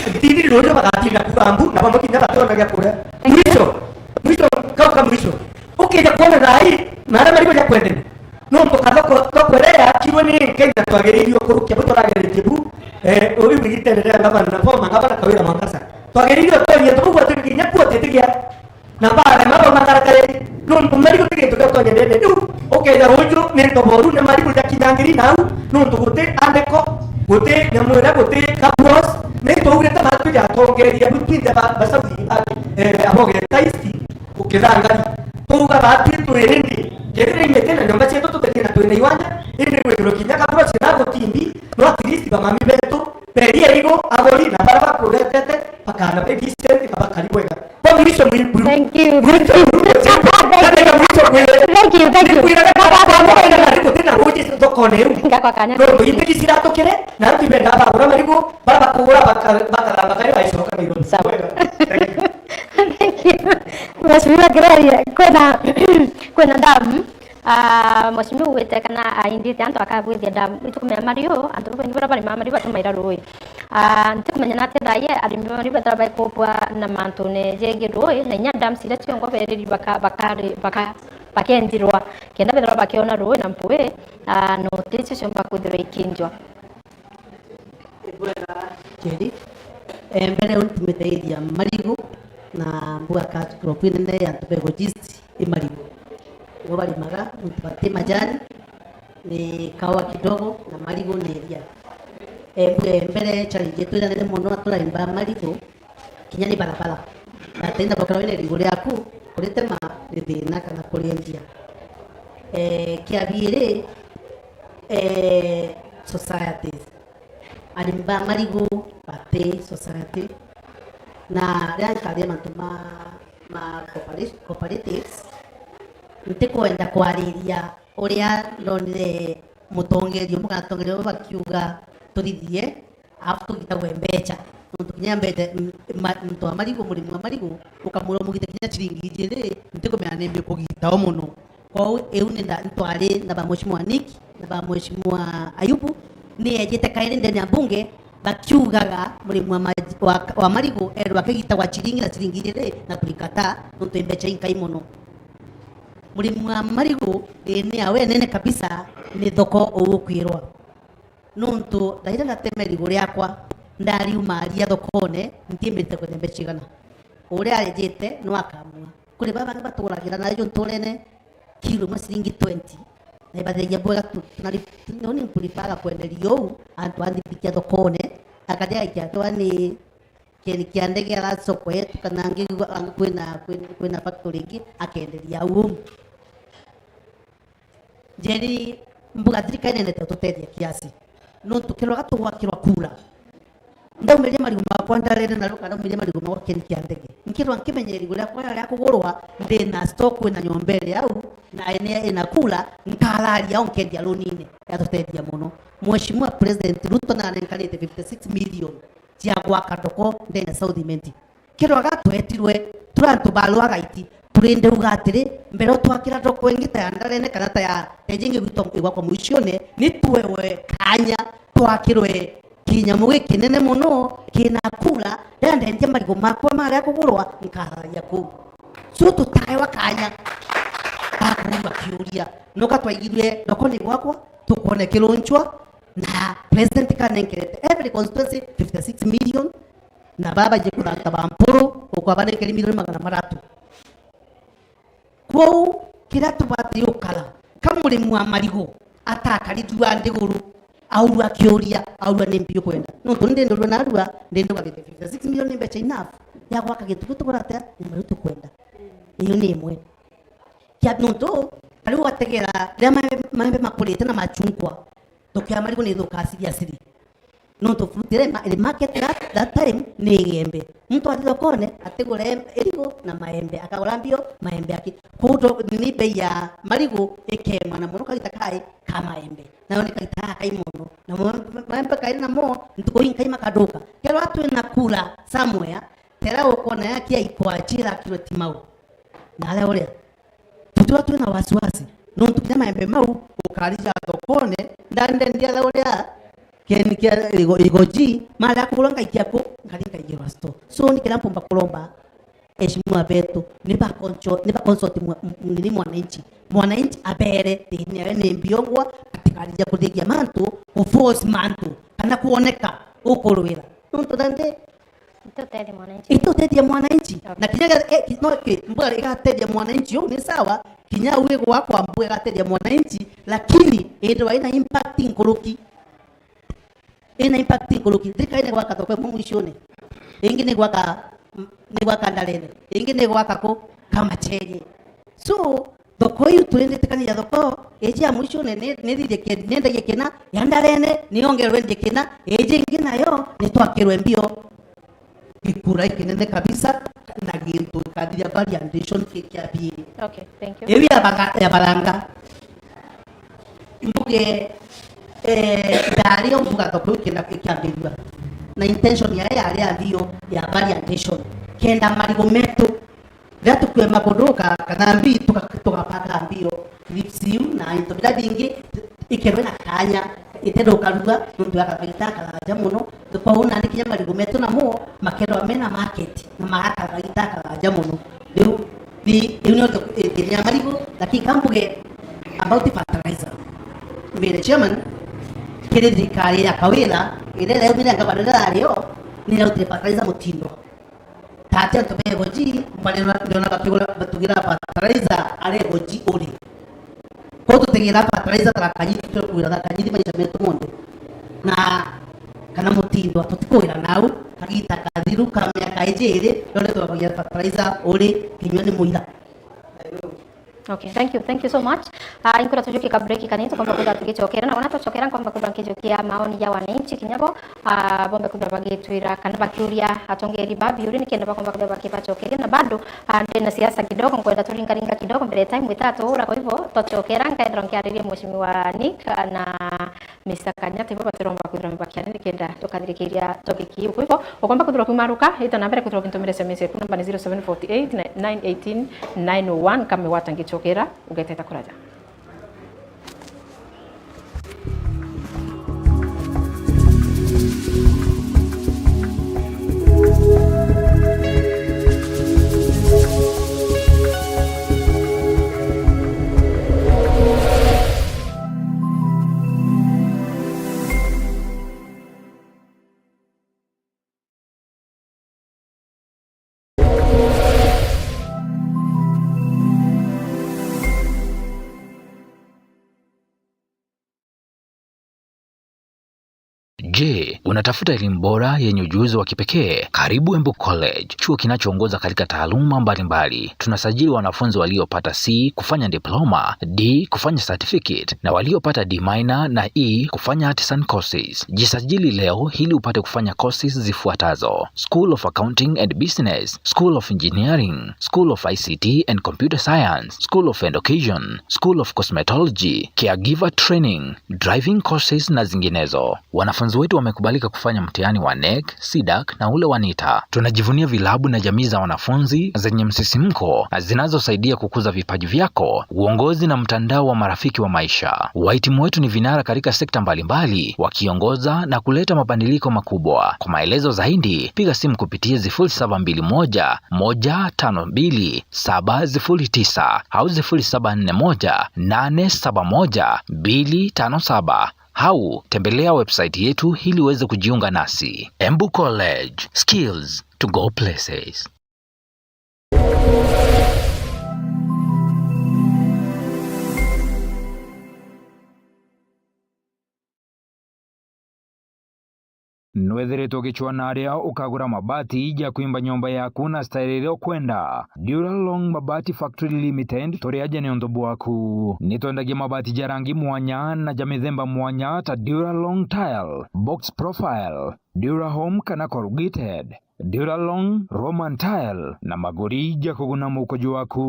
ntithiri ruuju bagatinda kuuga mbu, na bamwe kinya bationagia kuria. Mwisho, mwisho, kau ka mwisho. Ukija kwona thaa ii, na aria marigu ja kwenderia. Nontu kathoko, thoko iria yaakirwe ni Kenya twagiriirue kurukia bu turageritie bu, eh, uri wigitene ria ngavana na former ngavana Kawira Mwangaza. Twagiriirue twerie antu bau atwike kinya kuo titigia. Na barema bau makarakare, nontu marigu ti gintu gia utonya ndene. Riu ukeja ruuju ni ntoboru, ni marigu jakinya ngiri nau, nontu guti andiko, guti nyamu iria, guti kabros, ni twaugite batu jatongeria bu twinthe ba, ba South, eh, abogeta East, ukithangari. Twauga batu twi indi, kethira imiti na nyomba cietu tutethie na twina iwanja, indi gwithirwe kinya kabros iragutimbi, no at least bamami betu, Beria irigu, aguri na baria bakuretete bakana be decent na bakari bwega. Kwa mwisho mwi-, mwi-, Thank you. Mwisho mwi-, Thank you. Mwisho mwi-, Thank you, thank you. Nikwiraga Baba, baba, baba, baba, baba, baba, gutina ruuji thokone iu. Ngakwa kanya. Nontu imbeki ciratukire, na antu ibendaa bagura marigu, baria bakugura baka-, bakathamba kari baicoka Nairobi. Sawa. Bwega. Thank you. Thank you. Mheshimiwa Gloria, kwina, kwina damu. Ah, Mheshimiwa ugwite kana aindite antu akabwithia dam. Itukumenya mariu, antu babaingi baria barimaga mariu batumaira ruui. Ah, ntikumenya na atia thaai arimi ba mariu bethira baikubwa na mantune jegie ruui, na inya dams iria ciongwa bereri baka-, bakari-, baka-, bakenjirwa, kenda bethirwa bakiona ruui na mpui, ah, noti icio ciomba kwithirwa ikinjwa. Keri. Eh, mbere uu ntumite area Marigu, na mbuga ka crop inene ya Tobago East i Marigu. Nibo barimaga, nontu bati majani, ni kawa kidogo, na Marigu ni iria. Eh, mbuge mbere challenge yetu iria nene mono turaimba Marigu, kinya ni barabara. That ina thokera wina irigu riaku, kuritema ni thina kana kuriendia. Eh, kia biiri, eh, societies. Arimi ba marigu bati society. Na riria nkaria mantu ma, ma coopera-, cooperatives, ntikwenda kwariria uria ndonire mutongeria umwe kana atongeria bamwe bakiuga tuthithie, alafu tugitagwe mbecha. Nontu kinya mbecha, m-, ma-, muntu wa marigu, murimi wa marigu, ukamwira umugite kinya ciringi ijiri, ntikumenya ni mikugita o mono. Kwou iu ni nda-, ntwari na ba Mheshimiwa Nick na ba Mheshimiwa Ayubu, ni ejite kairi ndene ya mbunge, bakiugaga murimi wa maj-, wa, wa marigu erwa akigitagwa ciringi na ciringi ijiri na tulikataa, nontu i mbecha inkai mono. Murimi wa marigu, thina yawe nene kabisa ni thoko uu ukwirwa. Nontu thaira ndatema irigu riakwa, ndariumaria thokone, ntiimbirite kwenda mbeca cigana. Uria arejete no akamua. Kuri baba bangi baturagira nayo nturene kilo imwe ciringi twenty. Na ibatheria bwega tu, tunari, noni nkulipaga kwenderia uu, antu andibikia thokone, akaja aikia kewa ni kieni kia ndege ara soko yetu, kana angi kwina, kwina, kwina factory ingi, akenderia au. Njeri mbuga thirikari nendete gututethia kiasi. Nontu kirwa gatugwakirwa kura. Ndaumiria marigu makwa ndarene na ruka ndaumiria marigu makwa kieni kia ndege. Nkirwa nkimenya irigu riakwa ria kugurwa, ndina stock kwina nyomba iri au, na ene ina kura, nkararia au nkendia loan-ine. Yatutethia mono. Mheshimiwa President Ruto narenkanite fifty six million cia gwaka thoko ndene ya South Imenti. Kirwa gatwetirwe, turi antu ba Lwagaiti, Turindeuga atiri, mbere utwakira ndoko ingi ta ya Ndarene kana ta ya, ta iji ingi gwitwa igwakwa Mwicione, ni tuewe kanya twakirwe kinyamu gikinene mono kina kura, riria ndendia marigu makwa maria kugurwa, nkatharagia kuu. So tutaewa kanya ga kuuga kiuria. Nuka twaigirue ndokone gwakwa, tukwone kirunchwa, na president kanenkerete every constituency fifty six million, na baba je kuthanta ba Mpuru, ukwa banenkeri milioni magana mathatu. Kwou, kiria tubati gukara, ka murimi wa marigu atakari jua ndiguru, aurua akiuria, aurua ni mbi ukwenda. Nontu ndi ndurua narua, ndi nduga fifty six million ni mbecha enough ya gwaka gintu kiu tugura atia, nyama iu tukwenda. Iyo ni imwe. Kia nontu, ta riu wategera, riria maembe, maembe makurite na machungwa, thoko ya marigu ni ithukaa seriously. Nontu fruit iri ma-, iri market that, that time ni igembe. Muntu athi thokone, atigure em-, irigu na maembe, akagura mbio maembe aki. Kwou to-, nini bei ya marigu ikemana mono kagita kai ka maembe. Nayo ni kagita gakai mono. Na mo-, maembe kairi namo, ntuku inkai makaduka. Kethirwa twina kura somewhere, tera ukona yaki ya ikwachi irakirwe Timau. Na aria uria. Tutiwa twina wasiwasi, nontu kinya maembe mau ukarija thokone, ndandendia tha uria keni kia igo-, igoji, maria kugurwa ngaikia ku, nkari nkaigirwa store. So, ni kiria mpumba kuromba, eheshimiwa betu, ni ba consult, ni ba consult mwa-, m-, nini mwananchi. Mwananchi abere thiini yawe ni mbiongwa, atikarija kuthigia mantu, ku force mantu, kana kuoneka ukurwira. Nontu tha nthi, Itutethia mwananchi. Itutethia mwananchi. Okay. Na kinya ga-, eh, ki-, no, ki-, mbuga igatethia mwananchi, uu ni sawa, kinya uu igwakwa mbuga igatethia mwananchi, lakini ithirwa ina impact nkuruki. Ina impact nkuruki. Thirikari ni gwaka thoko imwe Mwicione. Ingi ni gwaka, m-, ni gwaka Ndarene. Ingi ni gwaka ku Kamachenie. So, thoko iu turinditikania thoko, iji ya Mwicione ni, ni, ni thithie ki-, ni ndagie kina, ya Ndarene ni yongerwe ndie kina, iji ingi nayo ni twakirwe mbio. Gikura ikinene kabisa, na gintu gikathiria value addition ki kia biiri. Okay, thank you. Iu ya baga-, ya baranga. Mbuge, eh, ndari o mbuga thoko iu kenda ikiambirua. Na intention yayo yari ya bio ya value addition. Kenda marigu metu, riria tukwema kuduka kana mbi, tuka-, tugapanga mbio. Clips iu na into biria bingi ikerwe na kanya, itenda ukarua nontu ya kagita karaaja mono. Kwou nandi kinya marigu metu namo makerwa mena market na magakara kagita karaaja mono. Riu, ri-, riu nio tu-, ithina ya marigu, lakini kambuge about fertilizer. Mister Chairman, kiri thirikari ya Kawira, iria iraumire ngavana iria yario, ni irautire fertilizer mutindo. Tati antu ba Egoji, mbari na, ndiona bakigura, batugira fertilizer ari Egoji uri. Kwou tutigira fertilizer Tharaka Nithi, twikugwira Tharaka Nithi maisha metu monthe. Na kana mutindo, tutikuwira nau, kagita kathiru ka miaka iji iri, riu nitwabagia fertilizer uri kinyua ni muira. Okay, thank you, thank you so much. Ah, inkwira tujukie ka break kanini, tukomba kwithira tugicokera, na wona twacokera, nkomba kwithira nkijukia maoni ya wananchi kinya bo, ah, bombe kwithira bagitwira kana bakiuria atongeri ba biuri nikenda bakomba kwithira bakibacokeria, na bado, ah, ndina siasa kidogo, nkwenda turingaringa kidogo mbere ya time itatu ura, kwa hivyo twacokera, nkaithira nkiariria Mheshimiwa Nick, ah, na Mister Kanyata, ibo batiromba kwithirwa mibaki anene kenda tukathirikiria topic iu. Kwa hivyo, ukomba kwithirwa ukiumaruka, ita na mbere kwithirwa ukintumira S M S yaku, namba ni zero seven forty eight, nine eighteen, nine oh one, kamwe wata ngicokera, ugeteta kuraja. Je, unatafuta elimu bora yenye ujuzi wa kipekee? Karibu Embu College, chuo kinachoongoza katika taaluma mbalimbali. Tunasajili wanafunzi waliopata C kufanya diploma, D kufanya certificate, na waliopata D minor na E kufanya artisan courses. Jisajili leo ili upate kufanya courses zifuatazo: School of Accounting and Business, School of Engineering, School of I C T and Computer Science, School of Education, School of Cosmetology, Caregiver Training, driving courses na zinginezo. Wanafunzi Wamekubalika kufanya mtihani wa NEC, CDAC na ule wa NITA. Tunajivunia vilabu na jamii za wanafunzi zenye msisimko na zinazosaidia kukuza vipaji vyako, uongozi na mtandao wa marafiki wa maisha. Wahitimu wetu ni vinara katika sekta mbalimbali, wakiongoza na kuleta mabadiliko makubwa. Kwa maelezo zaidi, piga simu kupitia sifuri saba mbili moja, moja tano mbili, saba sifuri tisa au sifuri saba nne moja, nane saba moja, mbili tano saba. Au tembelea website yetu ili uweze kujiunga nasi. Embu College, skills to go places. Nwethiritwe ugicwaa na aria ukagura mabati ja kwimba nyomba yaku na style iria ukwenda? Duralong Mabati Factory Limited turi aja niuntu bwaku. Nitwendagia mabati ja rangi mwanya na ja mithemba mwanya ta Duralong Tile, Box Profile, Durahome kana Corrugated, Duralong, Roman Tile na maguri ja kuguna mukuju waku.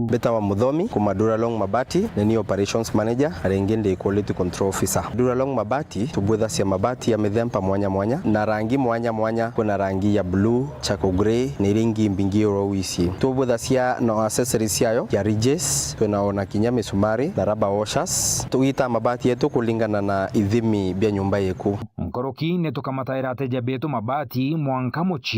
Mbitawa Muthomi kuma Duralong Mabati, ni ni Operations Manager, na ringi ndi Quality Control Officer. Duralong Mabati tubwithacia mabati ya mithemba mwanya mwanya na rangi mwanya mwanya. Kwina rangi ya blue, charcoal grey na iria ingi mbingi oro wisi. Tubwithacia na accessories ciayo ya ridges, twina ona kinya misumari na rubber washers. Tugitaa mabati yetu kulingana na ithimi bia nyumba yeku. Nkuruki ni tukamataira ateja betu mabati mwanka mucii.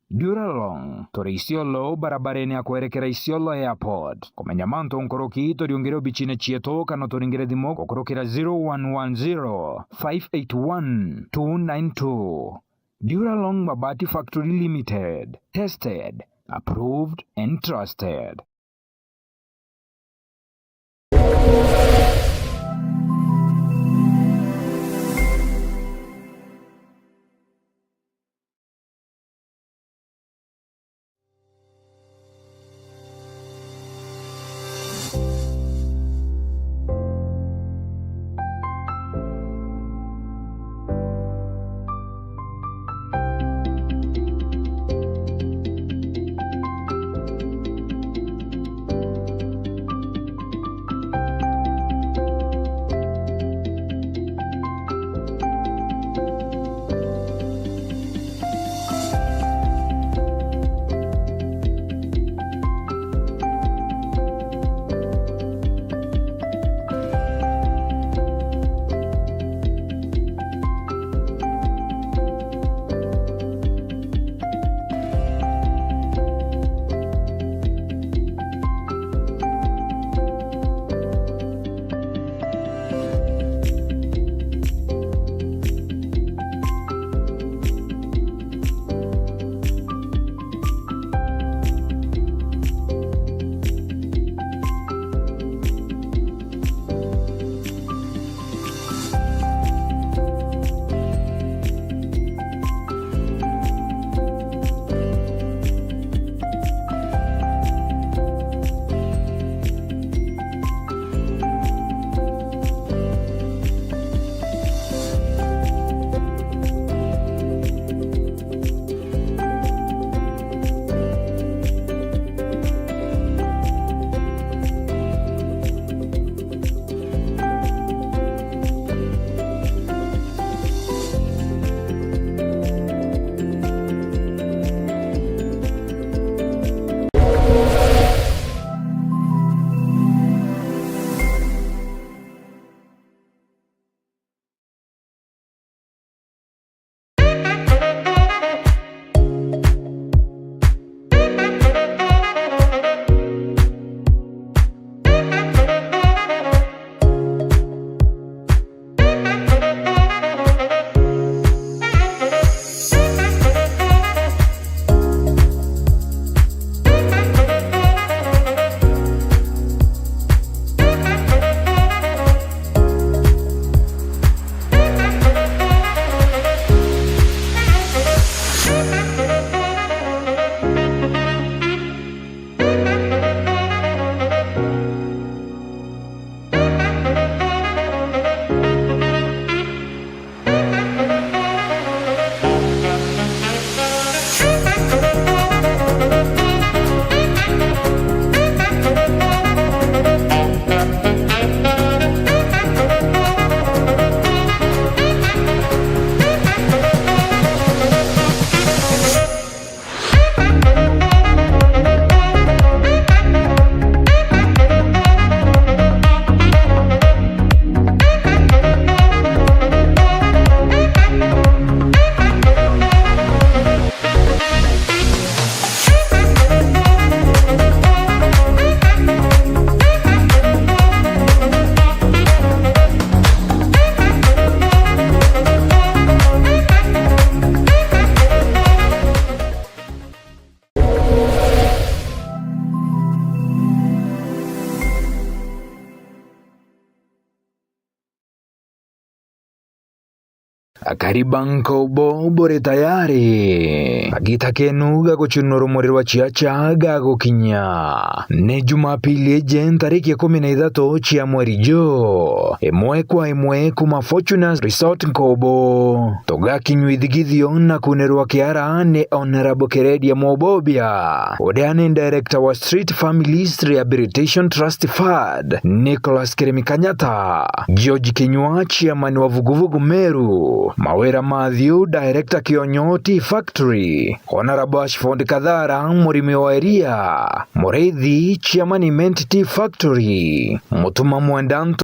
Duralong, turi Isiolo, barabarene ya kwerekera Isiolo Airport. Kumenya mantu nkuruki, turiungire obicine cietu kana turingire thimu gukurukira zero one one zero, five eight one, two nine two. Duralong Mabati Factory Limited. Tested, approved and trusted. Akari ba Nkobo buri tayari. Kagita kenu ga gucunwa rumuri rwa ciaca gagukinya. Ni Jumapili iji ntariki ikumi na ithatu cia mweri June, imwe kwa imwe kuma Fortuna's Resort Nkobo. Tugakinywa ithigithio na kunirwa kiara ni Honourable Keredia Mobobia, uria ni director wa Street Families Rehabilitation Trust FAD, Nicholas Kirimi Kanyata, George Kinyua, chairman wa Vuguvugu Meru, Mawira Matthew, director Kionyo Tea Factory, Honourable Ashford Kathara, murimi wa iria, Muriithi, chairman Imenti Tea Factory, Mutuma Mwenda